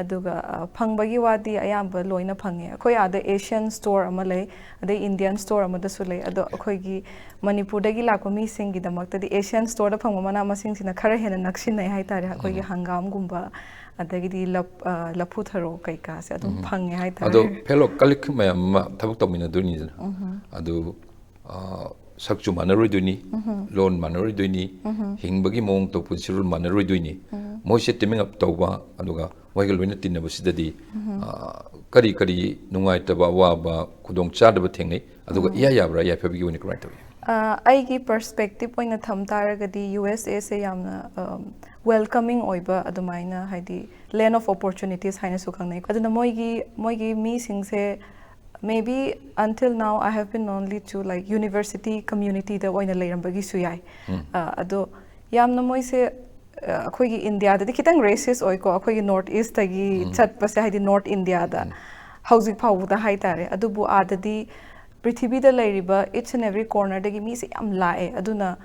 ꯑꯗꯨꯒ ꯑ, ꯐꯪꯕꯒꯤ ꯋꯥꯗꯤ ꯑꯌꯥꯝꯕ ꯂꯣꯏꯅ ꯐꯪꯉꯦ. ꯑꯩꯈꯣꯏ ꯑꯥꯗ Asian store ꯑꯃ ꯂꯩ, ꯑꯗꯩ Indian store ꯑꯃꯗꯁꯨ ꯂꯩ. ꯑꯗꯣ ꯑꯩꯈꯣꯏꯒꯤ ꯃꯅꯤꯄꯨꯔꯗꯒꯤ ꯂꯥꯛꯄ ꯃꯤꯁꯤꯡꯒꯤꯗꯃꯛꯇꯗꯤ Asian store ꯗ ꯐꯪꯕ ꯃꯅꯥ ꯃꯁꯤꯡꯁꯤꯅ ꯈꯔ ꯍꯦꯟꯅ ꯅꯛꯁꯤꯟꯅꯩ ꯍꯥꯏꯇꯥꯔꯦ, ꯑꯩꯈꯣꯏꯒꯤ ꯍꯪꯒꯥꯝꯒꯨꯝꯕ, ꯑꯗꯒꯤꯗꯤ ꯂꯞ- ꯑ, ꯂꯐꯨ ꯊꯔꯣ ꯀꯩꯀꯥꯁꯦ ꯑꯗꯨꯝ ꯐꯪꯉꯦ ꯍꯥꯏꯇꯥꯔꯦ. ꯑꯗꯣ fellow colleague ꯃꯌꯥꯝ ꯑꯃ ꯊꯕꯛ ꯇꯧꯃꯤꯟꯅꯗꯣꯏꯅꯤꯗꯅ, ꯑꯗꯨ ꯑ, ꯁꯛꯁꯨ ꯃꯥꯟꯅꯔꯣꯏꯗꯣꯏꯅꯤ, ꯂꯣꯟ ꯃꯥꯟꯅꯔꯣꯏꯗꯣꯏꯅꯤ, ꯍꯤꯡꯕꯒꯤ ꯃꯑꯣꯡ ꯃꯇꯧ, ꯄꯨꯟꯁꯤꯔꯣꯜ ꯃꯥꯟꯅꯔꯣꯏꯗꯣꯏꯅꯤ. ꯃꯣꯏꯁꯦ teaming up ꯇꯧꯕ, ꯑꯗꯨꯒ ꯃꯣꯏꯒ ꯂꯣꯏꯅ ꯇꯤꯟꯅꯕꯁꯤꯗꯗꯤ ꯑ, ꯀꯔꯤ ꯀꯔꯤ ꯅꯨꯡꯉꯥꯏꯇꯕ, ꯑꯋꯥꯕ, ꯈꯨꯗꯣꯡ ꯆꯥꯗꯕ ꯊꯦꯡꯅꯩ, ꯑꯗꯨꯒ ꯏꯌꯥ ꯌꯥꯕ꯭ꯔꯥ? ꯌꯥꯏꯐꯕꯤꯒꯤ ꯑꯣꯏꯅ ꯀꯃꯥꯏꯅ ꯇꯧꯏ? ꯑ, ꯑꯩꯒꯤ perspective ꯑꯣꯏꯅ ꯊꯝ ꯇꯥꯔꯒꯗꯤ USA ꯁꯦ ꯌꯥꯝꯅ welcoming ꯑꯣꯏꯕ, ꯑꯗꯨꯃꯥꯏꯅ, ꯍꯥꯏꯗꯤ land of opportunities ꯍꯥꯏꯅꯁꯨ ꯈꯪꯅꯩ. ꯑꯗꯨꯅ ꯃꯣꯏꯒꯤ ꯃꯣꯏꯒꯤ ꯃꯤꯁꯤꯡꯁꯦ, maybe until now I have been only to, like, university community ꯗ ꯑꯣꯏꯅ ꯂꯩꯔꯝꯕꯒꯤꯁꯨ ꯌꯥꯏ. ꯑ, ꯑꯗꯣ ꯌꯥꯝꯅ ꯃꯣꯏꯁꯦ ꯑ, ꯑꯩꯈꯣꯏꯒꯤ India ꯗꯗꯤ ꯈꯤꯇꯪ racist ꯑꯣꯏꯀꯣ, ꯑꯩꯈꯣꯏꯒꯤ North East ꯇꯒꯤ ꯆꯠꯄꯁꯦ, ꯍꯥꯏꯗꯤ North India ꯗ ꯍꯧꯖꯤꯛ ꯐꯥꯎꯕꯗ ꯍꯥꯏꯇꯥꯔꯦ. ꯑꯗꯨꯕꯨ ꯑꯥꯗꯗꯤ ꯄ꯭ꯔꯤꯊꯤꯕꯤꯗ ꯂꯩꯔꯤꯕ each and every corner ꯗꯒꯤ ꯃꯤꯁꯦ ꯌꯥꯝ ꯂꯥꯛꯑꯦ. ꯑꯗꯨꯅ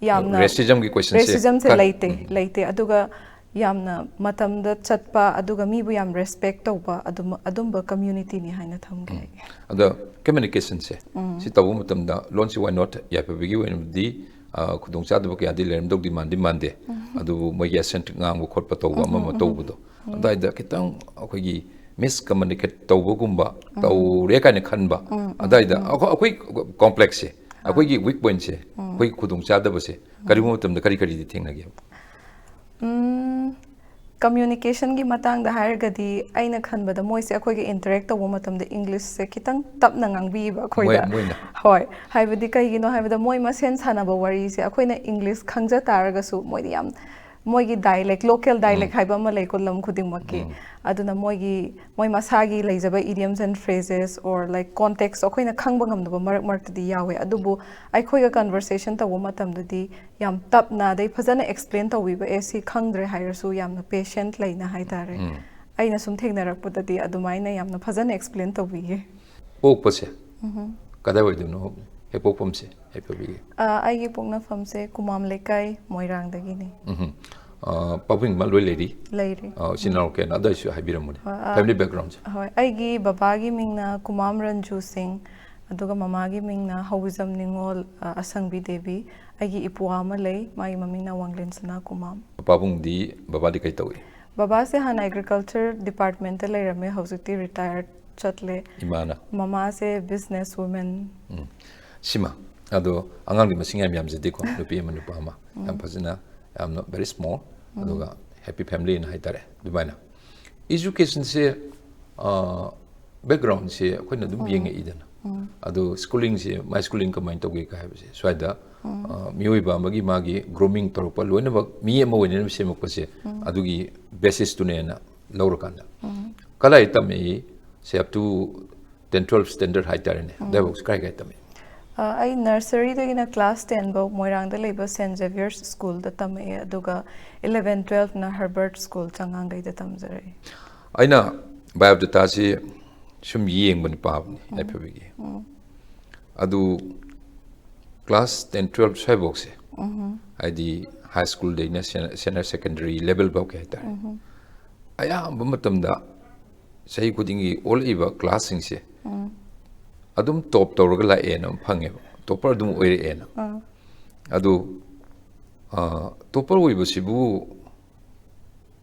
ꯌꯥꯝꯅ Racism ꯒꯤ question ꯁꯦ racism ꯁꯦ ꯈꯔ- ꯂꯩꯇꯦ, ꯂꯩꯇꯦ. ꯑꯗꯨꯒ ꯌꯥꯝꯅ ꯃꯇꯝꯗ ꯆꯠꯄ, ꯑꯗꯨꯒ ꯃꯤꯕꯨ ꯌꯥꯝ respect ꯇꯧꯕ, ꯑꯗꯨꯝ ꯑꯗꯨꯝꯕ community ꯅꯤ ꯍꯥꯏꯅ ꯊꯝꯒꯦ ꯑꯩ. ꯑꯗ communication ꯁꯦ ꯁꯤ ꯇꯧꯕ ꯃꯇꯝꯗ ꯂꯣꯟꯁꯤ, why not? ꯌꯥꯏꯐꯕꯤꯒꯤ ꯑꯣꯏꯅꯗꯤ ꯑ, ꯈꯨꯗꯣꯡꯆꯥꯗꯕ ꯀꯌꯥꯗꯤ ꯂꯩꯔꯝꯗꯧꯗꯤ ꯃꯥꯟꯗꯤ ꯃꯥꯟꯗꯦ, ꯑꯗꯨꯕꯨ ꯃꯣꯏꯒꯤ accent ꯉꯥꯡꯕ ꯈꯣꯠꯄ ꯇꯧꯕ ꯑꯃ ꯑꯃ ꯇꯧꯕꯗꯣ, ꯑꯗꯨꯋꯥꯏꯗ ꯈꯤꯇꯪ ꯑꯩꯈꯣꯏꯒꯤ miscommunicate ꯇꯧꯕꯒꯨꯝꯕ ꯇꯧꯔꯦ ꯀꯥꯏꯅ ꯈꯟꯕ, ꯑꯗꯨꯋꯥꯏꯗ ꯑꯩꯈꯣꯏ ꯑꯩꯈꯣꯏ complex ꯁꯦ, ꯑꯩꯈꯣꯏꯒꯤ weak point ꯁꯦ, ꯑꯩꯈꯣꯏꯒꯤ ꯈꯨꯗꯣꯡꯆꯥꯗꯕꯁꯦ ꯀꯔꯤꯒꯨꯝꯕ ꯃꯇꯝꯗ ꯀꯔꯤ ꯀꯔꯤꯗꯤ ꯊꯦꯡꯅꯒꯦꯕ? ꯎꯝ, ꯀꯝꯃ꯭ꯌꯨꯅꯤꯀꯦꯁꯟꯒꯤ ꯃꯇꯥꯡꯗ ꯍꯥꯏꯔꯒꯗꯤ, ꯑꯩꯅ ꯈꯟꯕꯗ ꯃꯣꯏꯁꯦ ꯑꯩꯈꯣꯏꯒ ꯏꯟꯇꯔꯦꯛ ꯇꯧꯕ ꯃꯇꯝꯗ ꯏꯪꯂꯤꯁꯁꯦ ꯈꯤꯇꯪ ꯇꯞꯅ ꯉꯥꯡꯕꯤꯌꯦꯕ ꯑꯩꯈꯣꯏꯗ꯫ ꯃꯣꯏꯅ ꯍꯣꯏ, ꯍꯥꯏꯕꯗꯤ ꯀꯩꯒꯤꯅꯣ ꯍꯥꯏꯕꯗ ꯃꯣꯏ ꯃꯁꯦꯟ ꯁꯥꯟꯅꯕ ꯋꯥꯔꯤꯁꯦ ꯑꯩꯈꯣꯏꯅ ꯏꯪꯂꯤꯁ ꯈꯪꯖ ꯇꯥꯔꯒꯁꯨ, ꯃꯣꯏꯗꯤ ꯌꯥꯝ, ꯃꯣꯏꯒꯤ ꯗꯥꯏꯂꯦꯛ, ꯂꯣꯀꯦꯜ ꯗꯥꯏꯂꯦꯛ ꯍꯥꯏꯕ ꯑꯃ ꯂꯩꯀꯣ, ꯂꯝ ꯈꯨꯗꯤꯡꯃꯛꯀꯤ꯫ ꯑꯗꯨꯅ ꯃꯣꯏꯒꯤ, ꯃꯣꯏ ꯃꯁꯥꯒꯤ ꯂꯩꯖꯕ idioms and phrases or like context ꯑꯩꯈꯣꯏꯅ ꯈꯪꯕ ꯉꯝꯗꯕ ꯃꯔꯛ ꯃꯔꯛꯇꯗꯤ ꯌꯥꯎꯋꯦ꯫ ꯑꯗꯨꯕꯨ ꯑꯩꯈꯣꯏꯒ ꯀꯟꯚꯔꯁꯦꯁꯟ ꯇꯧꯕ ꯃꯇꯝꯗꯗꯤ ꯌꯥꯝ ꯇꯞꯅ, ꯑꯗꯩ ꯐꯖꯅ ꯑꯦꯛꯁꯄ꯭ꯂꯦꯟ ꯇꯧꯕꯤꯕ, "ꯑꯦ, ꯁꯤ ꯈꯪꯗ꯭ꯔꯦ" ꯍꯥꯏꯔꯁꯨ ꯌꯥꯝꯅ ꯄꯦꯁꯦꯟꯠ ꯂꯩꯅ ꯍꯥꯏꯇꯥꯔꯦ꯫ ꯑꯩꯅ ꯁꯨꯝ ꯊꯦꯡꯅꯔꯛꯄꯗꯗꯤ ꯑꯗꯨꯃꯥꯏꯅ ꯌꯥꯝꯅ ꯐꯖꯅ ꯑꯦꯛꯁꯄ꯭ꯂꯦꯟ ꯇꯧꯕꯤꯌꯦ꯫ ꯄꯣꯛꯄꯁꯦ ꯀꯗꯥꯏꯋꯥꯏꯗꯅꯣ? ꯍꯦꯛ ꯄꯣꯛꯐꯝꯁꯦ ꯍꯥꯏꯐꯦꯠ ꯍꯥꯏꯕꯤꯒꯦ꯫ ꯑ, ꯑꯩꯒꯤ ꯄꯣꯛꯅꯐꯝꯁꯦ ꯀꯨꯃꯥꯝ ꯂꯩꯀꯥꯏ, ꯃꯣꯏꯔꯥꯡꯗꯒꯤꯅꯤ꯫ ꯎꯝ꯫ ꯑ, ꯄꯥꯕꯨꯡ ꯏꯃꯥ ꯂꯣꯏ ꯂꯩꯔꯤ? ꯂꯩꯔꯤ꯫ ꯑ, ꯏꯆꯤꯟ ꯏꯅꯥꯎ ꯀꯌꯥꯅꯣ? ꯑꯗꯨ ꯑꯩꯁꯨ ꯍꯥꯏꯕꯤꯔꯝꯃꯨꯅꯦ꯫ ꯍꯣꯏ, ꯑ, ꯐꯦꯃꯤꯂꯤ ꯕꯦꯛꯒ꯭ꯔꯥꯎꯟꯁꯦ꯫ ꯍꯣꯏ, ꯑꯩꯒꯤ ꯕꯕꯥꯒꯤ ꯃꯤꯡꯅ ꯀꯨꯃꯥꯝ ꯔꯟꯖꯨ ꯁꯤꯡ, ꯑꯗꯨꯒ ꯃꯃꯥꯒꯤ ꯃꯤꯡꯅ ꯍꯧꯕꯤꯖꯝ ꯅꯤꯉꯣꯜ, ꯑ, ꯑꯁꯪꯕꯤ ꯗꯦꯕꯤ꯫ ꯑꯩꯒꯤ ꯏꯄ꯭ꯋꯥ ꯑꯃ ꯂꯩ, ꯃꯥꯒꯤ ꯃꯃꯤꯡꯅ ꯋꯥꯡꯂꯦꯟꯁꯅꯥ ꯀꯨꯃꯥꯝ꯫ ꯄꯥꯕꯨꯡꯗꯤ, ꯕꯕꯥꯗꯤ ꯀꯩ ꯇꯧꯏ? ꯕꯕꯥꯁꯦ ꯍꯥꯟꯅ ꯑꯦꯒ꯭ꯔꯤꯀꯜꯆꯔ ꯗꯤꯄꯥꯔꯠꯃꯦꯟꯇ ꯂꯩꯔꯝꯃꯦ, ꯍꯧꯖꯤꯛꯇꯤ ꯔꯤꯇꯥꯌꯔ ꯆꯠꯂꯦ꯫ ꯏꯃꯥꯅ? ꯃꯃꯥꯁꯦ ꯕꯤꯖꯤꯅꯦꯁ ꯋꯨꯃꯦꯟ꯫ ꯎꯝ꯫ ꯁꯤꯃ, ꯑꯗꯣ ꯑꯉꯥꯡꯗꯤ ꯃꯁꯤꯡ ꯌꯥꯝ ꯌꯥꯝꯖꯗꯦꯀꯣ, ꯅꯨꯄꯤ ꯑꯃ ꯅꯨꯄꯥ ꯑꯃ꯫ ꯌꯥꯝ ꯐꯖꯅ, ꯌꯥꯝꯅ very small, ꯑꯗꯨꯒ happy family ꯍꯥꯏꯅ ꯍꯥꯏꯇꯥꯔꯦ꯫ ꯑꯗꯨꯃꯥꯏꯅ ꯏꯖꯨꯀꯦꯁꯟꯁꯦ, ꯕꯦꯛꯒ꯭ꯔꯥꯎꯟꯁꯦ ꯑꯩꯈꯣꯏꯅ ꯑꯗꯨꯝ ꯌꯦꯡꯉꯛꯏꯗꯅ꯫ ꯑꯗꯣ ꯁ꯭ꯀꯨꯂꯤꯡꯁꯦ, my schooling ꯀꯃꯥꯏꯅ ꯇꯧꯒꯦ ꯀ ꯍꯥꯏꯕꯁꯦ, ꯁ꯭ꯋꯥꯏꯗ, ꯑ, ꯃꯤꯑꯣꯏꯕ ꯑꯃꯒꯤ ꯃꯥꯒꯤ ꯒ꯭ꯔꯨꯃꯤꯡ ꯇꯧꯔꯛꯄ, ꯂꯣꯏꯅꯃꯛ ꯃꯤ ꯑꯃ ꯑꯣꯏꯅꯅꯕ ꯁꯦꯝꯃꯛꯄꯁꯦ, ꯑꯗꯨꯒꯤ ꯕꯦꯁꯤꯁꯇꯨꯅꯦꯅ ꯂꯧꯔꯀꯥꯟꯗ꯫ ꯀꯗꯥꯏ ꯇꯝꯃꯛꯏ? ꯁꯦ, up to ten, twelve standard ꯍꯥꯏꯇꯥꯔꯦꯅꯦ, ꯑꯗꯥꯏꯐꯥꯎꯁꯦ ꯀꯥꯏ ꯀꯥꯏ ꯇꯝꯃꯛꯏ? ꯑ, ꯑꯩ ꯅꯔꯁꯔꯤꯗꯒꯤꯅ ꯀ꯭ꯂꯥꯁ ꯇꯦꯟ ꯐꯧ ꯃꯣꯏꯔꯥꯡꯗ ꯂꯩꯕ ꯁꯦꯟ ꯖꯦꯚꯤꯌꯔꯁ ꯁ꯭ꯀꯨꯜꯗ ꯇꯝꯃꯛꯑꯦ, ꯑꯗꯨꯒ ꯏꯂꯚꯦꯟ ꯇꯨꯋꯦꯜꯐꯅ ꯍꯔꯕꯔꯠ ꯁ꯭ꯀꯨꯜ ꯆꯉꯥꯡꯒꯩꯗ ꯇꯝꯖꯔꯛꯑꯦ꯫ ꯑꯩꯅ ꯕꯥꯏꯑꯣꯗꯥꯇꯥꯁꯤ ꯁꯨꯝ ꯌꯦꯡꯕꯅꯤ, ꯄꯥꯕꯅꯤ, ꯌꯥꯏꯐꯕꯤꯒꯤ꯫ ꯑꯗꯨ ꯀ꯭ꯂꯥꯁ ꯇꯦꯟ, ꯇꯨꯋꯦꯜꯐ ꯁ꯭ꯋꯥꯏꯐꯥꯎꯁꯦ, ꯍꯥꯏꯗꯤ ꯍꯥꯏ ꯁ꯭ꯀꯨꯜꯗꯩꯅ ꯁꯦꯅ-, ꯁꯦꯅꯤꯌꯔ ꯁꯦꯀꯦꯟꯗꯔꯤ ꯂꯦꯚꯦꯜ ꯐꯥꯎꯒꯤ ꯍꯥꯏꯇꯥꯔꯦ, ꯑꯌꯥꯝꯕ ꯃꯇꯝꯗ ꯆꯍꯤ ꯈꯨꯗꯤꯡꯒꯤ ꯑꯣꯜꯂꯛꯏꯕ ꯀ꯭ꯂꯥꯁꯁꯤꯡꯁꯦ ꯑꯗꯨꯝ ꯇꯣꯞ ꯇꯧꯔꯒ ꯂꯥꯛꯑꯦꯅ ꯑꯃ ꯐꯪꯉꯦꯕ, ꯇꯣꯞꯄꯔ ꯑꯗꯨꯝ ꯑꯣꯏꯔꯛꯑꯦꯅ꯫ ꯑꯗꯨ, ꯑ, ꯇꯣꯞꯄꯔ ꯑꯣꯏꯕꯁꯤꯕꯨ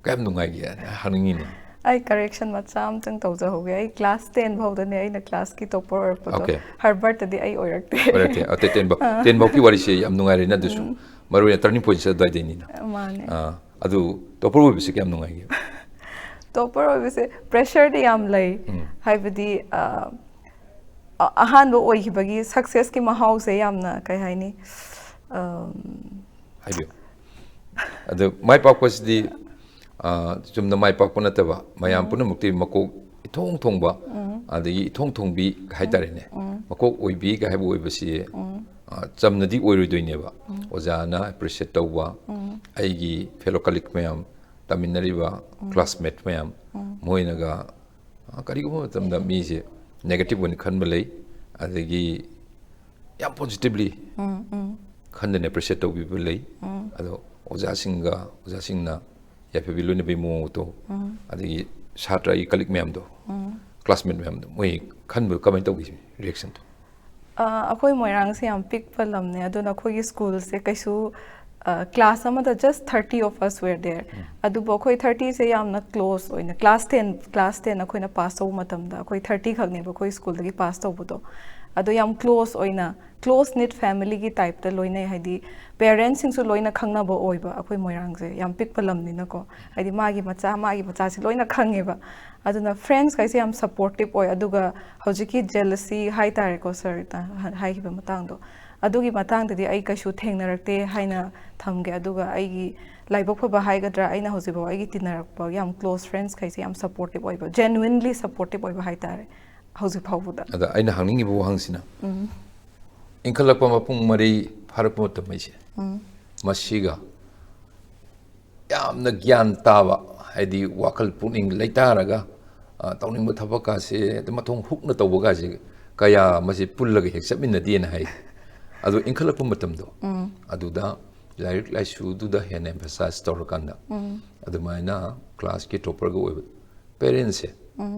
ꯀꯌꯥꯝ ꯅꯨꯡꯉꯥꯏꯒꯦ ꯍꯥꯏꯅ ꯍꯪꯅꯤꯡꯉꯤꯅꯦ꯫ ꯑꯩ ꯀꯔꯦꯛꯁꯟ ꯃꯆꯥ ꯑꯝꯇꯪ ꯇꯧꯖꯍꯧꯒꯦ꯫ ꯑꯩ ꯀ꯭ꯂꯥꯁ ꯇꯦꯟ ꯐꯥꯎꯗꯅꯦ ꯑꯩꯅ ꯀ꯭ꯂꯥꯁꯀꯤ ꯇꯣꯞꯄꯔ ꯑꯣꯏꯔꯛꯄꯗꯣ꯫ Okay. ꯍꯔꯕꯔꯠꯇꯗꯤ ꯑꯩ ꯑꯣꯏꯔꯛꯇꯦ꯫ ꯑꯣꯏꯔꯛꯇꯦ꯫ ꯑꯇꯩ ꯇꯦꯟ ꯐꯥꯎ, ꯇꯦꯟ ꯐꯥꯎꯀꯤ ꯋꯥꯔꯤꯁꯦ ꯌꯥꯝ ꯅꯨꯡꯉꯥꯏꯔꯦꯅ ꯑꯗꯨꯁꯨ꯫ ꯃꯔꯨ ꯑꯣꯏꯅ ꯇꯔꯅꯤꯡ ꯄꯣꯏꯟꯠꯁꯦ ꯑꯗꯨꯋꯥꯏꯗꯩꯅꯤꯅ꯫ ꯃꯥꯅꯦ꯫ ꯑꯥ, ꯑꯗꯨ ꯇꯣꯄꯔ ꯑꯣꯏꯕꯁꯤ ꯀꯌꯥꯝ ꯅꯨꯡꯉꯥꯏꯒꯦ? ꯇꯣꯄꯔ ꯑꯣꯏꯕꯁꯦ ꯄ꯭ꯔꯦꯁꯔꯗꯤ ꯌꯥꯝ ꯂꯩ꯫ ꯎꯝ. ꯍꯥꯏꯕꯗꯤ ꯑ, ꯑ- ꯑꯍꯥꯟꯕ ꯑꯣꯏꯈꯤꯕꯒꯤ ꯁꯛꯁꯦꯁꯀꯤ ꯃꯍꯥꯎꯁꯦ ꯌꯥꯝꯅ ꯀꯩ ꯍꯥꯏꯅꯤ? ꯑꯝ, ꯍꯥꯏꯕꯤꯌꯨ. ꯑꯗꯨ ꯃꯥꯏ ꯄꯥꯛꯄꯁꯤꯗꯤ ꯑ, ꯆꯨꯝꯅ ꯃꯥꯏ ꯄꯥꯛꯄ ꯅꯠꯇꯕ, ꯃꯌꯥꯝ ꯄꯨꯝꯅꯃꯛꯇꯤ ꯃꯀꯣꯛ ꯏꯊꯣꯡ ꯊꯣꯡꯕ, ꯑꯗꯒꯤ ꯏꯊꯣꯡ ꯊꯣꯡꯕꯤ ꯍꯥꯏꯇꯥꯔꯦꯅꯦ, ꯃꯀꯣꯛ ꯑꯣꯏꯕꯤ ꯀꯥꯏ ꯍꯥꯏꯕ ꯑꯣꯏꯕꯁꯤ ꯑ, ꯆꯝꯅꯗꯤ ꯑꯣꯏꯔꯣꯏꯗꯣꯏꯅꯦꯕ. ꯑꯣꯖꯥꯅ ꯑꯦꯄ꯭ꯔꯤꯁꯤꯌꯦꯠ ꯇꯧꯕ, ꯑꯩꯒꯤ ꯐꯦꯂꯣ ꯀꯂꯤꯛ ꯃꯌꯥꯝ, ꯇꯝꯃꯤꯟꯅꯔꯤꯕ ꯀ꯭ꯂꯥꯁꯃꯦꯠ ꯃꯌꯥꯝ, ꯃꯣꯏꯅꯒ ꯑ, ꯀꯔꯤꯒꯨꯝꯕ ꯃꯇꯝꯗ ꯃꯤꯁꯦ ꯅꯦꯒꯦꯇꯤꯚ ꯑꯣꯏꯅ ꯈꯟꯕ ꯂꯩ, ꯑꯗꯒꯤ ꯌꯥꯝ ꯄꯣꯖꯤꯇꯤꯚꯂꯤ ꯈꯟꯗꯅ ꯑꯦꯄ꯭ꯔꯤꯁꯤꯌꯦꯠ ꯇꯧꯕꯤꯕ ꯂꯩ. ꯑꯗꯣ ꯑꯣꯖꯥꯁꯤꯡꯒ, ꯑꯣꯖꯥꯁꯤꯡꯅ ꯌꯥꯏꯐꯕꯤ ꯂꯣꯏꯅꯕꯤ ꯃꯑꯣꯡꯗꯣ, ꯑꯗꯒꯤ ꯁꯥꯇ꯭ꯔ ꯑꯩꯒꯤ ꯀꯂꯤꯛ ꯃꯌꯥꯝꯗꯣ, ꯀ꯭ꯂꯥꯁꯃꯦꯠ ꯃꯌꯥꯝꯗꯣ, ꯃꯣꯏ ꯈꯟꯕ ꯀꯃꯥꯏꯅ ꯇꯧꯈꯤ ꯔꯤꯌꯦꯛꯁꯟꯗꯣ? ꯑ, ꯑꯩꯈꯣꯏ ꯃꯣꯏꯔꯥꯡꯁꯦ ꯌꯥꯝ ꯄꯤꯛꯄ ꯂꯝꯅꯦ, ꯑꯗꯨꯅ ꯑꯩꯈꯣꯏꯒꯤ ꯁ꯭ꯀꯨꯜꯁꯦ ꯀꯩꯁꯨ ꯀ꯭ꯂꯥꯁ ꯑꯃꯗ just thirty of us were there. ꯑꯗꯨꯕꯨ ꯑꯩꯈꯣꯏ ꯊꯥꯔꯇꯤꯁꯦ ꯌꯥꯝꯅ ꯀ꯭ꯂꯣꯁ ꯑꯣꯏꯅ, ꯀ꯭ꯂꯥꯁ ꯇꯦꯟ, ꯀ꯭ꯂꯥꯁ ꯇꯦꯟ ꯑꯩꯈꯣꯏꯅ ꯄꯥꯁ ꯇꯧꯕ ꯃꯇꯝꯗ ꯑꯩꯈꯣꯏ ꯊꯥꯔꯇꯤ ꯈꯛꯅꯦꯕ ꯑꯩꯈꯣꯏ ꯁ꯭ꯀꯨꯜꯗꯒꯤ ꯄꯥꯁ ꯇꯧꯕꯗꯣ. ꯑꯗꯣ ꯌꯥꯝ ꯀ꯭ꯂꯣꯁ ꯑꯣꯏꯅ, ꯀ꯭ꯂꯣꯁ ꯅꯤꯠ ꯐꯦꯃꯤꯂꯤꯒꯤ ꯇꯥꯏꯞꯇ ꯂꯣꯏꯅꯩ. ꯍꯥꯏꯗꯤ ꯄꯦꯔꯦꯟꯁꯁꯤꯡꯁꯨ ꯂꯣꯏꯅ ꯈꯪꯅꯕ ꯑꯣꯏꯕ ꯑꯩꯈꯣꯏ ꯃꯣꯏꯔꯥꯡꯁꯦ, ꯌꯥꯝ ꯄꯤꯛꯄ ꯂꯝꯅꯤꯅꯀꯣ. ꯍꯥꯏꯗꯤ ꯃꯥꯒꯤ ꯃꯆꯥ, ꯃꯥꯒꯤ ꯃꯆꯥꯁꯤ ꯂꯣꯏꯅ ꯈꯪꯉꯦꯕ. ꯑꯗꯨꯅ ꯐ꯭ꯔꯦꯟꯁꯈꯩꯁꯦ ꯌꯥꯝ ꯁꯞꯄꯣꯔꯇꯤꯞ ꯑꯣꯏ. ꯑꯗꯨꯒ ꯍꯧꯖꯤꯛꯀꯤ ꯖꯦꯂꯁꯤ ꯍꯥꯏꯇꯥꯔꯦꯀꯣ, ꯁꯥꯔꯅ ꯍꯥꯏꯈꯤꯕ ꯃꯇꯥꯡꯗꯣ, ꯑꯗꯨꯒꯤ ꯃꯇꯥꯡꯗꯗꯤ ꯑꯩ ꯀꯩꯁꯨ ꯊꯦꯡꯅꯔꯛꯇꯦ ꯍꯥꯏꯅ ꯊꯝꯒꯦ. ꯑꯗꯨꯒ ꯑꯩꯒꯤ ꯂꯥꯏꯕꯛ ꯐꯕ ꯍꯥꯏꯒꯗ꯭ꯔꯥ, ꯑꯩꯅ ꯍꯧꯖꯤꯛꯐꯥꯎ ꯑꯩꯒꯤ ꯇꯤꯟꯅꯔꯛꯄ ꯌꯥꯝ ꯀ꯭ꯂꯣꯁ ꯐ꯭ꯔꯦꯟꯁꯈꯩꯁꯦ ꯌꯥꯝ ꯁꯞꯄꯣꯔꯇꯤꯞ ꯑꯣꯏꯕ, ꯖꯦꯅꯨꯏꯟꯂꯤ ꯁꯞꯄꯣꯔꯇꯤꯞ ꯑꯣꯏꯕ ꯍꯥꯏꯇꯥꯔꯦ ꯍꯧꯖꯤꯛ ꯐꯥꯎꯕꯗ. ꯑꯗ ꯑꯩꯅ ꯍꯪꯅꯤꯡꯉꯤꯕ ꯋꯥꯍꯪꯁꯤꯅ, ꯏꯟꯈꯠꯂꯛꯄ ꯃꯄꯨꯡ ꯃꯔꯩ ꯐꯥꯔꯛꯄ ꯃꯇꯝ ꯍꯥꯏꯁꯦ, ꯃꯁꯤꯒ ꯌꯥꯝꯅ ꯒ꯭ꯌꯥꯟ ꯇꯥꯕ, ꯍꯥꯏꯗꯤ ꯋꯥꯈꯜ ꯄꯨꯛꯅꯤꯡ ꯂꯩꯇꯥꯔꯒ, ꯑ, ꯇꯧꯅꯤꯡꯕ ꯊꯕꯛꯀꯥꯁꯦ ꯑꯗꯨꯝ ꯃꯊꯣꯡ ꯍꯨꯛꯅ ꯇꯧꯕꯒꯥꯁꯦ ꯀꯌꯥ ꯃꯁꯤ ꯄꯨꯜꯂꯒ ꯍꯦꯛ ꯆꯠꯃꯤꯟꯅꯗꯦꯅ ꯍꯥꯏ. ꯑꯗꯣ ꯏꯟꯈꯠꯂꯛꯄ ꯃꯇꯝꯗꯣ, ꯑꯗꯨꯗ ꯂꯥꯏꯔꯤꯛ ꯂꯥꯏꯁꯨꯗꯨꯗ ꯍꯦꯟꯅ ꯑꯦꯝꯐꯁꯥꯏꯁ ꯇꯧꯔꯀꯥꯟꯗ, ꯑꯗꯨꯃꯥꯏꯅ ꯀ꯭ꯂꯥꯁꯀꯤ ꯇꯣꯄꯔꯒ ꯑꯣꯏꯕ ꯄꯦꯔꯦꯟꯁꯁꯦ,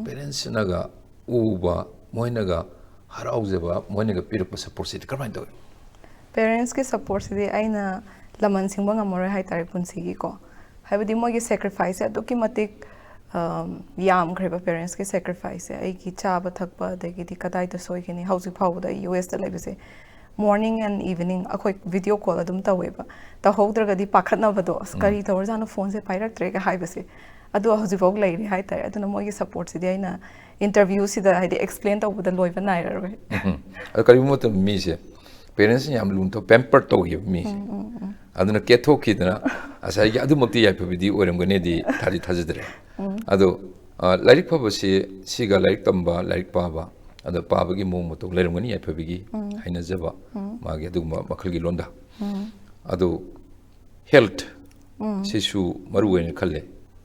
ꯄꯦꯔꯦꯟꯁꯁꯤꯅꯒ ꯎꯕ, ꯃꯣꯏꯅꯒ ꯍꯔꯥꯎꯖꯕ, ꯃꯣꯏꯅꯒ ꯄꯤꯔꯛꯄ ꯁꯞꯄꯣꯔꯠꯁꯤꯗꯤ ꯀꯔꯝꯍꯥꯏꯅ ꯇꯧꯏ? ꯄꯦꯔꯦꯟꯁꯀꯤ ꯁꯞꯄꯣꯔꯠꯁꯤꯗꯤ ꯑꯩꯅ ꯂꯃꯟ ꯁꯤꯡꯕ ꯉꯝꯃꯔꯣꯏ ꯍꯥꯏꯇꯥꯔꯦ ꯄꯨꯟꯁꯤꯒꯤꯀꯣ. ꯍꯥꯏꯕꯗꯤ ꯃꯣꯏꯒꯤ ꯁꯦꯀ꯭ꯔꯤꯐꯥꯏꯁꯁꯦ ꯑꯗꯨꯛꯀꯤ ꯃꯇꯤꯛ, ꯑꯝ, ꯌꯥꯝꯈ꯭ꯔꯦꯕ ꯄꯦꯔꯦꯟꯁꯀꯤ ꯁꯦꯀ꯭ꯔꯤꯐꯥꯏꯁꯁꯦ. ꯑꯩꯒꯤ ꯆꯥꯕ ꯊꯛꯄ, ꯑꯗꯒꯤꯗꯤ ꯀꯗꯥꯏꯗ ꯁꯣꯏꯒꯅꯤ, ꯍꯧꯖꯤꯛ ꯐꯥꯎꯕꯗ ꯑꯩ ꯌꯨ ꯑꯦꯁꯇ ꯂꯩꯕꯁꯦ Morning and evening ꯑꯩꯈꯣꯏ video call ꯑꯗꯨꯝ ꯇꯧꯋꯦꯕ꯫ ꯇꯧꯍꯧꯗ꯭ꯔꯒꯗꯤ ꯄꯥꯈꯠꯅꯕꯗꯣ, "ꯑꯁ, ꯀꯔꯤ ꯇꯧꯔꯖꯥꯠꯅꯣ, phoneꯁꯦ ꯄꯥꯏꯔꯛꯇ꯭ꯔꯦꯒ" ꯍꯥꯏꯕꯁꯦ, ꯑꯗꯨ ꯍꯧꯖꯤꯛꯐꯥꯎ ꯂꯩꯔꯤ ꯍꯥꯏꯇꯥꯔꯦ꯫ ꯑꯗꯨꯅ ꯃꯣꯏꯒꯤ supportꯁꯤꯗꯤ ꯑꯩꯅ interviewꯁꯤꯗ ꯍꯥꯏꯗꯤ explain ꯇꯧꯕꯗ ꯂꯣꯏꯕ ꯅꯥꯏꯔꯔꯣꯏ꯫ ꯎꯝ꯫ ꯑꯗꯣ ꯀꯔꯤꯒꯨꯝꯕ ꯃꯇꯝꯗ ꯃꯤꯁꯦ parents ꯌꯥꯝ ꯂꯨꯅ ꯇꯧ, pamper ꯇꯧꯈꯤꯕ ꯃꯤꯁꯦ, ꯑꯗꯨꯅ ꯀꯦꯊꯣꯛꯈꯤꯗꯅ ꯉꯁꯥꯏꯒꯤ ꯑꯗꯨꯃꯛꯇꯤ ꯌꯥꯏꯐꯕꯗꯤ ꯑꯣꯏꯔꯝꯒꯅꯤꯗꯤ ꯊꯥꯗꯤ ꯊꯥꯖꯗ꯭ꯔꯦ꯫ ꯑꯗꯣ ꯑ, ꯂꯥꯏꯔꯤꯛ ꯐꯕꯁꯤ ꯁꯤꯒ ꯂꯥꯏꯔꯤꯛ ꯇꯝꯕ, ꯂꯥꯏꯔꯤꯛ ꯄꯥꯕ, ꯑꯗꯣ ꯄꯥꯕꯒꯤ ꯃꯑꯣꯡ ꯃꯇꯧ ꯂꯩꯔꯝꯒꯅꯤ, ꯌꯥꯏꯐꯕꯒꯤ ꯍꯥꯏꯅꯖꯕ ꯃꯥꯒꯤ ꯑꯗꯨꯒꯨꯝꯕ ꯃꯈꯜꯒꯤ ꯂꯣꯟꯗ꯫ ꯑꯗꯣ health ꯁꯤꯁꯨ ꯃꯔꯨ ꯑꯣꯏꯅ ꯈꯜꯂꯦ꯫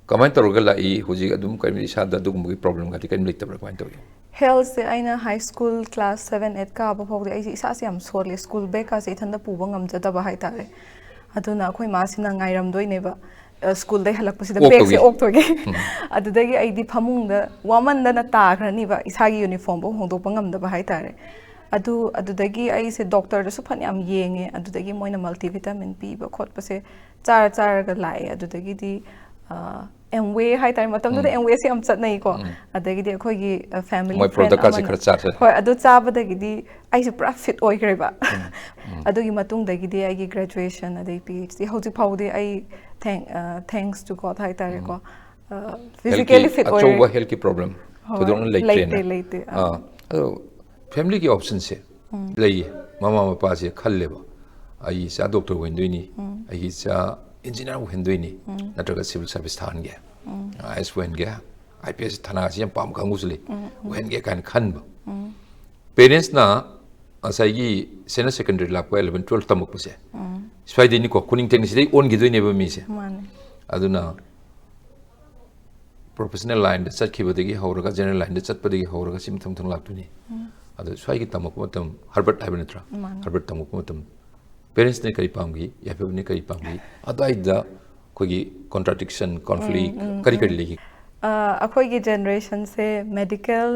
ꯀꯃꯥꯏꯅ ꯇꯧꯔꯒ ꯂꯥꯛꯏ? ꯍꯧꯖꯤꯛ ꯑꯗꯨꯝ ꯀꯔꯤꯝ ꯏꯁꯥꯗ ꯑꯗꯨꯒꯨꯝꯕꯒꯤ problemꯒꯗꯤ ꯀꯔꯤꯝ ꯂꯩꯇꯕ꯭ꯔꯥ? ꯀꯃꯥꯏꯅ ꯇꯧꯏ? Healthꯁꯦ ꯑꯩꯅ high school class seven eight ꯀꯥꯕ ꯐꯥꯎꯗꯤ ꯑꯩꯁꯦ ꯏꯁꯥꯁꯦ ꯌꯥꯝ ꯁꯣꯜꯂꯦ, school bagꯀꯥꯁꯦ ꯏꯊꯟꯇ ꯄꯨꯕ ꯉꯝꯖꯗꯕ ꯍꯥꯏꯇꯥꯔꯦ꯫ ꯑꯗꯨꯅ ꯑꯩꯈꯣꯏ ꯃꯥꯁꯤꯅ ꯉꯥꯏꯔꯝꯗꯣꯏꯅꯦꯕ, ꯑ, schoolꯗꯩ ꯍꯜꯂꯛꯄꯁꯤꯗ bagꯁꯦ ꯑꯣꯛꯇꯧꯒꯤ꯫ ꯑꯗꯨꯗꯒꯤ ꯑꯩꯗꯤ ꯐꯃꯨꯡꯗ ꯋꯥꯃꯟꯗꯅ ꯇꯥꯈ꯭ꯔꯅꯤꯕ, ꯏꯁꯥꯒꯤ uniformꯐꯥꯎ ꯍꯣꯡꯗꯣꯛꯄ ꯉꯝꯗꯕ ꯍꯥꯏꯇꯥꯔꯦ꯫ ꯑꯗꯨ, ꯑꯗꯨꯗꯒꯤ ꯑꯩꯁꯦ doctorꯗꯁꯨ ꯐꯅꯌꯥꯝ ꯌꯦꯡꯉꯦ, ꯑꯗꯨꯗꯒꯤ ꯃꯣꯏꯅ multivitamin ꯄꯤꯕ ꯈꯣꯠꯄꯁꯦ ꯆꯥꯔ ꯆꯥꯔꯒ ꯂꯥꯛꯑꯦ꯫ ꯑꯗꯨꯗꯒꯤꯗꯤ, ꯑ, Amway ꯍꯥꯏꯇꯥꯔꯦ, ꯃꯇꯝꯗꯨꯗ Amwayꯁꯦ ꯌꯥꯝ ꯆꯠꯅꯩꯀꯣ꯫ ꯑꯗꯒꯤꯗꯤ ꯑꯩꯈꯣꯏꯒꯤ, ꯑ, family ꯃꯣꯏ friend productꯀꯁꯦ ꯑꯃꯅ, ꯈꯔ ꯆꯥꯔ ꯆꯠꯂꯦ꯫ ꯍꯣꯏ, ꯑꯗꯨ ꯆꯥꯕꯗꯒꯤꯗꯤ ꯑꯩꯁꯦ ꯄꯨꯔꯥ fit ꯑꯣꯏꯈ꯭ꯔꯦꯕ꯫ ꯑꯗꯨꯒꯤ ꯃꯇꯨꯡꯗꯒꯤꯗꯤ ꯑꯩꯒꯤ graduation ꯑꯗꯩ PhD ꯍꯧꯖꯤꯛ ꯐꯥꯎꯗꯤ ꯑꯩ thank, ꯑ, thanks to God ꯍꯥꯏꯇꯥꯔꯦꯀꯣ꯫ ꯑ, physically Healthꯀꯤ fit ꯑꯣꯏꯔꯦ꯫ ꯑꯆꯧꯕ healthꯀꯤ problem ꯍꯣꯏ, ꯊꯣꯏꯗꯣꯛꯅ ꯂꯩꯇ꯭ꯔꯦꯅ꯫ ꯂꯩꯇꯦ, ꯂꯩꯇꯦ꯫ ꯑꯥ꯫ ꯑꯥ, ꯑꯗꯣ familyꯒꯤ optionꯁꯦ ꯂꯩꯌꯦ꯫ ꯃꯃꯥ ꯃꯄꯥꯁꯦ ꯈꯜꯂꯦꯕ, "ꯑꯩ ꯏꯆꯥ doctor ꯑꯣꯏꯍꯟꯗꯣꯏꯅꯤ, ꯑꯩꯒꯤ ꯏꯆꯥ engineer ꯑꯣꯏꯍꯟꯗꯣꯏꯅꯤ, ꯅꯠꯇ꯭ꯔꯒ civil service ꯊꯥꯍꯟꯒꯦ, IAS ꯑꯣꯏꯍꯟꯒꯦ, IPS ꯊꯥꯅꯥꯁꯤ ꯌꯥꯝ ꯄꯥꯝꯕ ꯀꯥꯡꯕꯨꯁꯨ ꯂꯩ, ꯑꯣꯏꯍꯟꯒꯦ" ꯀꯥꯏꯅ ꯈꯟꯕ꯫ Parentsꯅ ꯉꯁꯥꯏꯒꯤ senior secondary ꯂꯥꯛꯄ, eleven twelve ꯇꯝꯃꯛꯄꯁꯦ, ꯁ꯭ꯋꯥꯏꯗꯩꯅꯤꯀꯣ, ꯈꯨꯅꯤꯡ ꯊꯦꯡꯅ ꯁꯤꯗꯩ ꯑꯣꯟꯈꯤꯗꯣꯏꯅꯦꯕ ꯃꯤꯁꯦ꯫ ꯃꯥꯅꯦ꯫ ꯑꯗꯨꯅ professional lineꯗ ꯆꯠꯈꯤꯕꯗꯒꯤ ꯍꯧꯔꯒ, general lineꯗ ꯆꯠꯄꯗꯒꯤ ꯍꯧꯔꯒ ꯁꯤ ꯃꯊꯪ ꯃꯊꯪ ꯂꯥꯛꯇꯣꯏꯅꯤ꯫ ꯑꯗꯣ ꯁ꯭ꯋꯥꯏꯒꯤ ꯇꯝꯃꯛꯄ ꯃꯇꯝ, Harvard ꯍꯥꯏꯕ ꯅꯠꯇ꯭ꯔꯥ? ꯃꯥꯅꯦ꯫ Harvard ꯇꯝꯃꯛꯄ ꯃꯇꯝ, parentsꯅ ꯀꯔꯤ ꯄꯥꯝꯈꯤ, ꯌꯥꯏꯐꯕꯅ ꯀꯔꯤ ꯄꯥꯝꯈꯤ, ꯑꯗꯨꯋꯥꯏꯗ ꯑꯩꯈꯣꯏꯒꯤ contradiction, conflict ꯀꯔꯤ ꯀꯔꯤ ꯂꯩꯈꯤ? ꯑ, ꯑꯩꯈꯣꯏꯒꯤ generationꯁꯦ medical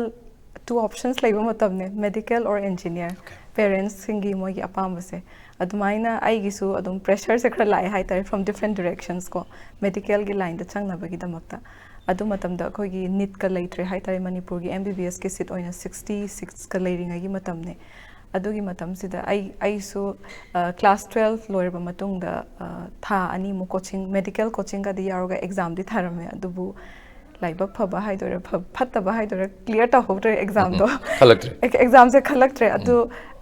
two options ꯂꯩꯕ ꯃꯇꯝꯅꯦ, medical or engineer, parentsꯁꯤꯡꯒꯤ ꯃꯣꯏꯒꯤ ꯑꯄꯥꯝꯕꯁꯦ꯫ ꯑꯗꯨꯃꯥꯏꯅ ꯑꯩꯒꯤꯁꯨ ꯑꯗꯨꯝ pressureꯁꯦ ꯈꯔ ꯂꯥꯛꯑꯦ ꯍꯥꯏꯇꯥꯔꯦ, from different directions ꯀꯣ, medicalꯒꯤ lineꯗ ꯆꯪꯅꯕꯒꯤꯗꯃꯛꯇ꯫ ꯑꯗꯨ ꯃꯇꯝꯗ ꯑꯩꯈꯣꯏꯒꯤ NEETꯀ ꯂꯩꯇ꯭ꯔꯦ ꯍꯥꯏꯇꯥꯔꯦ, ꯃꯅꯤꯄꯨꯔꯒꯤ MBBSꯀꯤ seat ꯑꯣꯏꯅ sixty sixꯀ ꯂꯩꯔꯤꯉꯩꯒꯤ ꯃꯇꯝꯅꯦ꯫ ꯑꯗꯨꯒꯤ ꯃꯇꯝꯁꯤꯗ ꯑꯩ ꯑꯩꯁꯨ ꯀ꯭ꯂꯥꯁ ꯇꯨꯋꯦꯜꯐ ꯂꯣꯏꯔꯕ ꯃꯇꯨꯡꯗ ꯊꯥ ꯑꯅꯤꯃꯨꯛ ꯀꯣꯆꯤꯡ, ꯃꯦꯗꯤꯀꯦꯜ ꯀꯣꯆꯤꯡꯒꯗꯤ ꯌꯥꯎꯔꯒ ꯑꯦꯛꯖꯥꯝꯗꯤ ꯊꯥꯔꯝꯃꯦ꯫ ꯑꯗꯨꯕꯨ ꯂꯥꯏꯕꯛ ꯐꯕ ꯍꯥꯏꯗꯣꯏꯔꯥ, ꯐꯠꯇꯕ ꯍꯥꯏꯗꯣꯏꯔꯥ, ꯀ꯭ꯂꯤꯌꯥꯔ ꯇꯧꯍꯧꯗ꯭ꯔꯦ ꯑꯦꯛꯖꯥꯝꯗꯣ꯫ ꯈꯜꯂꯛꯇ꯭ꯔꯦ꯫ ꯑꯦꯛꯖꯥꯝꯁꯦ ꯈꯜꯂꯛꯇ꯭ꯔꯦ꯫ ꯑꯗꯨ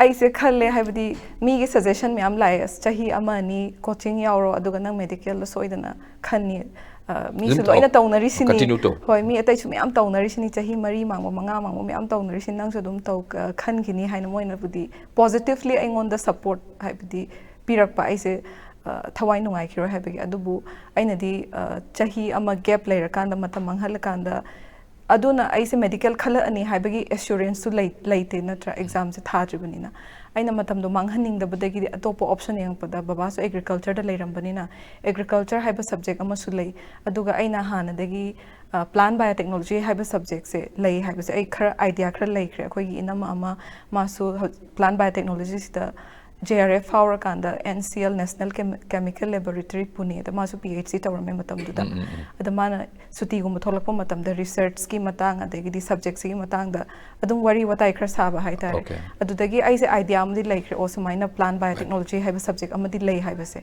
ꯑꯩꯁꯦ ꯈꯜꯂꯦ, ꯍꯥꯏꯕꯗꯤ ꯃꯤꯒꯤ ꯁꯖꯦꯁꯟ ꯃꯌꯥꯝ ꯂꯥꯛꯑꯦ, "ꯑꯁ, ꯆꯍꯤ ꯑꯃ ꯑꯅꯤ ꯀꯣꯆꯤꯡ ꯌꯥꯎꯔꯣ, ꯑꯗꯨꯒ ꯅꯪ ꯃꯦꯗꯤꯀꯦꯜꯗ ꯁꯣꯏꯗꯅ ꯈꯟꯅꯤ꯫ ꯃꯤꯁꯨ ꯂꯣꯏꯅ ꯇꯧꯅꯔꯤꯁꯤꯅꯤ꯫ ꯍꯣꯏ, ꯃꯤ ꯑꯇꯩꯁꯨ ꯃꯌꯥꯝ ꯇꯧꯅꯔꯤꯁꯤꯅꯤ, ꯆꯍꯤ ꯃꯔꯤ ꯃꯥꯡꯕ, ꯃꯉꯥ ꯃꯥꯡꯕ ꯃꯌꯥꯝ ꯇꯧꯅꯔꯤꯁꯤꯅꯤ, ꯅꯪꯁꯨ ꯑꯗꯨꯝ ꯇꯧ, ꯈꯟꯈꯤꯅꯤ" ꯍꯥꯏꯅ ꯃꯣꯏꯅꯕꯨꯗꯤ ꯄꯣꯖꯤꯇꯤꯚꯂꯤ ꯑꯩꯉꯣꯟꯗ ꯁꯞꯄꯣꯔꯠ, ꯍꯥꯏꯕꯗꯤ, ꯄꯤꯔꯛꯄ꯫ ꯑꯩꯁꯦ ꯊꯋꯥꯏ ꯅꯨꯡꯉꯥꯏꯈꯤꯔꯣꯏ ꯍꯥꯏꯕꯒꯤ꯫ ꯑꯗꯨꯕꯨ ꯑꯩꯅꯗꯤ ꯆꯍꯤ ꯑꯃ ꯒꯦꯞ ꯂꯩꯔꯀꯥꯟꯗ, ꯃꯇꯝ ꯃꯥꯡꯍꯜꯂꯀꯥꯟꯗ, ꯑꯗꯨꯅ ꯑꯩꯁꯦ ꯃꯦꯗꯤꯀꯦꯜ ꯈꯜꯂꯛꯑꯅꯤ ꯍꯥꯏꯕꯒꯤ ꯑꯦꯁꯨꯔꯦꯟꯁꯁꯨ ꯂꯩ, ꯂꯩꯇꯦ ꯅꯠꯇ꯭ꯔꯥ, ꯑꯦꯛꯖꯥꯝꯁꯦ ꯊꯥꯗ꯭ꯔꯤꯕꯅꯤꯅ꯫ ꯑꯩꯅ ꯃꯇꯝꯗꯣ ꯃꯥꯡꯍꯟꯅꯤꯡꯗꯕꯗꯒꯤꯗꯤ ꯑꯇꯣꯞꯄ ꯑꯣꯞꯁꯟ ꯌꯦꯡꯉꯛꯄꯗ, ꯕꯕꯥꯁꯨ ꯑꯦꯒ꯭ꯔꯤꯀꯜꯆꯔꯗ ꯂꯩꯔꯝꯕꯅꯤꯅ, ꯑꯦꯒ꯭ꯔꯤꯀꯜꯆꯔ ꯍꯥꯏꯕ ꯁꯕꯖꯦꯛ ꯑꯃꯁꯨ ꯂꯩ꯫ ꯑꯗꯨꯒ ꯑꯩꯅ ꯍꯥꯟꯅꯗꯒꯤ ꯄ꯭ꯂꯥꯟ ꯕꯥꯏꯑꯣꯇꯦꯛꯅꯣꯂꯣꯖꯤ ꯍꯥꯏꯕ ꯁꯕꯖꯦꯛꯁꯦ ꯂꯩ ꯍꯥꯏꯕꯁꯦ ꯑꯩ ꯈꯔ ꯑꯥꯏꯗꯤꯌꯥ ꯈꯔ ꯂꯩꯈ꯭ꯔꯦ꯫ ꯑꯩꯈꯣꯏꯒꯤ ꯏꯅꯝꯃ ꯑꯃ, ꯃꯥꯁꯨ ꯄ꯭ꯂꯥꯟ ꯕꯥꯏꯑꯣꯇꯦꯛꯅꯣꯂꯣꯖꯤꯁꯤꯗ ꯖꯦ ꯑꯥꯔ ꯑꯦꯐ ꯐꯥꯎꯔꯀꯥꯟꯗ, N C L, national chemical laboratory, ꯄꯨꯅꯦꯗ ꯃꯥꯁꯨ ꯄꯤ ꯑꯩꯆ ꯗꯤ ꯇꯧꯔꯝꯃꯦ ꯃꯇꯝꯗꯨꯗ꯫ ꯑꯗ ꯃꯥꯅ ꯁꯨꯇꯤꯒꯨꯝꯕ ꯊꯣꯛꯂꯛꯄ ꯃꯇꯝꯗ ꯔꯤꯁꯔꯆꯀꯤ ꯃꯇꯥꯡ, ꯑꯗꯒꯤꯗꯤ ꯁꯕꯖꯦꯛꯁꯤꯒꯤ ꯃꯇꯥꯡꯗ ꯑꯗꯨꯝ ꯋꯥꯔꯤ ꯋꯥꯇꯥꯏ ꯈꯔ ꯁꯥꯕ ꯍꯥꯏꯇꯥꯔꯦ꯫ ꯑꯗꯨꯗꯒꯤ ꯑꯩꯁꯦ ꯑꯥꯏꯗꯤꯌꯥ ꯑꯃꯗꯤ ꯂꯩꯈ꯭ꯔꯦ, "ꯑꯣ, ꯁꯨꯃꯥꯏꯅ ꯄ꯭ꯂꯥꯟ ꯕꯥꯏꯑꯣꯇꯦꯛꯅꯣꯂꯣꯖꯤ ꯍꯥꯏꯕ ꯁꯕꯖꯦꯛ ꯑꯃꯗꯤ ꯂꯩ" ꯍꯥꯏꯕꯁꯦ꯫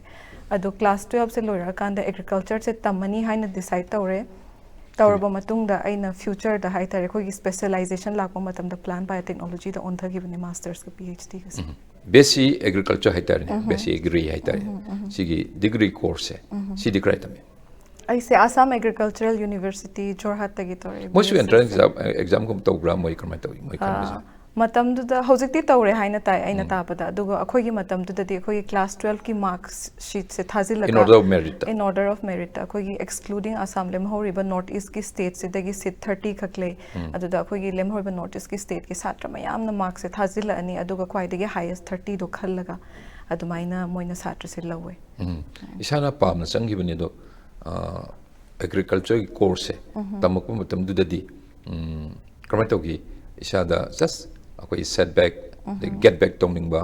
ꯑꯗꯣ ꯀ꯭ꯂꯥꯁ ꯇꯨꯋꯦꯜꯐꯁꯦ ꯂꯣꯏꯔꯛꯑꯀꯥꯟꯗ ꯑꯦꯒ꯭ꯔꯤꯀꯜꯆꯔꯁꯦ ꯇꯝꯃꯅꯤ ꯍꯥꯏꯅ ꯗꯤꯁꯥꯏꯗ ꯇꯧꯔꯦ꯫ ꯇꯧꯔꯕ ꯃꯇꯨꯡꯗ ꯑꯩꯅ ꯐ꯭ꯌꯨꯆꯔꯗ ꯍꯥꯏꯇꯥꯔꯦ, ꯑꯩꯈꯣꯏꯒꯤ ꯁ꯭ꯄꯦꯁꯦꯂꯥꯏꯖꯦꯁꯟ ꯂꯥꯛꯄ ꯃꯇꯝꯗ ꯄ꯭ꯂꯥꯟ ꯕꯥꯏꯑꯣꯇꯦꯛꯅꯣꯂꯣꯖꯤꯗ ꯑꯣꯟꯊꯈꯤꯕꯅꯦ, ꯃꯥꯁꯇꯔꯁꯀ ꯄꯤ ꯑꯩꯆ ꯗꯤꯒꯁꯦ꯫ ꯕꯤ ꯑꯦꯁ ꯁꯤ ꯑꯦꯒ꯭ꯔꯤꯀꯜꯆꯔ ꯍꯥꯏꯇꯥꯔꯦꯅꯦ, ꯕꯤ ꯑꯦꯁ ꯁꯤ ꯑꯦꯒ꯭ꯔꯤ ꯍꯥꯏꯇꯥꯔꯦ꯫ ꯁꯤꯒꯤ ꯗꯤꯒ꯭ꯔꯤ ꯀꯣꯔꯁꯁꯦ, ꯁꯤꯗꯤ ꯀꯗꯥꯏ ꯇꯝꯃꯤ? ꯑꯩꯁꯦ ꯑꯁꯥꯝ ꯑꯦꯒ꯭ꯔꯤꯀꯜꯆꯔꯦꯜ ꯌꯨꯅꯤꯚꯔꯁꯤꯇꯤ ꯖꯣꯔꯍꯥꯠꯇꯒꯤ ꯇꯧꯔꯛꯑꯦ, ꯃꯣꯏꯁꯨ ꯕꯤ ꯑꯦꯁ ꯁꯤ꯫ ꯑꯦꯟꯇ꯭ꯔꯦꯟꯁ ꯑꯦꯛꯖꯥꯝ, ꯑꯦꯛꯖꯥꯝꯒꯨꯝꯕ ꯇꯧꯕ꯭ꯔꯥ, ꯃꯣꯏ ꯀꯃꯥꯏꯅ ꯇꯧꯏ, ꯃꯣꯏ ꯈꯟꯕꯁꯦ? ꯃꯇꯝꯗꯨꯗ, ꯍꯧꯖꯤꯛꯇꯤ ꯇꯧꯔꯦ ꯍꯥꯏꯅ ꯇꯥꯏ ꯑꯩꯅ ꯇꯥꯕꯗ, ꯑꯗꯨꯒ ꯑꯩꯈꯣꯏꯒꯤ ꯃꯇꯝꯗꯨꯗꯗꯤ ꯑꯩꯈꯣꯏꯒꯤ ꯀ꯭ꯂꯥꯁ ꯇꯨꯋꯦꯜꯐꯀꯤ ꯃꯥꯔꯛ ꯁꯤꯠꯁꯦ ꯊꯥꯖꯤꯜꯂꯒ, In order of merit. In order of merit, ꯑꯩꯈꯣꯏꯒꯤ excluding Assam, ꯂꯦꯝꯍꯧꯔꯤꯕ ꯅꯣꯔꯠ ꯏꯁꯀꯤ ꯁ꯭ꯇꯦꯠꯁꯤꯗꯒꯤ ꯁꯤꯠ ꯊꯥꯔꯇꯤ ꯈꯛ ꯂꯩ꯫ ꯑꯗꯨꯗ ꯑꯩꯈꯣꯏꯒꯤ ꯂꯦꯝꯍꯧꯔꯤꯕ ꯅꯣꯔꯠ ꯏꯁꯀꯤ ꯁ꯭ꯇꯦꯠꯀꯤ ꯁꯥꯇ꯭ꯔ ꯃꯌꯥꯝꯅ ꯃꯥꯔꯛꯁꯦ ꯊꯥꯖꯤꯜꯂꯛꯑꯅꯤ, ꯑꯗꯨꯒ ꯈ꯭ꯋꯥꯏꯗꯒꯤ ꯍꯥꯏꯌꯦꯁ ꯊꯥꯔꯇꯤꯗꯣ ꯈꯜꯂꯒ ꯑꯗꯨꯃꯥꯏꯅ ꯃꯣꯏꯅ ꯁꯥꯇ꯭ꯔꯁꯦ ꯂꯧꯋꯦ꯫ ꯎꯝ꯫ ꯏꯁꯥꯅ ꯄꯥꯝꯅ ꯆꯪꯈꯤꯕꯅꯤ꯫ ꯑꯗꯣ ꯑꯦꯒ꯭ꯔꯤꯀꯜꯆꯔꯒꯤ ꯀꯣꯔꯁꯁꯦ ꯇꯝꯃꯛꯄ ꯃꯇꯝꯗꯨꯗꯗꯤ, ꯎꯝ, ꯀꯃꯥꯏꯅ ꯇꯧꯈꯤ? ꯏꯁꯥꯗ ꯖꯁ ꯑꯩꯈꯣꯏ ꯁꯦꯠꯕꯦꯛ, ꯑꯗꯩ ꯒꯦꯠ ꯕꯦꯛ ꯇꯧꯅꯤꯡꯕ,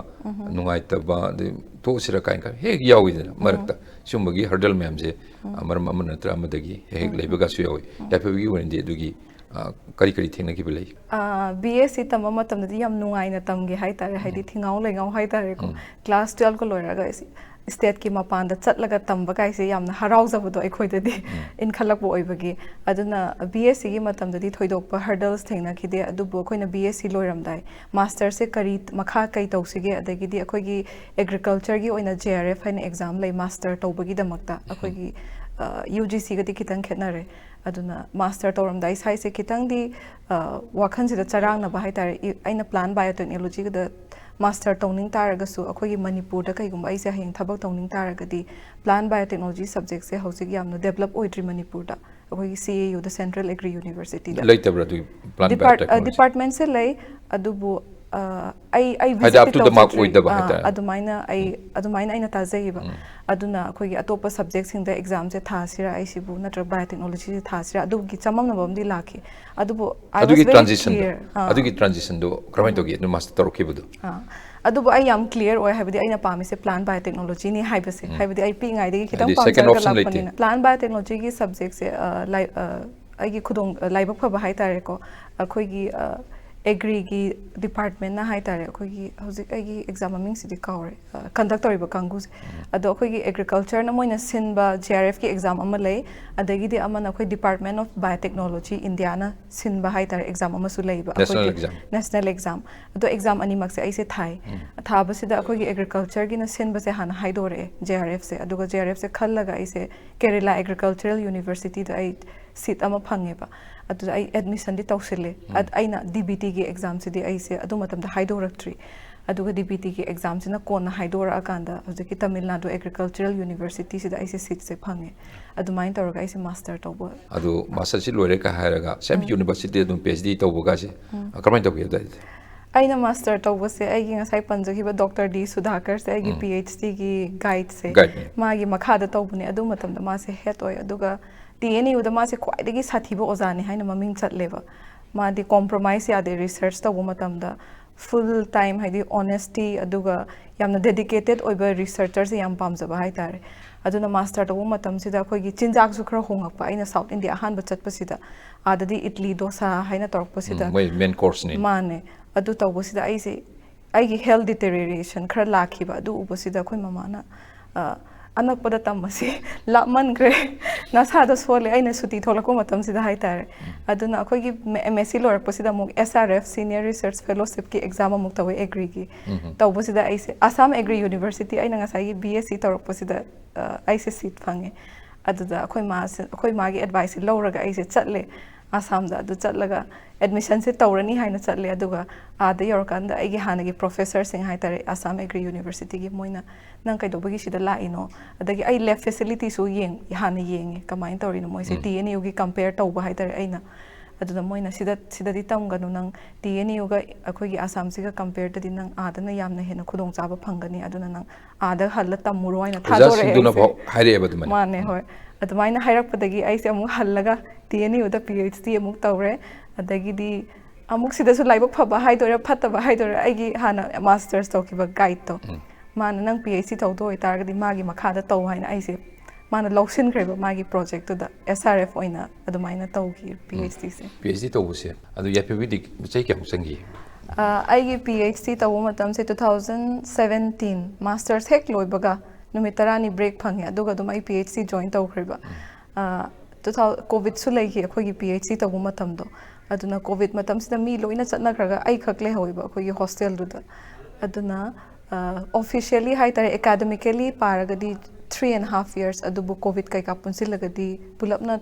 ꯅꯨꯡꯉꯥꯏꯇꯕ, ꯑꯗꯩ ꯇꯣꯛꯑꯁꯤꯔ ꯀꯥꯏꯅ ꯈꯟ-, ꯍꯦꯛ ꯌꯥꯎꯏꯗꯅ ꯃꯔꯛꯇ꯫ ꯁꯤꯒꯨꯝꯕꯒꯤ ꯍꯔꯗꯜ ꯃꯌꯥꯝꯁꯦ, ꯑ, ꯃꯔꯝ ꯑꯃ ꯅꯠꯇ꯭ꯔ ꯑꯃꯗꯒꯤ ꯍꯦꯛ ꯍꯦꯛ ꯂꯩꯕꯒꯁꯨ ꯌꯥꯎꯏ꯫ ꯌꯥꯏꯐꯕꯒꯤ ꯑꯣꯏꯅꯗꯤ ꯑꯗꯨꯒꯤ ꯑ, ꯀꯔꯤ ꯀꯔꯤ ꯊꯦꯡꯅꯈꯤꯕ ꯂꯩ? ꯕꯤ ꯑꯦꯁ ꯁꯤ ꯇꯝꯕ ꯃꯇꯝꯗꯗꯤ ꯌꯥꯝ ꯅꯨꯡꯉꯥꯏꯅ ꯇꯝꯒꯦ ꯍꯥꯏꯇꯥꯔꯦ, ꯍꯥꯏꯗꯤ ꯊꯤꯡꯉꯥꯎ ꯂꯩꯉꯥꯎ ꯍꯥꯏꯇꯥꯔꯦꯀꯣ꯫ ꯀ꯭ꯂꯥꯁ ꯇꯨꯌꯦꯜꯐꯀ ꯂꯣꯏꯔꯒ ꯏꯁꯇꯦꯠꯀꯤ ꯃꯄꯥꯟꯗ ꯆꯠꯂꯒ ꯇꯝꯕ ꯀꯥꯏꯁꯦ ꯌꯥꯝꯅ ꯍꯔꯥꯎꯖꯕꯗꯣ ꯑꯩꯈꯣꯏꯗꯗꯤ ꯏꯟꯈꯠꯂꯛꯄ ꯑꯣꯏꯕꯒꯤ꯫ ꯑꯗꯨꯅ ꯕꯤ ꯑꯦꯁ ꯁꯤꯒꯤ ꯃꯇꯝꯗꯗꯤ ꯊꯣꯏꯗꯣꯛꯄ ꯍꯔꯗꯜꯁ ꯊꯦꯡꯅꯈꯤꯗꯦ, ꯑꯗꯨꯕꯨ ꯑꯩꯈꯣꯏꯅ ꯕꯤ ꯑꯦꯁ ꯁꯤ ꯂꯣꯏꯔꯝꯗꯥꯏ ꯃꯥꯁꯇꯔꯁꯦ ꯀꯔꯤ ꯃꯈꯥ ꯀꯩ ꯇꯧꯁꯤꯒꯦ, ꯑꯗꯒꯤꯗꯤ ꯑꯩꯈꯣꯏꯒꯤ ꯑꯦꯒ꯭ꯔꯤꯀꯜꯆꯔꯒꯤ ꯑꯣꯏꯅ ꯖꯦ ꯑꯥꯔ ꯑꯦꯐ ꯍꯥꯏꯅ ꯑꯦꯛꯖꯥꯝ ꯂꯩ ꯃꯥꯁꯇꯔ ꯇꯧꯕꯒꯤꯗꯃꯛꯇ, ꯑꯩꯈꯣꯏꯒꯤ ꯌꯨ ꯖꯤ ꯁꯤꯒꯗꯤ ꯈꯤꯇꯪ ꯈꯦꯠꯅꯔꯦ꯫ ꯑꯗꯨꯅ ꯃꯥꯁꯇꯔ ꯇꯧꯔꯝꯗꯥꯏ ꯁ꯭ꯋꯥꯏꯁꯦ ꯈꯤꯇꯪꯗꯤ ꯑ, ꯋꯥꯈꯜꯁꯤꯗ ꯆꯔꯥꯡꯅꯕ ꯍꯥꯏꯇꯥꯔꯦ꯫ ꯏ- ꯑꯩꯅ ꯄ꯭ꯂꯥꯟ ꯕꯥꯏꯑꯣꯇꯦꯛꯅꯣꯂꯣꯖꯤꯗ ꯃꯥꯁꯇꯔ ꯇꯧꯅꯤꯡ ꯇꯥꯔꯒꯁꯨ, ꯑꯩꯈꯣꯏꯒꯤ ꯃꯅꯤꯄꯨꯔꯗ ꯀꯩꯒꯨꯝꯕ ꯑꯩꯁꯦ ꯍꯌꯦꯡ ꯊꯕꯛ ꯇꯧꯅꯤꯡ ꯇꯥꯔꯒꯗꯤ ꯄ꯭ꯂꯥꯟ ꯕꯥꯏꯑꯣꯇꯦꯛꯅꯣꯂꯣꯖꯤ ꯁꯕꯖꯦꯛꯁꯦ ꯍꯧꯖꯤꯛ ꯌꯥꯝꯅ ꯗꯦꯕꯂꯞ ꯑꯣꯏꯗ꯭ꯔꯤ ꯃꯅꯤꯄꯨꯔꯗ, ꯑꯩꯈꯣꯏꯒꯤ ꯁꯤ ꯑꯦ ꯌꯨꯗ, ꯁꯦꯟꯇ꯭ꯔꯦꯜ ꯑꯦꯒ꯭ꯔꯤ ꯌꯨꯅꯤꯚꯔꯁꯤꯇꯤꯗ꯫ ꯂꯩꯇꯕ꯭ꯔꯥ ꯑꯗꯨꯒꯤ ꯄ꯭ꯂꯥꯟ ꯗꯤꯄꯥꯔꯠ- ꯑ, ꯕꯥꯏꯑꯣꯇꯦꯛꯅꯣꯂꯣꯖꯤ? ꯗꯤꯄꯥꯔꯠꯃꯦꯟꯁꯦ ꯂꯩ, ꯑꯗꯨꯕꯨ ꯑ, ꯑꯩ ꯑꯩ ꯍꯥꯏꯗꯤ ꯚꯤꯖꯤꯠꯇꯤ up to the mark ꯇꯧꯖꯗ꯭ꯔꯤ꯫ ꯑꯣꯏꯗꯕ ꯑ, ꯍꯥꯏꯇꯥꯔꯦ꯫ ꯑꯗꯨꯃꯥꯏꯅ ꯑꯩ ꯑꯗꯨꯃꯥꯏꯅ ꯑꯩꯅ ꯇꯥꯖꯩꯌꯦꯕ꯫ ꯑꯗꯨꯅ ꯑꯩꯈꯣꯏꯒꯤ ꯑꯇꯣꯞꯄ ꯁꯕꯖꯦꯛꯁꯤꯡꯗ ꯑꯦꯛꯖꯥꯝꯁꯦ ꯊꯥꯁꯤꯔꯥ ꯑꯩꯁꯤꯕꯨ, ꯅꯠꯇ꯭ꯔꯒ ꯕꯥꯏꯑꯣꯇꯦꯛꯅꯣꯂꯣꯖꯤꯁꯦ ꯊꯥꯁꯤꯔꯥ, ꯑꯗꯨꯒꯤ ꯆꯃꯝꯅꯕ ꯑꯃꯗꯤ ꯂꯥꯛꯈꯤ꯫ ꯑꯗꯨꯕꯨ I was ꯑꯗꯨꯒꯤ very ꯇ꯭ꯔꯥꯟꯖꯤꯁꯟꯗꯣ clear. ꯑꯥ. ꯑꯗꯨꯒꯤ ꯇ꯭ꯔꯥꯟꯖꯤꯁꯟꯗꯣ ꯀꯔꯝꯍꯥꯏꯅ ꯇꯧꯒꯦ? ꯑꯗꯨ ꯃꯥꯁꯇꯔ ꯇꯧꯔꯛꯈꯤꯕꯗꯣ? ꯑꯥ, ꯑꯗꯨꯕꯨ ꯑꯩ ꯌꯥꯝ ꯀ꯭ꯂꯤꯌꯥꯔ ꯑꯣꯏ, ꯍꯥꯏꯕꯗꯤ ꯑꯩꯅ ꯄꯥꯝꯃꯤꯁꯦ ꯄ꯭ꯂꯥꯟ ꯕꯥꯏꯑꯣꯇꯦꯛꯅꯣꯂꯣꯖꯤꯅꯤ ꯍꯥꯏꯕꯁꯦ, ꯍꯥꯏꯕꯗꯤ ꯑꯩ ꯄꯤꯛꯏꯉꯩꯗꯒꯤ ꯈꯤꯇꯪ ꯍꯥꯏꯗꯤ second ꯄꯥꯝꯖꯔꯒ option ꯂꯩꯇꯦ? ꯂꯥꯛꯄꯅꯤꯅ꯫ ꯄ꯭ꯂꯥꯟ ꯕꯥꯏꯑꯣꯇꯦꯛꯅꯣꯂꯣꯖꯤꯒꯤ ꯁꯕꯖꯦꯛꯁꯦ, ꯑ, ꯂꯥꯏ- ꯑ, ꯑꯩꯒꯤ ꯈꯨꯗꯣꯡ ꯂꯥꯏꯕꯛ ꯐꯕ ꯍꯥꯏꯇꯥꯔꯦꯀꯣ, ꯑꯩꯈꯣꯏꯒꯤ ꯑꯦꯒ꯭ꯔꯤꯒꯤ ꯗꯤꯄꯥꯔꯠꯃꯦꯟꯅ ꯍꯥꯏꯇꯥꯔꯦ, ꯑꯩꯈꯣꯏꯒꯤ ꯍꯧꯖꯤꯛ ꯑꯩꯒꯤ ꯑꯦꯛꯖꯥꯝ ꯃꯃꯤꯡꯁꯤꯗꯤ ꯀꯥꯎꯔꯦ, ꯀꯟꯗꯛ ꯇꯧꯔꯤꯕ ꯀꯥꯡꯕꯨꯁꯦ꯫ ꯑꯗꯣ ꯑꯩꯈꯣꯏꯒꯤ ꯑꯦꯒ꯭ꯔꯤꯀꯜꯆꯔꯅ ꯃꯣꯏꯅ ꯁꯤꯟꯕ ꯖꯤ ꯑꯥꯔ ꯑꯦꯐꯀꯤ ꯑꯦꯛꯖꯥꯝ ꯑꯃ ꯂꯩ, ꯑꯗꯒꯤꯗꯤ ꯑꯃꯅ ꯑꯩꯈꯣꯏ ꯗꯤꯄꯥꯔꯠꯃꯦꯟ ꯑꯣꯐ ꯕꯥꯏꯑꯣꯇꯦꯛꯅꯣꯂꯣꯖꯤ ꯏꯟꯗꯤꯌꯥꯅ ꯁꯤꯟꯕ ꯍꯥꯏꯇꯥꯔꯦ, ꯑꯦꯛꯖꯥꯝ ꯑꯃꯁꯨ ꯂꯩꯕ National ꯑꯩꯈꯣꯏꯒꯤ exam. National exam. ꯑꯗꯣ ꯑꯦꯛꯖꯥꯝ ꯑꯅꯤꯃꯛꯁꯦ ꯑꯩꯁꯦ ꯊꯥꯏ꯫ ꯊꯥꯕꯁꯤꯗ ꯑꯩꯈꯣꯏꯒꯤ ꯑꯦꯒ꯭ꯔꯤꯀꯜꯆꯔꯒꯤꯅ ꯁꯤꯟꯕꯁꯦ ꯍꯥꯟꯅ ꯍꯥꯏꯗꯣꯔꯛꯑꯦ, ꯖꯤ ꯑꯥꯔ ꯑꯦꯐꯁꯦ, ꯑꯗꯨꯒ ꯖꯤ ꯑꯥꯔ ꯑꯦꯐꯁꯦ ꯈꯜꯂꯒ ꯑꯩꯁꯦ ꯀꯦꯔꯦꯂꯥ ꯑꯦꯒ꯭ꯔꯤꯀꯜꯆꯔꯦꯜ ꯌꯨꯅꯤꯚꯔꯁꯤꯇꯤꯗ ꯑꯩ ꯁꯤꯠ ꯑꯃ ꯐꯪꯉꯦꯕ꯫ ꯑꯗꯨꯗ ꯑꯩ ꯑꯦꯗꯃꯤꯁꯟꯗꯤ ꯇꯧꯁꯤꯜꯂꯦ꯫ ꯑꯗ ꯑꯩꯅ ꯗꯤ ꯕꯤ ꯇꯤꯒꯤ ꯑꯦꯛꯖꯥꯝꯁꯤꯗꯤ ꯑꯩꯁꯦ ꯑꯗꯨ ꯃꯇꯝꯗ ꯍꯥꯏꯗꯣꯔꯛꯇ꯭ꯔꯤ꯫ ꯑꯗꯨꯒ ꯗꯤ ꯕꯤ ꯇꯤꯒꯤ ꯑꯦꯛꯖꯥꯝꯁꯤꯅ ꯀꯣꯟꯅ ꯍꯥꯏꯗꯣꯔꯛꯑꯀꯥꯟꯗ ꯍꯧꯖꯤꯛꯀꯤ ꯇꯥꯃꯤꯜ ꯅꯥꯗꯨ ꯑꯦꯒ꯭ꯔꯤꯀꯜꯆꯔꯦꯜ ꯌꯨꯅꯤꯚꯔꯁꯤꯇꯤꯁꯤꯗ ꯑꯩꯁꯦ ꯁꯤꯠꯁꯦ ꯐꯪꯉꯦ꯫ ꯑꯗꯨꯃꯥꯏꯅ ꯇꯧꯔꯒ ꯑꯩꯁꯦ ꯃꯥꯁꯇꯔ ꯇꯧꯕ꯫ ꯑꯗꯨ ꯃꯥꯁꯇꯔꯁꯤ ꯂꯣꯏꯔꯦ ꯀ ꯍꯥꯏꯔꯒ ꯁꯦꯝ ꯌꯨꯅꯤꯚꯔꯁꯤꯇꯤ ꯑꯗꯨꯝ ꯄꯤ ꯑꯩꯆ ꯗꯤ ꯇꯧꯕꯒꯁꯦ, ꯑ, ꯀꯃꯥꯏꯅ ꯇꯧꯒꯦ ꯑꯗꯨꯋꯥꯏꯗꯗꯤ? ꯑꯩꯅ ꯃꯥꯁꯇꯔ ꯇꯧꯕꯁꯦ ꯑꯩꯒꯤ ꯉꯁꯥꯏ ꯄꯟꯖꯈꯤꯕ ꯗꯣꯛꯇꯔ ꯗꯤ ꯁꯨꯙꯥꯀꯔꯁꯦ ꯑꯩꯒꯤ ꯎꯝ. P H ꯗꯤꯒꯤ ꯒꯥꯏꯗꯁꯦ, ꯒꯥꯏꯗꯅꯤ. ꯃꯥꯒꯤ ꯃꯈꯥꯗ ꯇꯧꯕꯅꯦ꯫ ꯑꯗꯨ ꯃꯇꯝꯗ ꯃꯥꯁꯦ ꯍꯦꯠ ꯑꯣꯏ, ꯑꯗꯨꯒ ꯇꯤ ꯑꯦꯟ ꯌꯨꯗ ꯃꯥꯁꯦ ꯈ꯭ꯋꯥꯏꯗꯒꯤ ꯁꯥꯊꯤꯕ ꯑꯣꯖꯥꯅꯤ ꯍꯥꯏꯅ ꯃꯃꯤꯡ ꯆꯠꯂꯦꯕ꯫ ꯃꯥꯗꯤ ꯀꯣꯝꯄ꯭ꯔꯣꯃꯥꯏꯁ ꯌꯥꯗꯦ, ꯔꯤꯁꯔꯁ ꯇꯧꯕ ꯃꯇꯝꯗ full time, ꯍꯥꯏꯗꯤ honesty, ꯑꯗꯨꯒ ꯌꯥꯝꯅ dedicated ꯑꯣꯏꯕ researcherꯁꯦ ꯌꯥꯝ ꯄꯥꯝꯖꯕ ꯍꯥꯏꯇꯥꯔꯦ꯫ ꯑꯗꯨꯅ master ꯇꯧꯕ ꯃꯇꯝꯁꯤꯗ ꯑꯩꯈꯣꯏꯒꯤ ꯆꯤꯟꯖꯥꯛꯁꯨ ꯈꯔ ꯍꯣꯡꯉꯛꯄ, ꯑꯩꯅ South India ꯑꯍꯥꯟꯕ ꯆꯠꯄꯁꯤꯗ, ꯑꯥꯗꯗꯤ ꯏꯗꯂꯤ ꯗꯣꯁꯥ ꯍꯥꯏꯅ ꯇꯧꯔꯛꯄꯁꯤꯗ, ꯎꯝ, ꯃꯣꯏ main courseꯅꯤ꯫ ꯃꯥꯅꯦ꯫ ꯑꯗꯨ ꯇꯧꯕꯁꯤꯗ ꯑꯩꯁꯦ, ꯑꯩꯒꯤ health deterioration ꯈꯔ ꯂꯥꯛꯈꯤꯕ꯫ ꯑꯗꯨ ꯎꯕꯁꯤꯗ ꯑꯩꯈꯣꯏ ꯃꯃꯥꯅ, "ꯑ, ꯑꯅꯛꯄꯗ ꯇꯝꯃꯁꯤ, ꯂꯥꯞꯃꯟꯈ꯭ꯔꯦ, ꯅꯁꯥꯗꯣ ꯁꯣꯜꯂꯦ", ꯑꯩꯅ ꯁꯨꯇꯤ ꯊꯣꯛꯂꯛꯄ ꯃꯇꯝꯁꯤꯗ ꯍꯥꯏꯇꯥꯔꯦ꯫ ꯑꯗꯨꯅ ꯑꯩꯈꯣꯏꯒꯤ M- MSc ꯂꯣꯏꯔꯛꯄꯁꯤꯗ ꯑꯃꯨꯛ S R F, Senior Research Fellowshipꯀꯤ exam ꯑꯃꯨꯛ ꯇꯧꯋꯦ, agriꯒꯤ꯫ ꯇꯧꯕꯁꯤꯗ ꯑꯩꯁꯦ Assam Agri University, ꯑꯩꯅ ꯉꯁꯥꯏꯒꯤ B S C ꯇꯧꯔꯛꯄꯁꯤꯗ, ꯑ, ꯑꯩꯁꯦ seat ꯐꯪꯉꯦ꯫ ꯑꯗꯨꯗ ꯑꯩꯈꯣꯏ ꯃꯥꯁꯦ, ꯑꯩꯈꯣꯏ ꯃꯥꯒꯤ adviceꯁꯦ ꯂꯧꯔꯒ ꯑꯩꯁꯦ ꯆꯠꯂꯦ ꯑꯁꯥꯝꯗ꯫ ꯑꯗꯨ ꯆꯠꯂꯒ admissionꯁꯦ ꯇꯧꯔꯅꯤ ꯍꯥꯏꯅ ꯆꯠꯂꯦ꯫ ꯑꯗꯨꯒ ꯑꯥꯗ ꯌꯧꯔꯀꯥꯟꯗ ꯑꯩꯒꯤ ꯍꯥꯟꯅꯒꯤ professorꯁꯤꯡ ꯍꯥꯏꯇꯥꯔꯦ, Assam Agri Universityꯒꯤ, ꯃꯣꯏꯅ, "ꯅꯪ ꯀꯩꯗꯧꯕꯒꯤ ꯁꯤꯗ ꯂꯥꯛꯏꯅꯣ?" ꯑꯗꯒꯤ ꯑꯩ lab facilityꯁꯨ ꯌꯦꯡ-, ꯍꯥꯟꯅ ꯌꯦꯡꯉꯦ, ꯀꯃꯥꯏꯅ ꯇꯧꯔꯤꯅꯣ ꯃꯣꯏꯁꯦ, T N Uꯒꯤ compare ꯇꯧꯕ ꯍꯥꯏꯇꯥꯔꯦ ꯑꯩꯅ꯫ ꯑꯗꯨꯗ ꯃꯣꯏꯅ, "ꯁꯤꯗ, ꯁꯤꯗꯗꯤ ꯇꯝꯒꯅꯨ, ꯅꯪ T N Uꯒ ꯑꯩꯈꯣꯏꯒꯤ ꯑꯁꯥꯝꯁꯤꯒ compareꯗꯗꯤ ꯅꯪ ꯑꯥꯗꯅ ꯌꯥꯝꯅ ꯍꯦꯟꯅ ꯈꯨꯗꯣꯡꯆꯥꯕ ꯐꯪꯒꯅꯤ, ꯑꯗꯨꯅ ꯅꯪ ꯑꯥꯗ ꯍꯜꯂ ꯇꯝꯃꯨꯔꯣ" ꯍꯥꯏꯅ ꯊꯥꯗꯣꯔꯛꯑꯦ ꯑꯣꯖꯥꯁꯤꯡꯗꯨꯅ ꯑꯩꯁꯦ꯫ ꯐꯥꯎ ꯍꯥꯏꯔꯛꯑꯦꯕ ꯑꯗꯨꯃꯥꯏꯅ? ꯃꯥꯅꯦ, ꯍꯣꯏ꯫ ꯑꯗꯨꯃꯥꯏꯅ ꯍꯥꯏꯔꯛꯄꯗꯒꯤ ꯑꯩꯁꯦ ꯑꯃꯨꯛ ꯍꯜꯂꯒ T N Uꯗ P H D ꯑꯃꯨꯛ ꯇꯧꯔꯦ꯫ ꯑꯗꯒꯤꯗꯤ ꯑꯃꯨꯛ ꯁꯤꯗꯁꯨ ꯂꯥꯏꯕꯛ ꯐꯕ ꯍꯥꯏꯗꯣꯏꯔꯥ, ꯐꯠꯇꯕ ꯍꯥꯏꯗꯣꯏꯔꯥ, ꯑꯩꯒꯤ ꯍꯥꯟꯅ master's ꯇꯧꯈꯤꯕ guideꯇꯣ, ꯃꯥꯅ, "ꯅꯪ P H D ꯇꯧꯗꯣꯏ ꯑꯣꯏꯇꯥꯔꯒꯗꯤ ꯃꯥꯒꯤ ꯃꯈꯥꯗ ꯇꯧ" ꯍꯥꯏꯅ ꯑꯩꯁꯦ, ꯃꯥꯅ ꯂꯧꯁꯤꯟꯈ꯭ꯔꯦꯕ ꯃꯥꯒꯤ projectꯇꯨꯗ꯫ S R F ꯑꯣꯏꯅ ꯑꯗꯨꯃꯥꯏꯅ ꯇꯧꯈꯤ P H Dꯁꯦ꯫ P H D ꯇꯧꯕꯁꯦ, ꯑꯗꯨ ꯌꯥꯏꯐꯕꯤꯗꯤ ꯆꯍꯤ ꯀꯌꯥꯃꯨꯛ ꯆꯪꯈꯤ? ꯑ, ꯑꯩꯒꯤ P H D ꯇꯧꯕ ꯃꯇꯝꯁꯦ two thousand seventeen, master's ꯍꯦꯛ ꯂꯣꯏꯕꯒ ꯅꯨꯃꯤꯠ ꯇꯔꯥꯅꯤ break ꯐꯪꯉꯦ, ꯑꯗꯨꯒ ꯑꯗꯨꯝ ꯑꯩ P H D join ꯇꯧꯈ꯭ꯔꯦꯕ꯫ ꯑ, two thousand, COVIDꯁꯨ ꯂꯩꯈꯤ ꯑꯩꯈꯣꯏꯒꯤ P H D ꯇꯧꯕ ꯃꯇꯝꯗꯣ꯫ ꯑꯗꯨꯅ COVID ꯃꯇꯝꯁꯤꯗ ꯃꯤ ꯂꯣꯏꯅ ꯆꯠꯅꯈ꯭ꯔꯒ ꯑꯩ ꯈꯛ ꯂꯩꯍꯧꯋꯦꯕ ꯑꯩꯈꯣꯏꯒꯤ hostelꯗꯨꯗ꯫ ꯑꯗꯨꯅ, ꯑ, officially ꯍꯥꯏꯇꯥꯔꯦ, academically ꯄꯥꯔꯒꯗꯤ three and half years, ꯑꯗꯨꯕꯨ COVID ꯀꯩꯀꯥ ꯄꯨꯟꯁꯤꯜꯂꯒꯗꯤ ꯄꯨꯂꯞꯅ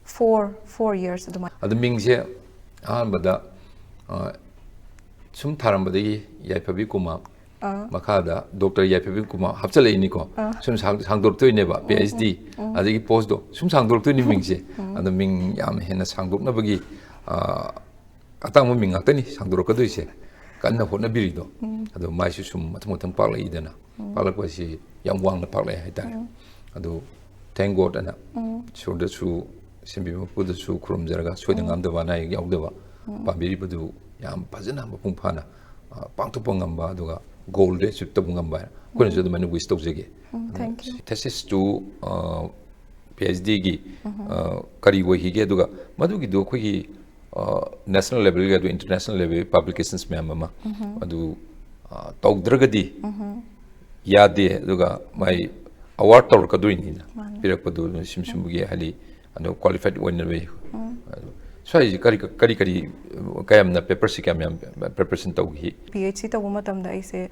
four, four years ꯑꯗꯨꯃꯥꯏꯅ꯫ ꯑꯗꯨ ꯃꯤꯡꯁꯦ ꯑꯍꯥꯟꯕꯗ, ꯑ, ꯁꯨꯝ ꯊꯥꯔꯝꯕꯗꯒꯤ ꯌꯥꯏꯐꯕꯤ ꯀꯨꯃꯥꯔ, ꯃꯈꯥꯗ Doctor ꯌꯥꯏꯐꯕꯤ ꯀꯨꯃꯥꯔ ꯍꯥꯞꯆꯜꯂꯛꯏꯅꯤꯀꯣ꯫ ꯁꯨꯝ ꯁꯥꯡ-, ꯁꯥꯡꯗꯣꯔꯛꯇꯣꯏꯅꯦꯕ, P H D, ꯑꯗꯒꯤ postꯗꯣ ꯁꯨꯝ ꯁꯥꯡꯗꯣꯔꯛꯇꯣꯏꯅꯤ ꯃꯤꯡꯁꯦ꯫ ꯑꯗꯣ ꯃꯤꯡ ꯌꯥꯝ ꯍꯦꯟꯅ ꯁꯥꯡꯗꯣꯛꯅꯕꯒꯤ, ꯑ, ꯑꯇꯥꯡꯕ ꯃꯤꯡ ꯉꯥꯛꯇꯅꯤ ꯁꯥꯡꯗꯣꯔꯛꯀꯗꯣꯏꯁꯦ, ꯀꯟꯅ ꯍꯣꯠꯅꯕꯤꯔꯤꯗꯣ꯫ ꯑꯗꯣ ꯃꯥꯏꯁꯨ ꯁꯨꯝ ꯃꯊꯪ ꯃꯊꯪ ꯄꯥꯛꯂꯛꯏꯗꯅ, ꯄꯥꯛꯂꯛꯄꯁꯤ ꯌꯥꯝ ꯋꯥꯡꯅ ꯄꯥꯛꯂꯛꯑꯦ ꯍꯥꯏꯇꯥꯔꯦ꯫ ꯑꯗꯨ thank God ꯑꯅ ꯏꯁꯣꯔꯗꯁꯨ, ꯁꯦꯝꯕꯤꯕ ꯃꯄꯨꯗꯁꯨ ꯈꯨꯔꯨꯝꯖꯔꯒ, ꯁꯣꯏꯗ ꯉꯥꯝꯗꯕ, ꯑꯅꯥ ꯑꯌꯦꯛ ꯌꯥꯎꯗꯕ, ꯄꯥꯝꯕꯤꯔꯤꯕꯗꯨ ꯌꯥꯝ ꯐꯖꯅ ꯃꯄꯨꯡ ꯐꯥꯅ ꯑ, ꯄꯥꯡꯊꯣꯛꯄ ꯉꯝꯕ, ꯑꯗꯨꯒ goalꯗꯨ achieve ꯇꯧꯕ ꯉꯝꯕ ꯍꯥꯏꯅ ꯑꯩꯈꯣꯏꯅꯁꯨ ꯑꯗꯨꯃꯥꯏꯅ wish ꯇꯧꯖꯒꯦ꯫ ꯎꯝ, thank you. Thesisꯇꯨ, ꯑ, PhDꯒꯤ, ꯑ, ꯀꯔꯤ ꯑꯣꯏꯈꯤꯒꯦ, ꯑꯗꯨꯒ ꯃꯗꯨꯒꯤꯗꯨ ꯑꯩꯈꯣꯏꯒꯤ, ꯑ, national levelꯒꯤ ꯑꯗꯨ international level publications ꯃꯌꯥꯝ ꯑꯃ ꯑꯗꯨ, ꯑ, ꯇꯧꯗ꯭ꯔꯒꯗꯤ ꯌꯥꯗꯦ꯫ ꯑꯗꯨꯒ ꯃꯥꯏ award ꯇꯧꯔꯛꯀꯗꯣꯏꯅꯤꯅ ꯃꯥꯅꯦ꯫ ꯄꯤꯔꯛꯄꯗꯨ ꯁꯤꯝ ꯁꯤꯝꯕꯒꯤ ꯍꯥꯏꯗꯤ ꯑꯗꯨ qualified ꯑꯣꯏꯅꯕ ꯑꯗꯨ ꯁ꯭ꯋꯥꯏꯁꯤ ꯀꯔꯤ ꯀꯔꯤ ꯀꯔꯤ ꯀꯌꯥꯝꯅ paperꯁꯤ ꯀꯌꯥꯝ ꯌꯥꯝ preparation ꯇꯧꯈꯤ? PhD ꯇꯧꯕ ꯃꯇꯝꯗ ꯑꯩꯁꯦ,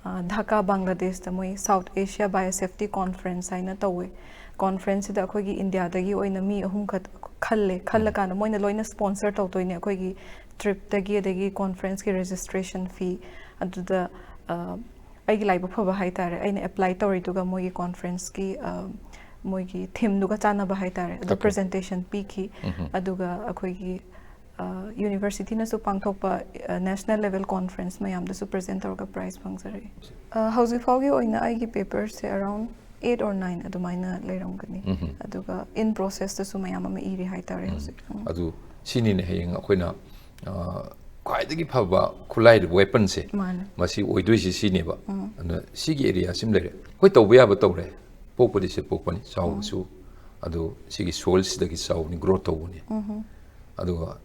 ꯑ, ꯙꯥꯀꯥ, ꯕꯪꯒ꯭ꯂꯥꯗꯦꯁꯇ ꯃꯣꯏ South Asia Biosafety Conference ꯍꯥꯏꯅ ꯇꯧꯋꯦ꯫ Conferenceꯁꯤꯗ ꯑꯩꯈꯣꯏꯒꯤ ꯏꯟꯗꯤꯌꯥꯗꯒꯤ ꯑꯣꯏꯅ ꯃꯤ ꯑꯍꯨꯝꯈꯛ ꯈꯜꯂꯦ꯫ ꯈꯜꯂꯀꯥꯟꯗ ꯃꯣꯏꯅ ꯂꯣꯏꯅ sponsor ꯇꯧꯗꯣꯏꯅꯦ ꯑꯩꯈꯣꯏꯒꯤ tripꯇꯒꯤ, ꯑꯗꯒꯤ conferenceꯀꯤ registration fee꯫ ꯑꯗꯨꯗ, ꯑ, ꯑꯩꯒꯤ ꯂꯥꯏꯕꯛ ꯐꯕ ꯍꯥꯏꯇꯥꯔꯦ, ꯑꯩꯅ apply ꯇꯧꯔꯤꯗꯨꯒ ꯃꯣꯏꯒꯤ conferenceꯀꯤ, ꯑ, ꯃꯣꯏꯒꯤ themeꯗꯨꯒ ꯆꯥꯟꯅꯕ ꯍꯥꯏꯇꯥꯔꯦ, ꯑꯗꯨ Okay. presentation ꯄꯤꯈꯤ꯫ ꯑꯗꯨꯒ ꯑꯩꯈꯣꯏꯒꯤ, ꯑ, universityꯅꯁꯨ ꯄꯥꯡꯊꯣꯛꯄ, ꯑ, national level conference ꯃꯌꯥꯝꯗꯁꯨ present ꯇꯧꯔꯒ prize ꯐꯪꯖꯔꯛꯏ꯫ ꯑ, ꯍꯧꯖꯤꯛ ꯐꯥꯎꯒꯤ ꯑꯣꯏꯅ ꯑꯩꯒꯤ paperꯁꯦ around eight or nine ꯑꯗꯨꯃꯥꯏꯅ ꯂꯩꯔꯝꯒꯅꯤ꯫ ꯑꯗꯨꯒ in processꯇꯁꯨ ꯃꯌꯥꯝ ꯑꯃ ꯏꯔꯤ ꯍꯥꯏꯇꯥꯔꯦ ꯍꯧꯖꯤꯛ꯫ ꯎꯝ꯫ ꯑꯗꯨ ꯁꯤꯅꯤꯅꯦ ꯍꯌꯦꯡ ꯑꯩꯈꯣꯏꯅ, ꯑ, ꯈ꯭ꯋꯥꯏꯗꯒꯤ ꯐꯕ ꯈꯨꯠꯂꯥꯏ, weaponꯁꯦ ꯃꯥꯅꯦ꯫ ꯃꯁꯤ ꯑꯣꯏꯗꯣꯏꯁꯤ ꯁꯤꯅꯦꯕ꯫ ꯑꯗꯨꯅ ꯁꯤꯒꯤ areaꯁꯤꯃ ꯂꯩꯔꯦ꯫ ꯑꯩꯈꯣꯏ ꯇꯧꯕ ꯌꯥꯕ ꯇꯧꯔꯦ꯫ ꯄꯣꯛꯄꯗꯤ ꯁꯤ ꯄꯣꯛꯄꯅꯤ, ꯆꯥꯎꯕꯁꯨ꯫ ꯑꯗꯨ ꯁꯤꯒꯤ soilꯁꯤꯗꯒꯤ ꯆꯥꯎꯕꯅꯤ, grow ꯇꯧꯕꯅꯤ꯫ ꯑꯗꯨꯒ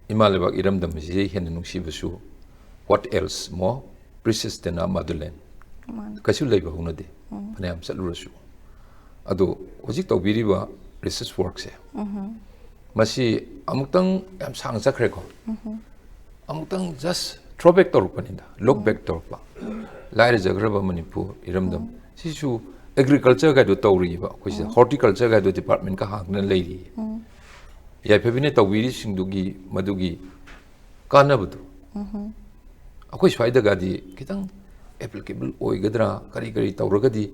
ꯏꯃꯥ ꯂꯩꯕꯥꯛ ꯏꯔꯝꯗꯝ ꯑꯁꯤꯗꯒꯤ ꯍꯦꯟꯅ ꯅꯨꯡꯁꯤꯕꯁꯨ what else more precious than our motherland? ꯃꯥꯅꯦ꯫ ꯀꯩꯁꯨ ꯂꯩꯕ ꯍꯧꯅꯗꯦ, ꯐꯅꯌꯥꯝ ꯆꯠꯂꯨꯔꯁꯨ꯫ ꯑꯗꯣ ꯍꯧꯖꯤꯛ ꯇꯧꯕꯤꯔꯤꯕ research workꯁꯦ, ꯃꯁꯤ ꯑꯃꯨꯛꯇꯪ ꯌꯥꯝ ꯁꯥꯡꯅ ꯆꯠꯈ꯭ꯔꯦꯀꯣ꯫ ꯑꯃꯨꯛꯇꯪ just throwback ꯇꯧꯔꯛꯄꯅꯤꯗ, look back ꯇꯧꯔꯛꯄ꯫ ꯂꯥꯏꯔꯖꯈ꯭ꯔꯕ ꯃꯅꯤꯄꯨꯔ ꯏꯔꯝꯗꯝ꯫ ꯁꯤꯁꯨ agriculture ꯒꯥꯏꯗꯣ ꯇꯧꯔꯤꯕ ꯑꯩꯈꯣꯏꯁꯤꯗ, horticulture ꯒꯥꯏꯗꯣ departmentꯀ ꯍꯥꯡꯗꯅ ꯂꯩꯔꯤ꯫ ꯌꯥꯏꯐꯕꯤꯅ ꯇꯧꯕꯤꯔꯤꯁꯤꯡꯗꯨꯒꯤ ꯃꯗꯨꯒꯤ ꯀꯥꯟꯅꯕꯗꯨ ꯑꯩꯈꯣꯏ ꯁ꯭ꯋꯥꯏꯗꯒꯗꯤ ꯈꯤꯇꯪ applicable ꯑꯣꯏꯒꯗ꯭ꯔꯥ, ꯀꯔꯤ ꯀꯔꯤ ꯇꯧꯔꯒꯗꯤ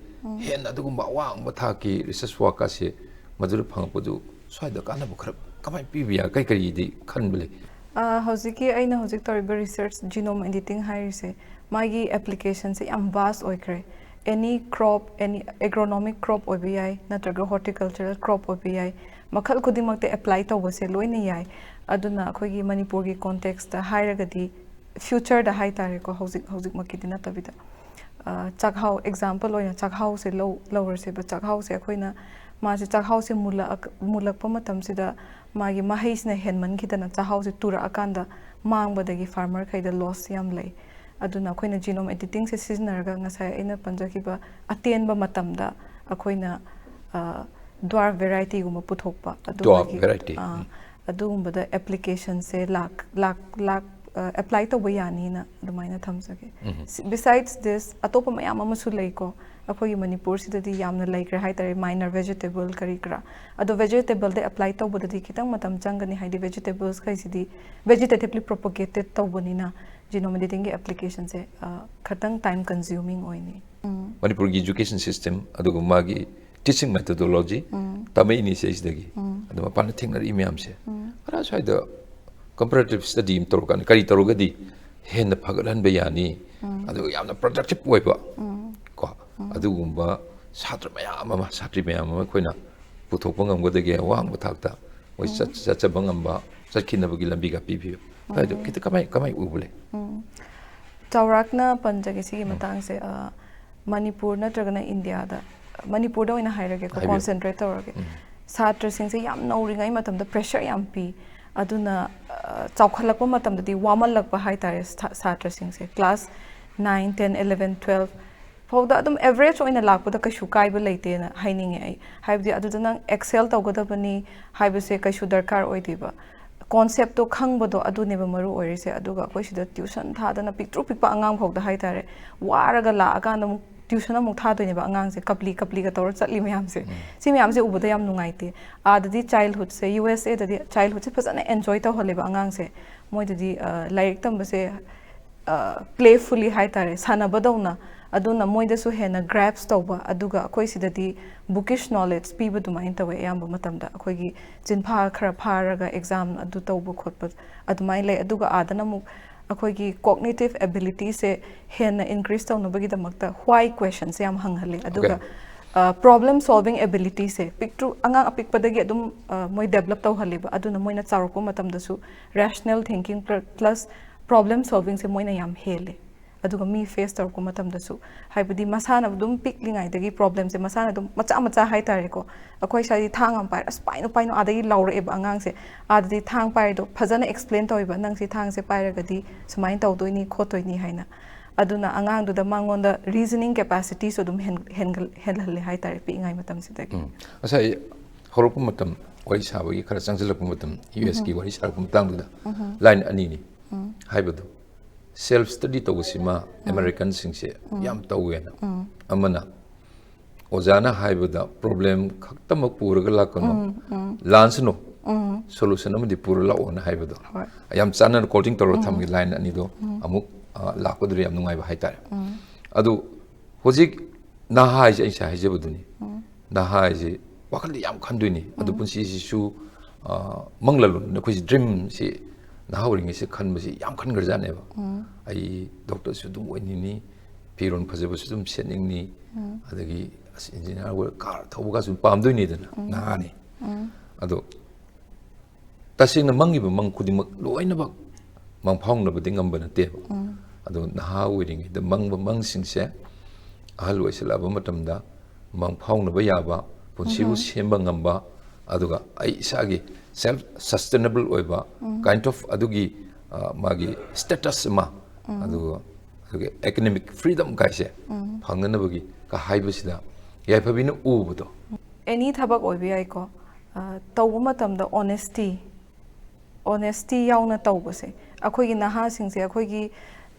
ꯍꯦꯟꯅ ꯑꯗꯨꯒꯨꯝꯕ ꯑꯋꯥꯡꯕ ꯊꯥꯛꯀꯤ research work ꯑꯁꯦ ꯃꯗꯨꯗ ꯐꯪꯉꯛꯄꯗꯨ ꯁ꯭ꯋꯥꯏꯗ ꯀꯥꯟꯅꯕ ꯈꯔ ꯀꯃꯥꯏꯅ ꯄꯤꯕ ꯌꯥꯏ, ꯀꯔꯤ ꯀꯔꯤꯗꯤ ꯈꯟꯕ ꯂꯩ? ꯑ, ꯍꯧꯖꯤꯛꯀꯤ ꯑꯩꯅ ꯍꯧꯖꯤꯛ ꯇꯧꯔꯤꯕ research genome editing ꯍꯥꯏꯔꯤꯁꯦ, ꯃꯥꯒꯤ applicationꯁꯦ ꯌꯥꯝ vast ꯑꯣꯏꯈ꯭ꯔꯦ꯫ Any crop, any agronomic crop ꯑꯣꯏꯕ ꯌꯥꯏ, ꯅꯠꯇ꯭ꯔꯒ horticultural crop ꯑꯣꯏꯕ ꯌꯥꯏ, ꯃꯈꯜ ꯈꯨꯗꯤꯡꯃꯛꯇ apply ꯇꯧꯕꯁꯦ ꯂꯣꯏꯅ ꯌꯥꯏ꯫ ꯑꯗꯨꯅ ꯑꯩꯈꯣꯏꯒꯤ ꯃꯅꯤꯄꯨꯔꯒꯤ contextꯇ ꯍꯥꯏꯔꯒꯗꯤ, ꯐ꯭ꯌꯨꯆꯔꯗ ꯍꯥꯏꯇꯥꯔꯦꯀꯣ, ꯍꯧꯖꯤꯛ ꯍꯧꯖꯤꯛꯃꯛꯀꯤꯗꯤ ꯅꯠꯇꯕꯤꯗ, ꯑ, ꯆꯥꯛꯍꯥꯎ, ꯑꯦꯛꯖꯥꯝꯄꯜ ꯑꯣꯏꯅ ꯆꯥꯛꯍꯥꯎꯁꯦ ꯂꯧ ꯂꯧꯔꯁꯦꯕ꯫ ꯆꯥꯛꯍꯥꯎꯁꯦ ꯑꯩꯈꯣꯏꯅ, ꯃꯥꯁꯦ, ꯆꯥꯛꯍꯥꯎꯁꯦ ꯃꯨꯜꯂꯛꯑ- ꯃꯨꯜꯂꯛꯄ ꯃꯇꯝꯁꯤꯗ ꯃꯥꯒꯤ ꯃꯍꯩꯁꯤꯅ ꯍꯦꯟꯃꯟꯈꯤꯗꯅ ꯆꯥꯛꯍꯥꯎꯁꯦ ꯇꯨꯔꯛꯑꯀꯥꯟꯗ ꯃꯥꯡꯕꯗꯒꯤ ꯐꯥꯔꯃꯔꯈꯩꯗ ꯂꯣꯁ ꯌꯥꯝ ꯂꯩ꯫ ꯑꯗꯨꯅ ꯑꯩꯈꯣꯏꯅ ꯖꯤꯅꯣꯝ ꯑꯦꯗꯤꯇꯤꯡꯁꯦ ꯁꯤꯖꯤꯟꯅꯔꯒ ꯉꯁꯥꯏ ꯑꯩꯅ ꯄꯟꯖꯈꯤꯕ ꯑꯇꯦꯟꯕ ꯃꯇꯝꯗ ꯑꯩꯈꯣꯏꯅ, ꯑ, ꯗ꯭ꯋꯥꯔꯐ ꯚꯦꯔꯥꯏꯇꯤꯒꯨꯝꯕ ꯄꯨꯊꯣꯛꯄ, ꯑꯗꯨꯒꯤ, variety. ꯑ, ꯑꯗꯨꯒꯨꯝꯕꯗ ꯑꯦꯄ꯭ꯂꯤꯀꯦꯁꯟꯁꯦ ꯂꯥꯛ ꯂꯥꯛ ꯂꯥꯛ ꯑꯦꯄ꯭ꯂꯥꯏ ꯇꯧꯕ ꯌꯥꯅꯤꯅ ꯑꯗꯨꯃꯥꯏꯅ ꯊꯝꯖꯒꯦ꯫ Besides this, ꯑꯇꯣꯞꯄ ꯃꯌꯥꯝ ꯑꯃꯁꯨ ꯂꯩꯀꯣ, ꯑꯩꯈꯣꯏꯒꯤ ꯃꯅꯤꯄꯨꯔꯁꯤꯗꯗꯤ ꯌꯥꯝꯅ ꯂꯩꯈ꯭ꯔꯦ ꯍꯥꯏꯇꯥꯔꯦ, ꯃꯥꯏꯅꯔ ꯚꯦꯖꯤꯇꯦꯕꯜ ꯀꯔꯤ ꯀꯔꯥ꯫ ꯑꯗꯣ ꯚꯦꯖꯤꯇꯦꯕꯜꯗ ꯑꯦꯄ꯭ꯂꯥꯏ ꯇꯧꯕꯗꯗꯤ ꯈꯤꯇꯪ ꯃꯇꯝ ꯆꯪꯒꯅꯤ, ꯍꯥꯏꯗꯤ ꯚꯦꯖꯤꯇꯦꯕꯜꯁꯈꯩꯁꯤꯗꯤ ꯚꯦꯖꯤꯇꯦꯇꯤꯚꯂꯤ ꯄ꯭ꯔꯣꯄꯣꯒꯦꯇꯦꯠ ꯇꯧꯕꯅꯤꯅ ꯖꯤꯅꯣꯝ ꯑꯦꯗꯤꯇꯤꯡꯒꯤ ꯑꯦꯄ꯭ꯂꯤꯀꯦꯁꯟꯁꯦ, ꯑ, ꯈꯤꯇꯪ ꯇꯥꯏꯝ ꯀꯟꯖ꯭ꯌꯨꯃꯤꯡ ꯑꯣꯏꯅꯤ꯫ ꯃꯅꯤꯄꯨꯔꯒꯤ ꯏꯖꯨꯀꯦꯁꯟ ꯁꯤꯁꯇꯦꯝ, ꯑꯗꯨꯒ ꯃꯥꯒꯤ ꯇꯤꯆꯤꯡ ꯃꯦꯊꯣꯗꯣꯂꯣꯖꯤ ꯇꯝꯃꯛꯏꯅꯤ ꯁꯤꯗꯩꯁꯤꯗꯒꯤ꯫ ꯑꯗꯣ ꯃꯄꯥꯟꯗ ꯊꯦꯡꯅꯔꯛꯏ ꯃꯌꯥꯝꯁꯦ, ꯈꯔ ꯁ꯭ꯋꯥꯏꯗ ꯀꯝꯄꯦꯔꯦꯇꯤꯞ ꯁ꯭ꯇꯗꯤ ꯑꯃ ꯇꯧꯔꯀꯥꯟꯗ ꯀꯔꯤ ꯇꯧꯔꯒꯗꯤ ꯍꯦꯟꯅ ꯐꯒꯠꯍꯟꯕ ꯌꯥꯅꯤ, ꯑꯗꯨꯒ ꯌꯥꯝꯅ ꯄ꯭ꯔꯗꯛꯇꯤꯞ ꯑꯣꯏꯕ ꯀꯣ, ꯑꯗꯨꯒꯨꯝꯕ ꯁꯥꯇ꯭ꯔ ꯃꯌꯥꯝ ꯑꯃ, ꯁꯥꯇ꯭ꯔꯤ ꯃꯌꯥꯝ ꯑꯃ ꯑꯩꯈꯣꯏꯅ ꯄꯨꯊꯣꯛꯄ ꯉꯝꯒꯗꯒꯦ, ꯑꯋꯥꯡꯕ ꯊꯥꯛꯇ ꯃꯣꯏ ꯆꯠ- ꯆꯠꯆꯕ ꯉꯝꯕ, ꯆꯠꯈꯤꯅꯕꯒꯤ ꯂꯝꯕꯤꯒ ꯄꯤꯕꯤꯌꯨ꯫ ꯑꯗꯨ ꯈꯤꯇ ꯀꯃꯥꯏ ꯀꯃꯥꯏ ꯎꯕ ꯂꯩ? ꯆꯥꯎꯔꯥꯛꯅ ꯄꯟꯖꯒꯦ ꯁꯤꯒꯤ ꯃꯇꯥꯡꯁꯦ꯫ ꯑ, ꯃꯅꯤꯄꯨꯔ ꯅꯠꯇ꯭ꯔꯒꯅ ꯏꯟꯗꯤꯌꯥꯗ, ꯃꯅꯤꯄꯨꯔꯗ ꯑꯣꯏꯅ ꯍꯥꯏꯔꯒꯦꯀꯣ, ꯍꯥꯏꯕꯤꯌꯨ꯫ ꯀꯣꯟꯁꯦꯟꯇ꯭ꯔꯦꯠ ꯇꯧꯔꯒꯦ꯫ ꯁꯥꯇ꯭ꯔꯁꯤꯡꯁꯦ ꯌꯥꯝ ꯅꯧꯔꯤꯉꯩ ꯃꯇꯝꯗ ꯄ꯭ꯔꯦꯁꯔ ꯌꯥꯝ ꯄꯤ꯫ ꯑꯗꯨꯅ, ꯑ, ꯆꯥꯎꯈꯠꯂꯛꯄ ꯃꯇꯝꯗꯗꯤ ꯋꯥꯃꯜꯂꯛꯄ ꯍꯥꯏꯇꯥꯔꯦ, ꯁꯥ- ꯁꯥꯇ꯭ꯔꯁꯤꯡꯁꯦ꯫ Class nine, ten, eleven, twelve ꯐꯥꯎꯗ ꯑꯗꯨꯝ ꯑꯦꯚꯔꯦꯖ ꯑꯣꯏꯅ ꯂꯥꯛꯄꯗ ꯀꯩꯁꯨ ꯀꯥꯏꯕ ꯂꯩꯇꯦꯅ ꯍꯥꯏꯅꯤꯡꯉꯦ ꯑꯩ꯫ ꯍꯥꯏꯕꯗꯤ ꯑꯗꯨꯗ ꯅꯪ ꯑꯦꯛꯁꯦꯜ ꯇꯧꯒꯗꯕꯅꯤ ꯍꯥꯏꯕꯁꯦ ꯀꯩꯁꯨ ꯗꯔꯀꯥꯔ ꯑꯣꯏꯗꯦꯕ꯫ ꯀꯣꯟꯁꯦꯞꯇꯣ ꯈꯪꯕꯗꯣ ꯑꯗꯨꯅꯦꯕ ꯃꯔꯨ ꯑꯣꯏꯔꯤꯁꯦ꯫ ꯑꯗꯨꯒ ꯑꯩꯈꯣꯏ ꯁꯤꯗ ꯇ꯭ꯌꯨꯁꯟ ꯊꯥꯗꯅ ꯄꯤꯛꯇ꯭ꯔꯨ ꯄꯤꯛꯄ ꯑꯉꯥꯡ ꯐꯥꯎꯗ ꯍꯥꯏꯇꯥꯔꯦ, ꯋꯥꯔꯒ ꯂꯥꯛꯑꯀꯥꯟꯗ ꯑꯃꯨꯛ ꯇ꯭ꯌꯨꯁꯟ ꯑꯃꯨꯛ ꯊꯥꯗꯣꯏꯅꯦꯕ ꯑꯉꯥꯡꯁꯦ, ꯀꯞꯂꯤ ꯀꯞꯂꯤꯒ ꯇꯧꯔ ꯆꯠꯂꯤ ꯃꯌꯥꯝꯁꯦ꯫ ꯁꯤ ꯃꯌꯥꯝꯁꯦ ꯎꯕꯗ ꯌꯥꯝ ꯅꯨꯡꯉꯥꯏꯇꯦ꯫ ꯑꯥꯗꯗꯤ ꯆꯥꯏꯜꯍꯨꯗꯁꯦ, ꯌꯨ ꯑꯦꯁ ꯑꯦꯗꯗꯤ ꯆꯥꯏꯜꯍꯨꯗꯁꯦ ꯐꯖꯅ ꯑꯦꯟꯖꯣꯏ ꯇꯧꯍꯜꯂꯦꯕ ꯑꯉꯥꯡꯁꯦ꯫ ꯃꯣꯏꯗꯗꯤ, ꯑ, ꯂꯥꯏꯔꯤꯛ ꯇꯝꯕꯁꯦ, ꯑ, ꯄ꯭ꯂꯦꯐꯨꯜꯂꯤ ꯍꯥꯏꯇꯥꯔꯦ, ꯁꯥꯟꯅꯕꯗꯧꯅ꯫ ꯑꯗꯨꯅ ꯃꯣꯏꯗꯁꯨ ꯍꯦꯟꯅ ꯒ꯭ꯔꯥꯁꯞ ꯇꯧꯕ꯫ ꯑꯗꯨꯒ ꯑꯩꯈꯣꯏ ꯁꯤꯗꯗꯤ ꯕꯨꯀꯤꯁ ꯅꯣꯂꯦꯖ ꯄꯤꯕ ꯑꯗꯨꯃꯥꯏꯅ ꯇꯧꯋꯦ ꯑꯌꯥꯝꯕ ꯃꯇꯝꯗ꯫ ꯑꯩꯈꯣꯏꯒꯤ ꯆꯤꯟꯐꯥ ꯈꯔ ꯐꯥꯔꯒ ꯑꯦꯛꯖꯥꯝ ꯑꯗꯨ ꯇꯧꯕ ꯈꯣꯠꯄ ꯑꯗꯨꯃꯥꯏꯅ ꯂꯩ꯫ ꯑꯗꯨꯒ ꯑꯥꯗꯅ ꯑꯃꯨꯛ ꯑꯩꯈꯣꯏꯒꯤ ꯀꯣꯒꯅꯤꯇꯤꯚ ꯑꯦꯕꯤꯂꯤꯇꯤꯁꯦ ꯍꯦꯟꯅ ꯏꯟꯀ꯭ꯔꯤꯁ ꯇꯧꯅꯕꯒꯤꯗꯃꯛꯇ ꯋꯥꯏ ꯀ꯭ꯋꯦꯁꯟꯁꯦ ꯌꯥꯝ ꯍꯪꯍꯜꯂꯦ꯫ ꯑꯗꯨꯒ, ꯑ, ꯄ꯭ꯔꯣꯕ꯭ꯂꯦꯝ ꯁꯣꯜꯚꯤꯡ ꯑꯦꯕꯤꯂꯤꯇꯤꯁꯦ ꯄꯤꯛꯇ꯭ꯔꯨ, ꯑꯉꯥꯡ ꯑꯄꯤꯛꯄꯗꯒꯤ ꯑꯗꯨꯝ, ꯑ, ꯃꯣꯏ ꯗꯦꯕꯂꯞ ꯇꯧꯍꯜꯂꯦꯕ꯫ ꯑꯗꯨꯅ ꯃꯣꯏꯅ ꯆꯥꯎꯔꯛꯄ ꯃꯇꯝꯗꯁꯨ ꯔꯦꯁꯅꯦꯜ ꯊꯤꯡꯀꯤꯡ ꯄ꯭ꯂ- ꯄ꯭ꯂꯁ ꯄ꯭ꯔꯣꯕ꯭ꯂꯦꯝ ꯁꯣꯜꯚꯤꯡꯁꯦ ꯃꯣꯏꯅ ꯌꯥꯝ ꯍꯦꯜꯂꯦ꯫ ꯑꯗꯨꯒ ꯃꯤ ꯐꯦꯁ ꯇꯧꯔꯛꯄ ꯃꯇꯝꯗꯁꯨ, ꯍꯥꯏꯕꯗꯤ ꯃꯁꯥꯅ ꯑꯗꯨꯝ ꯄꯤꯛꯂꯤꯉꯩꯗꯒꯤ ꯄ꯭ꯔꯣꯕ꯭ꯂꯦꯝꯁꯦ ꯃꯁꯥꯅ ꯑꯗꯨꯝ ꯃꯆꯥ ꯃꯆꯥ ꯍꯥꯏꯇꯥꯔꯦꯀꯣ, ꯑꯩꯈꯣꯏ ꯁ꯭ꯋꯥꯏꯗꯤ ꯊꯥꯡ ꯑꯃ ꯄꯥꯏꯔ ꯑꯁ ꯄꯥꯏꯅꯨ ꯄꯥꯏꯅꯨ ꯑꯥꯗꯒꯤ ꯂꯥꯎꯔꯛꯑꯦꯕ ꯑꯉꯥꯡꯁꯦ꯫ ꯑꯥꯗꯗꯤ ꯊꯥꯡ ꯄꯥꯏꯔꯤꯗꯣ ꯐꯖꯅ ꯑꯦꯛꯁꯄ꯭ꯂꯦꯟ ꯇꯧꯋꯦꯕ, ꯅꯪ ꯁꯤ ꯊꯥꯡꯁꯦ ꯄꯥꯏꯔꯒꯗꯤ ꯁꯨꯃꯥꯏꯅ ꯇꯧꯗꯣꯏꯅꯤ ꯈꯣꯠꯇꯣꯏꯅꯤ ꯍꯥꯏꯅ꯫ ꯑꯗꯨꯅ ꯑꯉꯥꯡꯗꯨꯗ ꯃꯉꯣꯟꯗ ꯔꯤꯖꯅꯤꯡ ꯀꯦꯄꯥꯁꯤꯇꯤꯁꯨ ꯑꯗꯨꯝ ꯍꯦꯟ- ꯍꯦꯟꯒꯜ- ꯍꯦꯜꯍꯜꯂꯦ ꯍꯥꯏꯇꯥꯔꯦ ꯄꯤꯛꯏꯉꯩ ꯃꯇꯝꯁꯤꯗꯒꯤ꯫ ꯎꯝ꯫ ꯉꯁꯥꯏ ꯍꯧꯔꯛꯄ ꯃꯇꯝ, ꯋꯥꯔꯤ ꯁꯥꯕꯒꯤ ꯈꯔ ꯆꯪꯁꯤꯜꯂꯛꯄ ꯃꯇꯝ, ꯌꯨ ꯑꯦꯁꯀꯤ ꯋꯥꯔꯤ ꯁꯥꯔꯛꯄ ꯃꯇꯥꯡꯗꯨꯗ ꯂꯥꯏꯟ ꯑꯅꯤꯅꯤ ꯍꯥꯏꯕꯗꯣ꯫ ꯁꯦꯜꯐ ꯁ꯭ꯇꯗꯤ ꯇꯧꯕꯁꯤꯃ ꯑꯃꯦꯔꯤꯀꯟꯁꯤꯡꯁꯦ ꯌꯥꯝ ꯇꯧꯋꯦꯅ꯫ ꯑꯃꯅ ꯑꯣꯖꯥꯅ ꯍꯥꯏꯕꯗ ꯄ꯭ꯔꯣꯕ꯭ꯂꯦꯝ ꯈꯛꯇꯃꯛ ꯄꯨꯔꯒ ꯂꯥꯛꯀꯅꯨ, ꯂꯥꯟꯁꯅꯨ, ꯁꯣꯂꯨꯁꯟ ꯑꯃꯗꯤ ꯄꯨꯔ ꯂꯥꯛꯑꯣꯅ ꯍꯥꯏꯕꯗꯣ꯫ ꯍꯣꯏ꯫ ꯌꯥꯝ ꯆꯥꯟꯅꯅ ꯀꯣꯇꯤꯡ ꯇꯧꯔꯒ ꯊꯝꯒꯦ ꯂꯥꯏꯟ ꯑꯅꯤꯗꯣ ꯑꯃꯨꯛ, ꯑ, ꯂꯥꯛꯄꯗꯨꯗ ꯌꯥꯝ ꯅꯨꯡꯉꯥꯏꯕ ꯍꯥꯏꯇꯥꯔꯦ꯫ ꯑꯗꯨ ꯍꯧꯖꯤꯛ ꯅꯍꯥ ꯍꯥꯏꯁꯦ ꯑꯩ ꯉꯁꯥꯏ ꯍꯥꯏꯖꯕꯗꯨꯅꯤ꯫ ꯅꯍꯥ ꯍꯥꯏꯁꯦ ꯋꯥꯈꯜꯗꯤ ꯌꯥꯝ ꯈꯟꯗꯣꯏꯅꯤ꯫ ꯑꯗꯨ ꯄꯨꯟꯁꯤꯁꯤꯁꯨ, ꯑ, ꯃꯪꯂꯥꯂꯣꯟ ꯑꯩꯈꯣꯏꯁꯤ ꯗ꯭ꯔꯤꯝꯁꯤ ꯅꯍꯥ ꯑꯣꯏꯔꯤꯉꯩꯁꯤ ꯈꯟꯕꯁꯤ ꯌꯥꯝ ꯈꯟꯈ꯭ꯔꯖꯥꯠꯅꯦꯕ꯫ ꯑꯩ ꯗꯣꯛꯇꯔꯁꯨ ꯑꯗꯨꯝ ꯑꯣꯏꯅꯤꯡꯉꯤ, ꯐꯤꯔꯣꯜ ꯐꯖꯕꯁꯨ ꯑꯗꯨꯝ ꯁꯦꯠꯅꯤꯡꯉꯤ, ꯑꯗꯒꯤ ꯑꯁ ꯏꯟꯖꯤꯅꯤꯌꯥꯔ ꯑꯣꯏꯔ ꯀꯥꯔ ꯊꯧꯕꯒꯁꯨ ꯄꯥꯝꯗꯣꯏꯅꯤꯗꯅ ꯅꯍꯥꯅꯤ꯫ ꯑꯗꯣ ꯇꯁꯦꯡꯅ ꯃꯪꯉꯤꯕ ꯃꯪ ꯈꯨꯗꯤꯡꯃꯛ ꯂꯣꯏꯅꯃꯛ ꯃꯪꯐꯥꯎꯅꯕꯗꯤ ꯉꯝꯕ ꯅꯠꯇꯦꯕ꯫ ꯑꯗꯣ ꯅꯍꯥ ꯑꯣꯏꯔꯤꯉꯩꯗ ꯃꯪꯕ ꯃꯪꯁꯤꯡꯁꯦ ꯑꯍꯜ ꯑꯣꯏꯁꯤꯜꯂꯛꯑꯕ ꯃꯇꯝꯗ ꯃꯪꯐꯥꯎꯅꯕ ꯌꯥꯕ, ꯄꯨꯟꯁꯤꯕꯨ ꯁꯦꯝꯕ ꯉꯝꯕ, ꯑꯗꯨꯒ ꯑꯩ ꯏꯁꯥꯒꯤ ꯁꯦꯜꯐ ꯁꯁꯇꯦꯅꯦꯕꯜ ꯑꯣꯏꯕ ꯀꯥꯏꯟ ꯑꯣꯐ ꯑꯗꯨꯒꯤ, ꯑ, ꯃꯥꯒꯤ ꯁ꯭ꯇꯦꯇꯁ ꯑꯃ, ꯑꯗꯨꯒ ꯑꯗꯨꯒ ꯑꯦꯀꯅꯣꯃꯤꯛ ꯐ꯭ꯔꯤꯗꯝ ꯀꯥꯏꯁꯦ ꯐꯪꯅꯅꯕꯒꯤ ꯀ ꯍꯥꯏꯕꯁꯤꯗ ꯌꯥꯏꯐꯕꯤꯅ ꯎꯕꯗꯣ꯫ ꯑꯦꯅꯤ ꯊꯕꯛ ꯑꯣꯏꯕ ꯌꯥꯏꯀꯣ, ꯑ, ꯇꯧꯕ ꯃꯇꯝꯗ ꯑꯣꯅꯦꯁꯇꯤ, ꯑꯣꯅꯦꯁꯇꯤ ꯌꯥꯎꯅ ꯇꯧꯕꯁꯦ꯫ ꯑꯩꯈꯣꯏꯒꯤ ꯅꯍꯥꯁꯤꯡꯁꯦ, ꯑꯩꯈꯣꯏꯒꯤ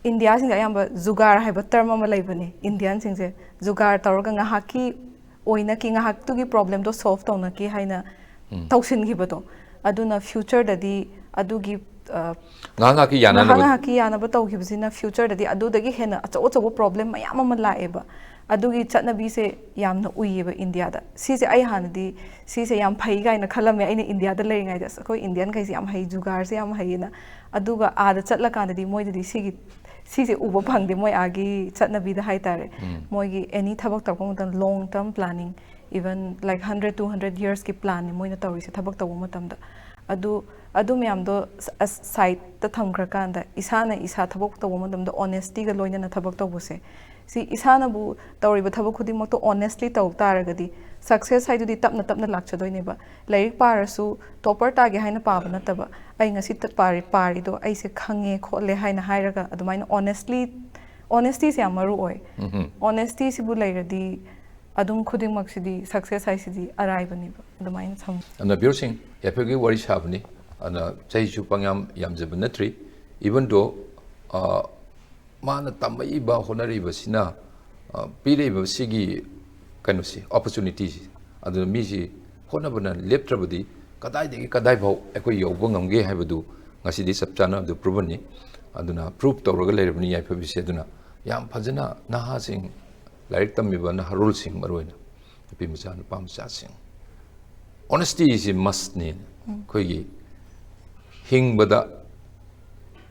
ꯏꯟꯗꯤꯌꯥꯁꯤꯡꯁꯦ ꯑꯌꯥꯝꯕ ꯖꯨꯒꯥꯔ ꯍꯥꯏꯕ ꯇꯔꯝ ꯑꯃ ꯂꯩꯕꯅꯦ, ꯏꯟꯗꯤꯌꯥꯟꯁꯤꯡꯁꯦ ꯖꯨꯒꯥꯔ ꯇꯧꯔꯒ ꯉꯥꯏꯍꯥꯛꯀꯤ ꯑꯣꯏꯅꯀꯤ, ꯉꯥꯏꯍꯥꯛꯇꯨꯒꯤ ꯄ꯭ꯔꯣꯕ꯭ꯂꯦꯝꯗꯣ ꯁꯣꯜꯚ ꯇꯧꯅꯀꯤ ꯍꯥꯏꯅ ꯇꯧꯁꯤꯟꯈꯤꯕꯗꯣ꯫ ꯑꯗꯨꯅ ꯐ꯭ꯌꯨꯆꯔꯗꯗꯤ ꯑꯗꯨꯒꯤ, ꯑ, ꯉꯥꯏꯍꯥꯛ ꯉꯥꯏꯍꯥꯛꯀꯤ ꯉꯥꯏꯍꯥꯛ ꯌꯥꯅꯅꯕꯒꯤ꯫ ꯉꯥꯏꯍꯥꯛꯀꯤ ꯌꯥꯅꯕ ꯇꯧꯈꯤꯕꯁꯤꯅ ꯐ꯭ꯌꯨꯆꯔꯗꯗꯤ ꯑꯗꯨꯗꯒꯤ ꯍꯦꯟꯅ ꯑꯆꯧ ꯑꯆꯧꯕ ꯄ꯭ꯔꯣꯕ꯭ꯂꯦꯝ ꯃꯌꯥꯝ ꯑꯃ ꯂꯥꯛꯑꯦꯕ꯫ ꯑꯗꯨꯒꯤ ꯆꯠꯅꯕꯤꯁꯦ ꯌꯥꯝꯅ ꯎꯏꯌꯦꯕ ꯏꯟꯗꯤꯌꯥꯗ꯫ ꯁꯤꯁꯦ ꯑꯩ ꯍꯥꯟꯅꯗꯤ ꯁꯤꯁꯦ ꯌꯥꯝ ꯐꯩ ꯀꯥꯏꯅ ꯈꯜꯂꯝꯃꯦ ꯑꯩꯅ ꯏꯟꯗꯤꯌꯥꯗ ꯂꯩꯔꯤꯉꯩꯗ, "ꯑꯁ, ꯑꯩꯈꯣꯏ ꯏꯟꯗꯤꯌꯟꯈꯩꯁꯦ ꯌꯥꯝ ꯍꯩ, ꯖꯨꯒꯥꯔꯁꯦ ꯌꯥꯝ ꯍꯩꯌꯦꯅ"꯫ ꯑꯗꯨꯒ ꯑꯥꯗ ꯆꯠꯂꯀꯥꯟꯗꯗꯤ ꯃꯣꯏꯗꯗꯤ ꯁꯤꯒꯤ, ꯁꯤꯁꯦ ꯎꯕ ꯐꯪꯗꯦ ꯃꯣꯏ ꯑꯥꯒꯤ ꯆꯠꯅꯕꯤꯗ ꯍꯥꯏꯇꯥꯔꯦ꯫ ꯃꯣꯏꯒꯤ ꯑꯦꯅꯤ ꯊꯕꯛ ꯇꯧꯔꯛꯄ ꯃꯇꯝꯗ long term planning, even like hundred to hundred ꯌꯔꯁꯀꯤ ꯄ꯭ꯂꯥꯟꯅꯤ ꯃꯣꯏꯅ ꯇꯧꯔꯤꯁꯦ ꯊꯕꯛ ꯇꯧꯕ ꯃꯇꯝꯗ꯫ ꯑꯗꯨ ꯑꯗꯨ ꯃꯌꯥꯝꯗꯣ ꯁꯥꯏꯠꯇ ꯊꯝꯈ꯭ꯔꯀꯥꯟꯗ ꯏꯁꯥꯅ ꯏꯁꯥ ꯊꯕꯛ ꯇꯧꯕ ꯃꯇꯝꯗ ꯑꯣꯅꯦꯁꯇꯤꯒ ꯂꯣꯏꯅꯅ ꯊꯕꯛ ꯇꯧꯕꯁꯦ, ꯁꯤ ꯏꯁꯥꯅꯕꯨ ꯇꯧꯔꯤꯕ ꯊꯕꯛ ꯈꯨꯗꯤꯡꯃꯛꯇꯣ ꯑꯣꯅꯦꯁꯂꯤ ꯇꯧ ꯇꯥꯔꯒꯗꯤ ꯁꯛꯁꯦꯁ ꯍꯥꯏꯗꯨꯗꯤ ꯇꯞꯅ ꯇꯞꯅ ꯂꯥꯛꯆꯗꯣꯏꯅꯦꯕ꯫ ꯂꯥꯏꯔꯤꯛ ꯄꯥꯔꯁꯨ ꯇꯣꯄꯔ ꯇꯥꯒꯦ ꯍꯥꯏꯅ ꯄꯥꯕ ꯅꯠꯇꯕ, ꯑꯩ ꯉꯁꯤ ꯇ- ꯄꯥꯔꯤ ꯄꯥꯔꯤꯗꯣ ꯑꯩꯁꯦ ꯈꯪꯉꯦ ꯈꯣꯠꯂꯦ ꯍꯥꯏꯅ ꯍꯥꯏꯔꯒ ꯑꯗꯨꯃꯥꯏꯅ ꯑꯣꯅꯦꯁꯂꯤ ꯑꯣꯅꯦꯁꯇꯤꯁꯦ ꯌꯥꯝ ꯃꯔꯨ ꯑꯣꯏ꯫ ꯑꯣꯅꯦꯁꯇꯤꯁꯤꯕꯨ ꯂꯩꯔꯗꯤ ꯑꯗꯨꯝ ꯈꯨꯗꯤꯡꯃꯛꯁꯤꯗꯤ ꯁꯛꯁꯦꯁ ꯍꯥꯏꯁꯤꯗꯤ ꯑꯔꯥꯏꯕꯅꯦꯕ꯫ ꯑꯗꯨꯃꯥꯏꯅ ꯊꯝ ꯑꯗꯨꯅ ꯕꯤꯌꯣꯔꯁꯤꯡ, ꯌꯥꯏꯐꯕꯒꯤ ꯋꯥꯔꯤ ꯁꯥꯕꯅꯤ꯫ ꯑꯗꯨꯅ ꯆꯍꯤꯁꯨ ꯄꯪꯌꯥꯝ ꯌꯥꯝꯖꯕ ꯅꯠꯇ꯭ꯔꯤ꯫ ꯏꯚꯟ ꯗꯣ ꯃꯥꯅ ꯇꯝꯃꯛꯏꯕ ꯍꯣꯠꯅꯔꯤꯕꯁꯤꯅ, ꯑ, ꯄꯤꯔꯛꯏꯕ ꯁꯤꯒꯤ ꯀꯩꯅꯣꯁꯤ, ꯑꯣꯄꯣꯔꯆꯨꯅꯤꯇꯤꯁꯤ, ꯑꯗꯨꯅ ꯃꯤꯁꯤ ꯍꯣꯠꯅꯕꯅ ꯂꯦꯞꯇ꯭ꯔꯕꯗꯤ ꯀꯗꯥꯏꯗꯒꯤ ꯀꯗꯥꯏꯐꯥꯎ ꯑꯩꯈꯣꯏ ꯌꯧꯕ ꯉꯝꯒꯦ ꯍꯥꯏꯕꯗꯨ ꯉꯁꯤꯗꯤ ꯆꯞ ꯆꯥꯅ ꯑꯗꯨ ꯄ꯭ꯔꯨꯚꯟꯅꯤ꯫ ꯑꯗꯨꯅ ꯄ꯭ꯔꯨꯚ ꯇꯧꯔꯒ ꯂꯩꯔꯕꯅꯤ ꯌꯥꯏꯐꯕꯤꯁꯦ꯫ ꯑꯗꯨꯅ ꯌꯥꯝ ꯐꯖꯅ ꯅꯍꯥꯁꯤꯡ, ꯂꯥꯏꯔꯤꯛ ꯇꯝꯃꯤꯕ ꯅꯍꯥꯔꯣꯜꯁꯤꯡ, ꯃꯔꯨꯑꯣꯏꯅ ꯅꯨꯄꯤ ꯃꯆꯥ ꯅꯨꯄꯥ ꯃꯆꯥꯁꯤꯡ, ꯑꯣꯅꯦꯁꯇꯤꯁꯤ ꯃꯁꯅꯦ꯫ ꯑꯩꯈꯣꯏꯒꯤ ꯍꯤꯡꯕꯗ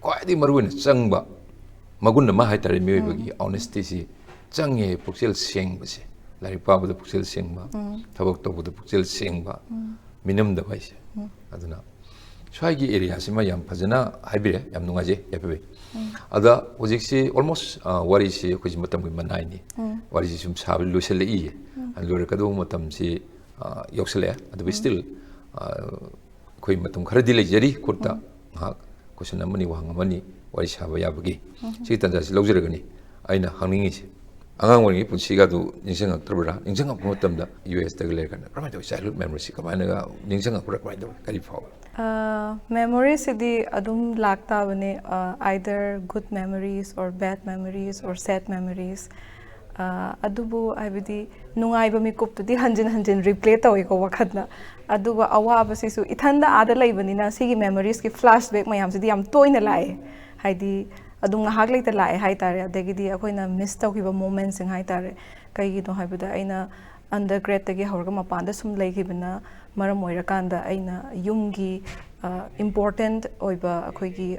ꯈ꯭ꯋꯥꯏꯗꯒꯤ ꯃꯔꯨꯑꯣꯏꯅ ꯆꯪꯕ ꯃꯒꯨꯟ ꯑꯃ ꯍꯥꯏꯇꯥꯔꯦ, ꯃꯤꯑꯣꯏꯕꯒꯤ ꯑꯣꯅꯦꯁꯇꯤꯁꯤ ꯆꯪꯉꯦ꯫ ꯄꯨꯛꯆꯦꯜ ꯁꯦꯡꯕꯁꯦ, ꯂꯥꯏꯔꯤꯛ ꯄꯥꯕꯗ ꯄꯨꯛꯆꯦꯜ ꯁꯦꯡꯕ, ꯊꯕꯛ ꯇꯧꯕꯗ ꯄꯨꯛꯆꯦꯜ ꯁꯦꯡꯕ, ꯃꯤꯅꯝꯗꯕ ꯍꯥꯏꯁꯦ꯫ ꯑꯗꯨꯅ ꯁ꯭ꯋꯥꯏꯒꯤ ꯑꯦꯔꯤꯌꯥꯁꯤꯃ ꯌꯥꯝ ꯐꯖꯅ ꯍꯥꯏꯕꯤꯔꯦ, ꯌꯥꯝ ꯅꯨꯡꯉꯥꯏꯖꯩ ꯌꯥꯏꯐꯕꯤ꯫ ꯑꯗ ꯍꯧꯖꯤꯛꯁꯤ ꯑꯣꯜꯃꯣꯁ ꯋꯥꯔꯤꯁꯤ ꯑꯩꯈꯣꯏꯁꯤ ꯃꯇꯝꯒꯤ ꯃꯅꯥꯏꯅꯤ꯫ ꯋꯥꯔꯤꯁꯤ ꯁꯨꯝ ꯁꯥꯕ ꯂꯣꯏꯁꯤꯜꯂꯛꯏꯌꯦ꯫ ꯂꯣꯏꯔꯛꯀꯗꯧꯕ ꯃꯇꯝꯁꯤ ꯑ, ꯌꯧꯁꯤꯜꯂꯛꯑꯦ꯫ ꯑꯗꯨꯕꯨ ꯁ꯭ꯇꯤꯜ ꯑꯩꯈꯣꯏ ꯃꯇꯝ ꯈꯔꯗꯤ ꯂꯩꯖꯔꯤ ꯈꯨꯠꯇ꯫ ꯉꯥꯏꯍꯥꯛ ꯀꯣꯏꯁꯟ ꯑꯃꯅꯤ, ꯋꯥꯍꯪ ꯑꯃꯅꯤ ꯋꯥꯔꯤ ꯁꯥꯕ ꯌꯥꯕꯒꯤ ꯁꯤꯒꯤ ꯇꯥꯟꯖꯥꯁꯤ ꯂꯧꯖꯔꯒꯅꯤ꯫ ꯑꯩꯅ ꯍꯪꯅꯤꯡꯉꯤꯁꯦ, ꯑꯉꯥꯡ ꯑꯣꯏꯔꯤꯉꯩ ꯄꯨꯟꯁꯤꯒ ꯑꯗꯨ ꯅꯤꯡꯁꯤꯡꯉꯛꯇ꯭ꯔꯕ꯭ꯔꯥ? ꯅꯤꯡꯁꯤꯡꯉꯛꯄ ꯃꯇꯝꯗ ꯌꯨ ꯑꯦꯁꯇꯒ ꯂꯩꯔꯀꯥꯟꯗ ꯀꯃꯥꯏꯅ ꯇꯧꯋꯤ? ꯆꯥꯏꯜꯍꯨꯗ ꯃꯦꯃꯣꯔꯤꯁꯤ ꯀꯃꯥꯏꯅꯒ ꯅꯤꯡꯁꯤꯡꯉꯛꯄ꯭ꯔꯥ? ꯀꯃꯥꯏꯅ ꯇꯧꯋꯤ? ꯀꯔꯤ ꯐꯥꯎꯏ? ꯃꯦꯃꯣꯔꯤꯁꯤꯗꯤ ꯑꯗꯨꯝ ꯂꯥꯛꯇꯥꯕꯅꯦ, either good memories or bad memories or sad memories. ꯑꯗꯨꯕꯨ ꯍꯥꯏꯕꯗꯤ ꯅꯨꯡꯉꯥꯏꯕ ꯃꯤꯀꯨꯞꯇꯨꯗꯤ ꯍꯟꯖꯤꯟ ꯍꯟꯖꯤꯟ ꯔꯤꯄ꯭ꯂꯦ ꯇꯧꯋꯤꯀꯣ ꯋꯥꯈꯜꯗ꯫ ꯑꯗꯨꯒ ꯑꯋꯥꯕꯁꯤꯁꯨ ꯏꯊꯟꯗ ꯑꯥꯗ ꯂꯩꯕꯅꯤꯅ ꯁꯤꯒꯤ ꯃꯦꯃꯣꯔꯤꯁꯀꯤ ꯐ꯭ꯂꯥꯁꯕꯦꯛ ꯃꯌꯥꯝꯁꯤꯗꯤ ꯌꯥꯝ ꯇꯣꯏꯅ ꯂꯥꯛꯑꯦ꯫ ꯍꯥꯏꯗꯤ ꯑꯗꯨꯝ ꯉꯥꯏꯍꯥꯛ ꯂꯩꯇ ꯂꯥꯛꯑꯦ ꯍꯥꯏꯇꯥꯔꯦ꯫ ꯑꯗꯒꯤꯗꯤ ꯑꯩꯈꯣꯏꯅ ꯃꯤꯁ ꯇꯧꯈꯤꯕ ꯃꯣꯃꯦꯟꯁꯤꯡ ꯍꯥꯏꯇꯥꯔꯦ꯫ ꯀꯩꯒꯤꯅꯣ ꯍꯥꯏꯕꯗ ꯑꯩꯅ ꯑꯟꯗꯔ ꯒ꯭ꯔꯦꯗꯇꯒꯤ ꯍꯧꯔꯒ ꯃꯄꯥꯟꯗ ꯁꯨꯝ ꯂꯩꯈꯤꯕꯅ ꯃꯔꯝ ꯑꯣꯏꯔꯀꯥꯟꯗ ꯑꯩꯅ ꯌꯨꯝꯒꯤ ꯏꯝꯄꯣꯔꯇꯦꯟꯠ ꯑꯣꯏꯕ ꯑꯩꯈꯣꯏꯒꯤ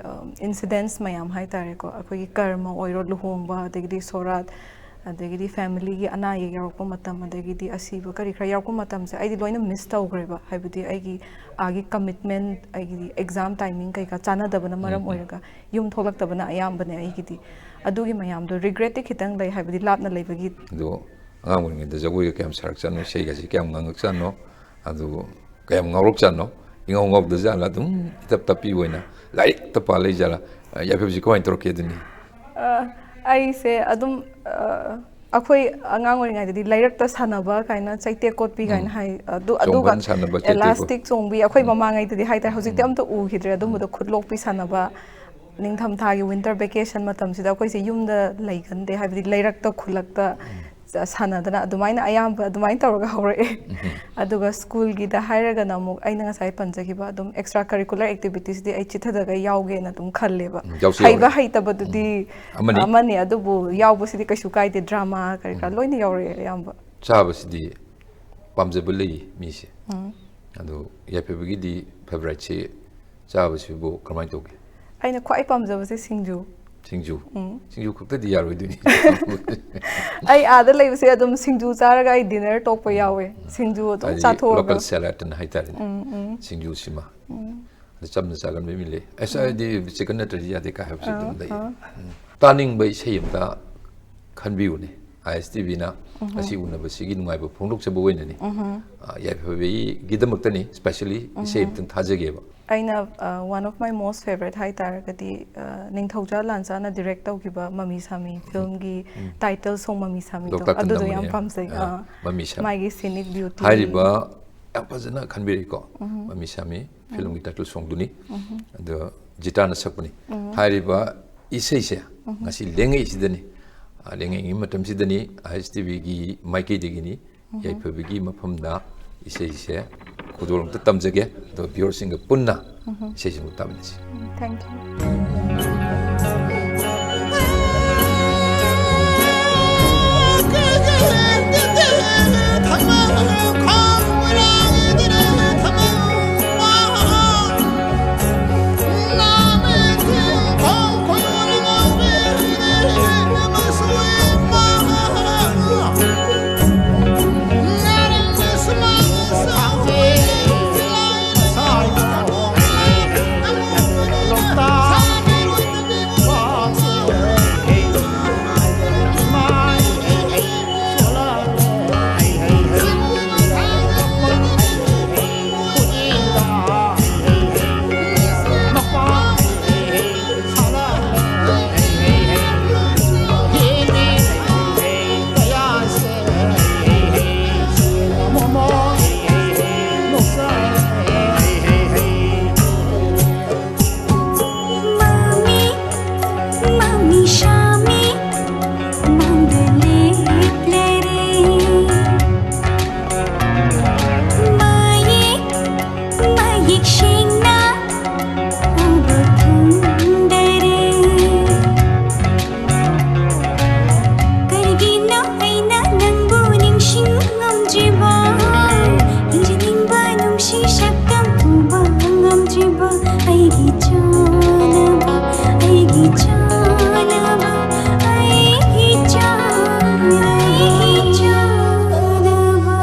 ꯏꯟꯁꯤꯗꯦꯟꯁ ꯃꯌꯥꯝ ꯍꯥꯏꯇꯥꯔꯦꯀꯣ, ꯑꯩꯈꯣꯏꯒꯤ ꯀꯔꯃ ꯑꯣꯏꯔꯣ, ꯂꯨꯍꯣꯡꯕ, ꯑꯗꯒꯤꯗꯤ ꯁꯣꯔꯥꯠ, ꯑꯗꯒꯤꯗꯤ ꯐꯦꯃꯤꯂꯤꯒꯤ ꯑꯅꯥ ꯑꯌꯦꯛ ꯌꯥꯎꯔꯛꯄ ꯃꯇꯝ, ꯑꯗꯒꯤꯗꯤ ꯑꯁꯤꯕ ꯀꯔꯤ ꯀꯔꯥ ꯌꯥꯎꯔꯛꯄ ꯃꯇꯝꯁꯦ ꯑꯩꯗꯤ ꯂꯣꯏꯅ ꯃꯤꯁ ꯇꯧꯈ꯭ꯔꯦꯕ꯫ ꯍꯥꯏꯕꯗꯤ ꯑꯩꯒꯤ ꯑꯥꯒꯤ ꯀꯃꯤꯠꯃꯦꯟ, ꯑꯩꯒꯤ ꯑꯦꯛꯖꯥꯝ ꯇꯥꯏꯃꯤꯡ ꯀꯩꯀꯥ ꯆꯥꯟꯅꯗꯕꯅ ꯃꯔꯝ ꯎꯝ, ꯎꯝ꯫ ꯑꯣꯏꯔꯒ ꯌꯨꯝ ꯊꯣꯛꯂꯛꯇꯕꯅ ꯑꯌꯥꯝꯕꯅꯦ ꯑꯩꯒꯤꯗꯤ꯫ ꯑꯗꯨꯒꯤ ꯃꯌꯥꯝꯗꯣ ꯔꯤꯒ꯭ꯔꯦꯠꯇꯤ ꯈꯤꯇꯪ ꯂꯩ, ꯍꯥꯏꯕꯗꯤ ꯂꯥꯞꯅ ꯂꯩꯕꯒꯤ꯫ ꯑꯗꯣ ꯑꯉꯥꯡ ꯑꯣꯏꯔꯤꯉꯩꯗ ꯖꯒꯣꯏꯒ ꯀꯌꯥꯝ ꯁꯥꯔꯛꯆꯥꯠꯅꯣ, ꯏꯁꯩꯒꯁꯤ ꯀꯌꯥꯝ ꯉꯥꯡꯉꯛꯆꯥꯠꯅꯣ, ꯑꯗꯨ ꯀꯌꯥꯝ ꯉꯥꯎꯔꯛꯆꯥꯠꯅꯣ? ꯏꯉꯥꯎ ꯉꯥꯎꯗꯖꯥꯠꯂ? ꯑꯗꯨꯝ ꯏꯇꯞ ꯇꯞꯄꯤ ꯑꯣꯏꯅ ꯂꯥꯏꯔꯤꯛꯇ ꯄꯥ ꯂꯩꯖꯥꯠꯂ? ꯌꯥꯏꯐꯕꯁꯤ ꯀꯃꯥꯏꯅ ꯇꯧꯔꯛꯀꯦ ꯑꯗꯨꯅꯤ? ꯑ, ꯑꯩꯁꯦ ꯑꯗꯨꯝ, ꯑ, ꯑꯩꯈꯣꯏ ꯑꯉꯥꯡ ꯑꯣꯏꯔꯤꯉꯩꯗꯗꯤ ꯂꯩꯔꯛꯇ ꯁꯥꯟꯅꯕ ꯀꯥꯏꯅ, ꯆꯩꯇꯦꯛ ꯀꯣꯠꯄꯤ ꯎꯝ꯫ ꯀꯥꯏꯅ ꯍꯥꯏ, ꯑꯗꯨ, ꯑꯗꯨꯒ ꯆꯣꯡꯐꯟ ꯁꯥꯟꯅꯕ, ꯆꯩꯇꯦꯛ ꯀꯣꯠ-, ꯑꯦꯂꯥꯁꯇꯤꯛ ꯆꯣꯡꯕꯤ, ꯑꯩꯈꯣꯏ ꯎꯝ꯫ ꯃꯃꯥꯡꯉꯩꯗꯗꯤ ꯍꯥꯏꯇꯥꯔꯦ, ꯍꯧꯖꯤꯛꯇꯤ ꯎꯝ꯫ ꯑꯝꯇ ꯎꯈꯤꯗ꯭ꯔꯦ ꯑꯗꯨꯝꯕꯗꯣ, ꯎꯝ꯫ ꯈꯨꯠꯂꯣꯛꯄꯤ ꯁꯥꯟꯅꯕ, ꯅꯤꯡꯊꯝꯊꯥꯒꯤ ꯋꯤꯟꯇꯔ ꯚꯦꯀꯦꯁꯟ ꯃꯇꯝꯁꯤꯗ ꯑꯩꯈꯣꯏꯁꯦ ꯌꯨꯝꯗ ꯂꯩꯒꯟꯗꯦ, ꯍꯥꯏꯕꯗꯤ ꯂꯩꯔꯛꯇ, ꯈꯨꯜꯂꯛꯇ ꯎꯝ꯫ ꯆ-, ꯁꯥꯟꯅꯗꯅ ꯑꯗꯨꯃꯥꯏꯅ ꯑꯌꯥꯝꯕ ꯑꯗꯨꯃꯥꯏꯅ ꯇꯧꯔꯒ ꯍꯧꯔꯛꯑꯦ꯫ ꯎꯝ꯫ ꯑꯗꯨꯒ ꯁ꯭ꯀꯨꯜꯒꯤꯗ ꯍꯥꯏꯔꯒꯅ ꯑꯃꯨꯛ ꯑꯩꯅ ꯉꯁꯥꯏ ꯄꯟꯖꯈꯤꯕ ꯑꯗꯨꯝ ꯑꯦꯛꯁꯇ꯭ꯔꯥ ꯀꯔꯤꯀꯨꯂꯔ ꯑꯦꯛꯇꯤꯚꯤꯇꯤꯁꯇꯤ ꯑꯩ ꯆꯤꯠꯊꯗꯒ ꯌꯥꯎꯒꯦꯅ ꯑꯗꯨꯝ ꯈꯜꯂꯦꯕ꯫ ꯎꯝ, ꯌꯥꯎꯁꯤ, ꯍꯩꯕ ꯌꯥꯎꯁꯤ꯫ ꯍꯩꯇꯕꯗꯨꯗꯤ ꯎꯝ꯫ ꯑꯃꯅꯤ꯫ ꯑꯃꯅꯤ, ꯑꯗꯨꯕꯨ ꯌꯥꯎꯕꯁꯤꯗꯤ ꯀꯩꯁꯨ ꯀꯥꯏꯗꯦ, ꯗ꯭ꯔꯃꯥ ꯀꯔꯤ ꯀꯔꯥ ꯎꯝ꯫ ꯂꯣꯏꯅ ꯌꯥꯎꯔꯛꯑꯦ ꯑꯌꯥꯝꯕ꯫ ꯆꯥꯕꯁꯤꯗꯤ ꯄꯥꯝꯖꯕ ꯂꯩ ꯃꯤꯁꯦ꯫ ꯎꯝ꯫ ꯑꯗꯣ ꯌꯥꯏꯐꯕꯒꯤꯗꯤ ꯐꯦꯚꯣꯔꯥꯏꯠꯁꯤ ꯆꯥꯕꯁꯤꯕꯨ ꯀꯔꯝꯍꯥꯏꯅ ꯇꯧꯒꯦ? ꯑꯩꯅ ꯈ꯭ꯋꯥꯏ ꯄꯥꯝꯖꯕꯁꯦ ꯁꯤꯡꯖꯨ꯫ ꯁꯤꯡꯖꯨ? ꯎꯝ꯫ ꯁꯤꯡꯖꯨ ꯈꯛꯇꯗꯤ ꯌꯥꯔꯣꯏꯗꯣꯏꯅꯤ꯫ ꯑꯩ ꯑꯥꯗ ꯂꯩꯕꯁꯦ ꯑꯗꯨꯝ ꯁꯤꯡꯖꯨ ꯆꯥꯔꯒ ꯑꯩ ꯗꯤꯅꯔ ꯇꯣꯛꯄ ꯎꯝ꯫ ꯌꯥꯎꯋꯦ꯫ ꯁꯤꯡꯖꯨ ꯑꯗꯨꯝ ꯍꯥꯏꯗꯤ ꯆꯥꯊꯣꯛꯑꯒ꯫ ꯂꯣꯀꯦꯜ ꯁꯦꯂꯥꯠ ꯑꯅ ꯍꯥꯏꯇꯥꯔꯦꯅꯦ꯫ ꯎꯝ, ꯎꯝ꯫ ꯁꯤꯡꯖꯨꯁꯤꯃ꯫ ꯎꯝ꯫ ꯑꯗ ꯆꯝꯅ ꯆꯥꯒꯟꯕ ꯃꯤ ꯂꯩ꯫ ꯑꯁ, ꯎꯝ꯫ ꯑꯩꯗꯤ ꯆꯤꯛꯀꯟ ꯅꯠꯇ꯭ꯔꯗꯤ ꯌꯥꯗꯦ ꯀꯥꯏ ꯍꯥꯏꯕꯁꯨ ꯑꯥ, ꯑꯗꯨꯝ ꯂꯩ꯫ ꯑꯥ꯫ ꯎꯝ꯫ ꯇꯥꯅꯤꯡꯕ ꯏꯁꯩ ꯑꯝꯇ ꯈꯟꯕꯤꯌꯨꯅꯦ꯫ ꯑꯥꯏ ꯑꯦꯁ ꯇꯤ ꯚꯤꯅ ꯎꯝꯍꯨꯝ꯫ ꯉꯁꯤ ꯎꯅꯕꯁꯤꯒꯤ ꯅꯨꯡꯉꯥꯏꯕ ꯐꯣꯡꯗꯣꯛꯆꯕ ꯑꯣꯏꯅꯅꯤ꯫ ꯎꯝꯍꯨꯝ꯫ ꯑ, ꯌꯥꯏꯐꯕꯒꯤꯗꯃꯛꯇꯅꯤ, specially ꯏꯁꯩ ꯎꯝꯍꯨꯝ꯫ ꯑꯝꯇꯪ ꯊꯥꯖꯒꯦꯕ꯫ ꯑꯩꯅ, ꯑ, one of my most favourite ꯍꯥꯏ ꯇꯥꯔꯒꯗꯤ, ꯑ, ꯅꯤꯡꯊꯧꯖꯥ ꯂꯥꯟꯆꯥꯅ ꯗꯤꯔꯦꯛ ꯇꯧꯈꯤꯕ ꯃꯃꯤ ꯁꯥꯃꯤ ꯎꯝ꯫ ꯐꯤꯂꯝꯒꯤ ꯎꯝ꯫ ꯇꯥꯏꯇꯜ ꯁꯣꯡ ꯃꯃꯤ ꯁꯥꯃꯤꯗꯣ, ꯂꯣꯛꯇꯥꯛꯇ ꯑꯗꯨꯗꯣ ꯌꯥꯝ ꯅꯝꯕꯅꯦ꯫ ꯄꯥꯝꯖꯩ꯫ ꯑ, ꯑ, ꯃꯃꯤ ꯁꯥꯃꯤ꯫ ꯃꯥꯒꯤ ꯁꯤꯅꯤꯛ ꯕ꯭ꯌꯨꯇꯤ꯫ ꯍꯥꯏꯔꯤꯕ ꯌꯥꯝ ꯐꯖꯅ ꯈꯟꯕꯤꯔꯛꯏꯀꯣ꯫ ꯎꯝ꯫ ꯃꯃꯤ ꯁꯥꯃꯤ ꯎꯝ꯫ ꯐꯤꯂꯝꯒꯤ ꯇꯥꯏꯇꯜ ꯁꯣꯡꯗꯨꯅꯤ꯫ ꯎꯝ꯫ ꯑꯗꯣ ꯖꯤꯇꯥꯅ ꯁꯛꯄꯅꯤ꯫ ꯎꯝ꯫ ꯍꯥꯏꯔꯤꯕ ꯏꯁꯩꯁꯦ ꯎꯝ꯫ ꯉꯁꯤ ꯂꯦꯡꯉꯛꯏꯁꯤꯗꯅꯤ꯫ ꯑ, ꯂꯦꯡꯉꯛꯏ ꯃꯇꯝꯁꯤꯗꯅꯤ ꯑꯥꯏ ꯑꯦꯁ ꯇꯤ ꯚꯤꯒꯤ ꯃꯥꯏꯀꯩꯗꯒꯤꯅꯤ ꯎꯝ꯫ ꯌꯥꯏꯐꯕꯒꯤ ꯃꯐꯝꯗ ꯏꯁꯩꯁꯦ ꯈꯨꯗꯣꯜ ꯑꯝꯇ ꯇꯝꯖꯒꯦ꯫ ꯑꯗꯣ ꯚ꯭ꯌꯨꯋꯔꯁꯤꯡꯒ ꯄꯨꯟꯅ ꯎꯝ꯫ ꯏꯁꯩꯁꯤꯡꯗꯨ ꯇꯥꯃꯤꯟꯅꯁꯤ꯫ Thank you. ꯁꯦꯡꯅ ꯎꯕ ꯐꯪꯗꯔꯦ꯫ ꯀꯔꯤꯒꯤꯅꯣ ꯑꯩꯅ ꯅꯪꯕꯨ ꯅꯤꯡꯁꯤꯡ ꯉꯝꯗ꯭ꯔꯤꯕ? ꯌꯦꯡꯖꯅꯤꯡꯕ ꯅꯨꯡꯁꯤ ꯁꯛꯇꯝ ꯎꯕ ꯉꯝꯗ꯭ꯔꯤꯕ? ꯑꯩꯒꯤ ꯆꯥꯅꯕ, ꯑꯩꯒꯤ ꯆꯥꯅꯕ, ꯑꯩꯒꯤ ꯆꯥꯅꯕ, ꯑꯩꯒꯤ ꯆꯥꯅꯕ꯫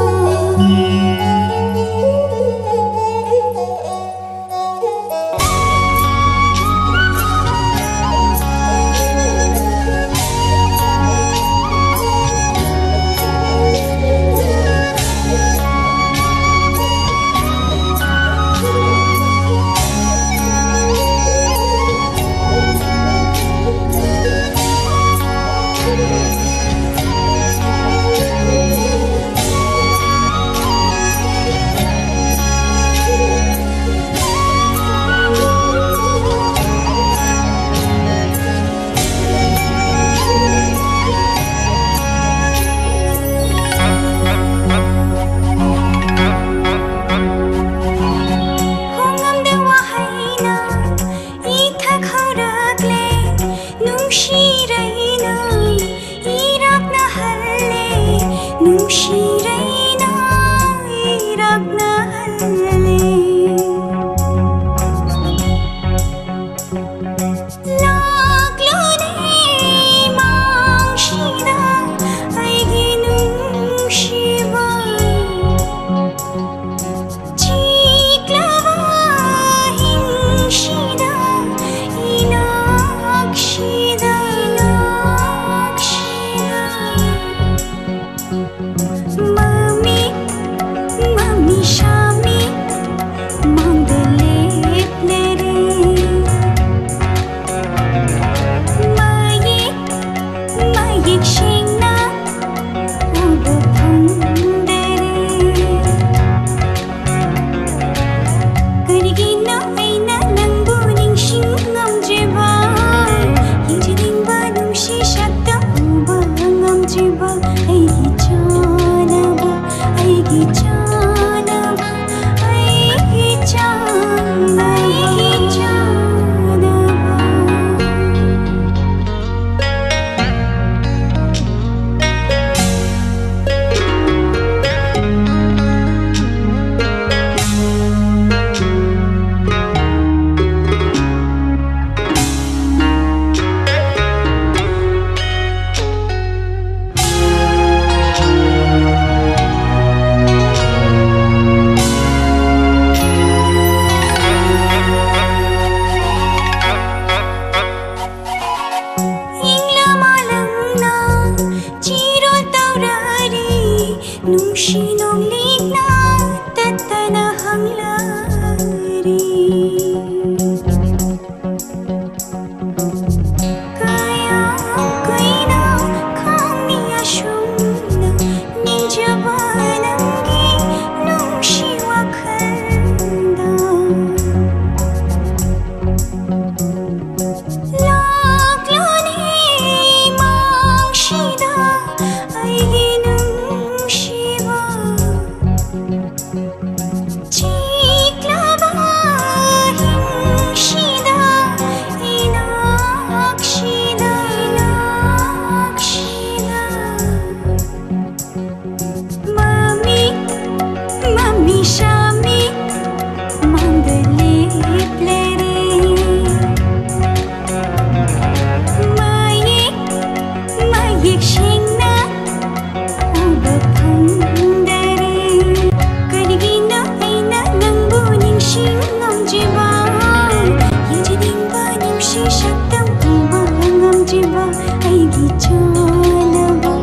ꯌꯦꯡꯖꯅꯤꯡꯕ ꯅꯨꯡꯁꯤ ꯁꯛꯇꯝ ꯎꯕ ꯉꯝꯗ꯭ꯔꯤꯕ ꯑꯩꯒꯤ ꯆꯥꯅꯕ,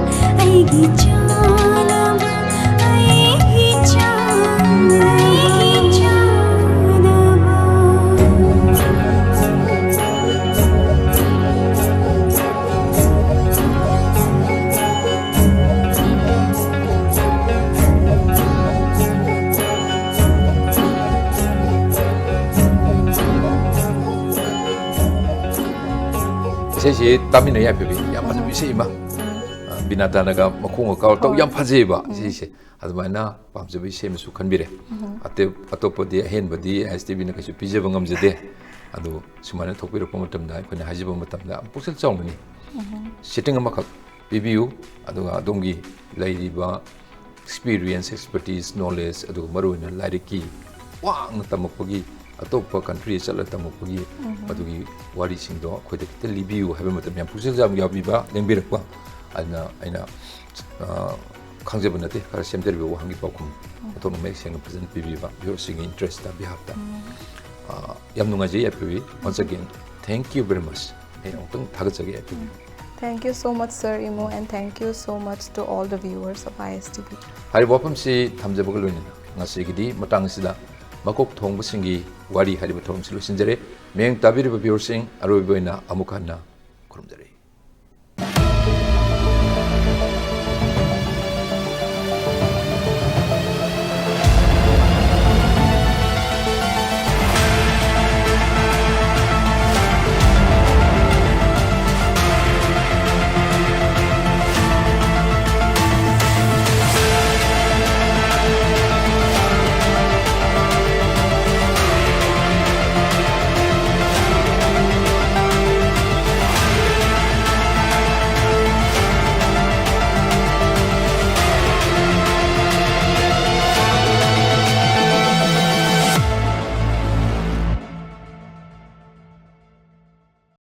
ꯑꯩꯒꯤ ꯆꯥꯅꯕ, ꯑꯩꯒꯤ ꯆꯥꯅꯕ, ꯑꯩꯒꯤ ꯆꯥꯅꯕ꯫ ꯏꯁꯩꯁꯤ ꯇꯥꯃꯤꯟꯅ ꯌꯥꯏꯐꯕꯤ, ꯌꯥꯝ ꯐꯖꯕ ꯏꯁꯩ ꯑꯃ꯫ ꯑ, ꯕꯤꯅꯥꯇꯥꯅꯒ ꯃꯈꯣꯡꯒ ꯀꯥꯎꯔ ꯇꯧ, ꯌꯥꯝ ꯐꯖꯩꯕ ꯏꯁꯩꯁꯦ꯫ ꯑꯗꯨꯃꯥꯏꯅ ꯄꯥꯝꯖꯕ ꯏꯁꯩ ꯑꯃꯁꯨ ꯈꯟꯕꯤꯔꯦ꯫ ꯑꯇꯦ-, ꯑꯇꯣꯞꯄꯗꯤ ꯑꯍꯦꯟꯕꯗꯤ ꯑꯥꯏ ꯑꯦꯁ ꯇꯤ ꯚꯤꯅ ꯀꯩꯁꯨ ꯄꯤꯖꯕ ꯉꯝꯖꯗꯦ꯫ ꯑꯗꯨ ꯁꯨꯃꯥꯏꯅ ꯊꯣꯛꯄꯤꯔꯛꯄ ꯃꯇꯝꯗ ꯑꯩꯈꯣꯏꯅ ꯍꯥꯏꯖꯕ ꯃꯇꯝꯗ ꯄꯨꯛꯆꯦꯜ ꯆꯥꯎꯅꯅꯤ꯫ ꯁꯤꯇꯤꯡ ꯑꯃꯈꯛ ꯄꯤꯕꯤꯌꯨ, ꯑꯗꯨꯒ ꯑꯗꯣꯝꯒꯤ ꯂꯩꯔꯤꯕ experience, expertise, knowledge, ꯑꯗꯨꯒ ꯃꯔꯨꯑꯣꯏꯅ ꯂꯥꯏꯔꯤꯛꯀꯤ ꯋꯥꯡꯅ ꯇꯝꯃꯛꯄꯒꯤ, ꯑꯇꯣꯞꯄ country ꯆꯠꯂ ꯇꯝꯃꯛꯄꯒꯤ, ꯃꯗꯨꯒꯤ ꯋꯥꯔꯤꯁꯤꯡꯗꯣ ꯑꯩꯈꯣꯏꯗ ꯈꯤꯇꯪ ꯂꯤꯕꯤꯌꯨ ꯍꯥꯏꯕ ꯃꯇꯝꯗ ꯌꯥꯝ ꯄꯨꯛꯆꯦꯜ ꯌꯥꯝ ꯌꯥꯎꯕꯤꯕ, ꯂꯦꯡꯕꯤꯔꯛꯄ꯫ ꯑꯗꯨꯅ ꯑꯩꯅ, ꯑ, ꯈꯪꯖꯕ ꯅꯠꯇꯦ, ꯈꯔ ꯁꯦꯝꯖꯔꯤꯕ ꯋꯥꯍꯪꯒꯤ ꯄꯥꯎꯈꯨꯝ ꯑꯗꯣꯝꯅ ꯃꯌꯦꯛ ꯁꯦꯡꯅ ꯐꯖꯅ ꯄꯤꯕꯤꯕ viewersꯁꯤꯡꯒꯤ interestꯇ, behalfta꯫ ꯑ, ꯌꯥꯝ ꯅꯨꯡꯉꯥꯏꯖꯩ ꯌꯥꯏꯐꯕꯤ, once again, thank you very much꯫ ꯑꯩ ꯑꯃꯨꯛꯇꯪ ꯊꯥꯒꯠꯆꯒꯦ ꯌꯥꯏꯐꯕꯤ꯫ Thank you so much, Sir Imo, and thank you so much to all the viewers of I S T V. ꯍꯥꯏꯔꯤꯕ ꯋꯥꯐꯝꯁꯤ ꯊꯝꯖꯕꯒ ꯂꯣꯏꯅꯅ ꯉꯁꯤꯒꯤꯗꯤ ꯃꯇꯥꯡ ꯑꯁꯤꯗ ꯃꯀꯣꯛ ꯊꯣꯡꯕꯁꯤꯡꯒꯤ ꯋꯥꯔꯤ ꯍꯥꯏꯔꯤꯕ ꯊꯧꯔꯝꯁꯤ ꯂꯣꯏꯁꯤꯟꯖꯔꯦ꯫ ꯃꯤꯠꯌꯦꯡ ꯇꯥꯕꯤꯔꯤꯕ viewerꯁꯤꯡ, ꯑꯔꯣꯏꯕ ꯑꯣꯏꯅ ꯑꯃꯨꯛ ꯍꯟꯅ ꯈꯨꯔꯨꯝꯖꯔꯤ꯫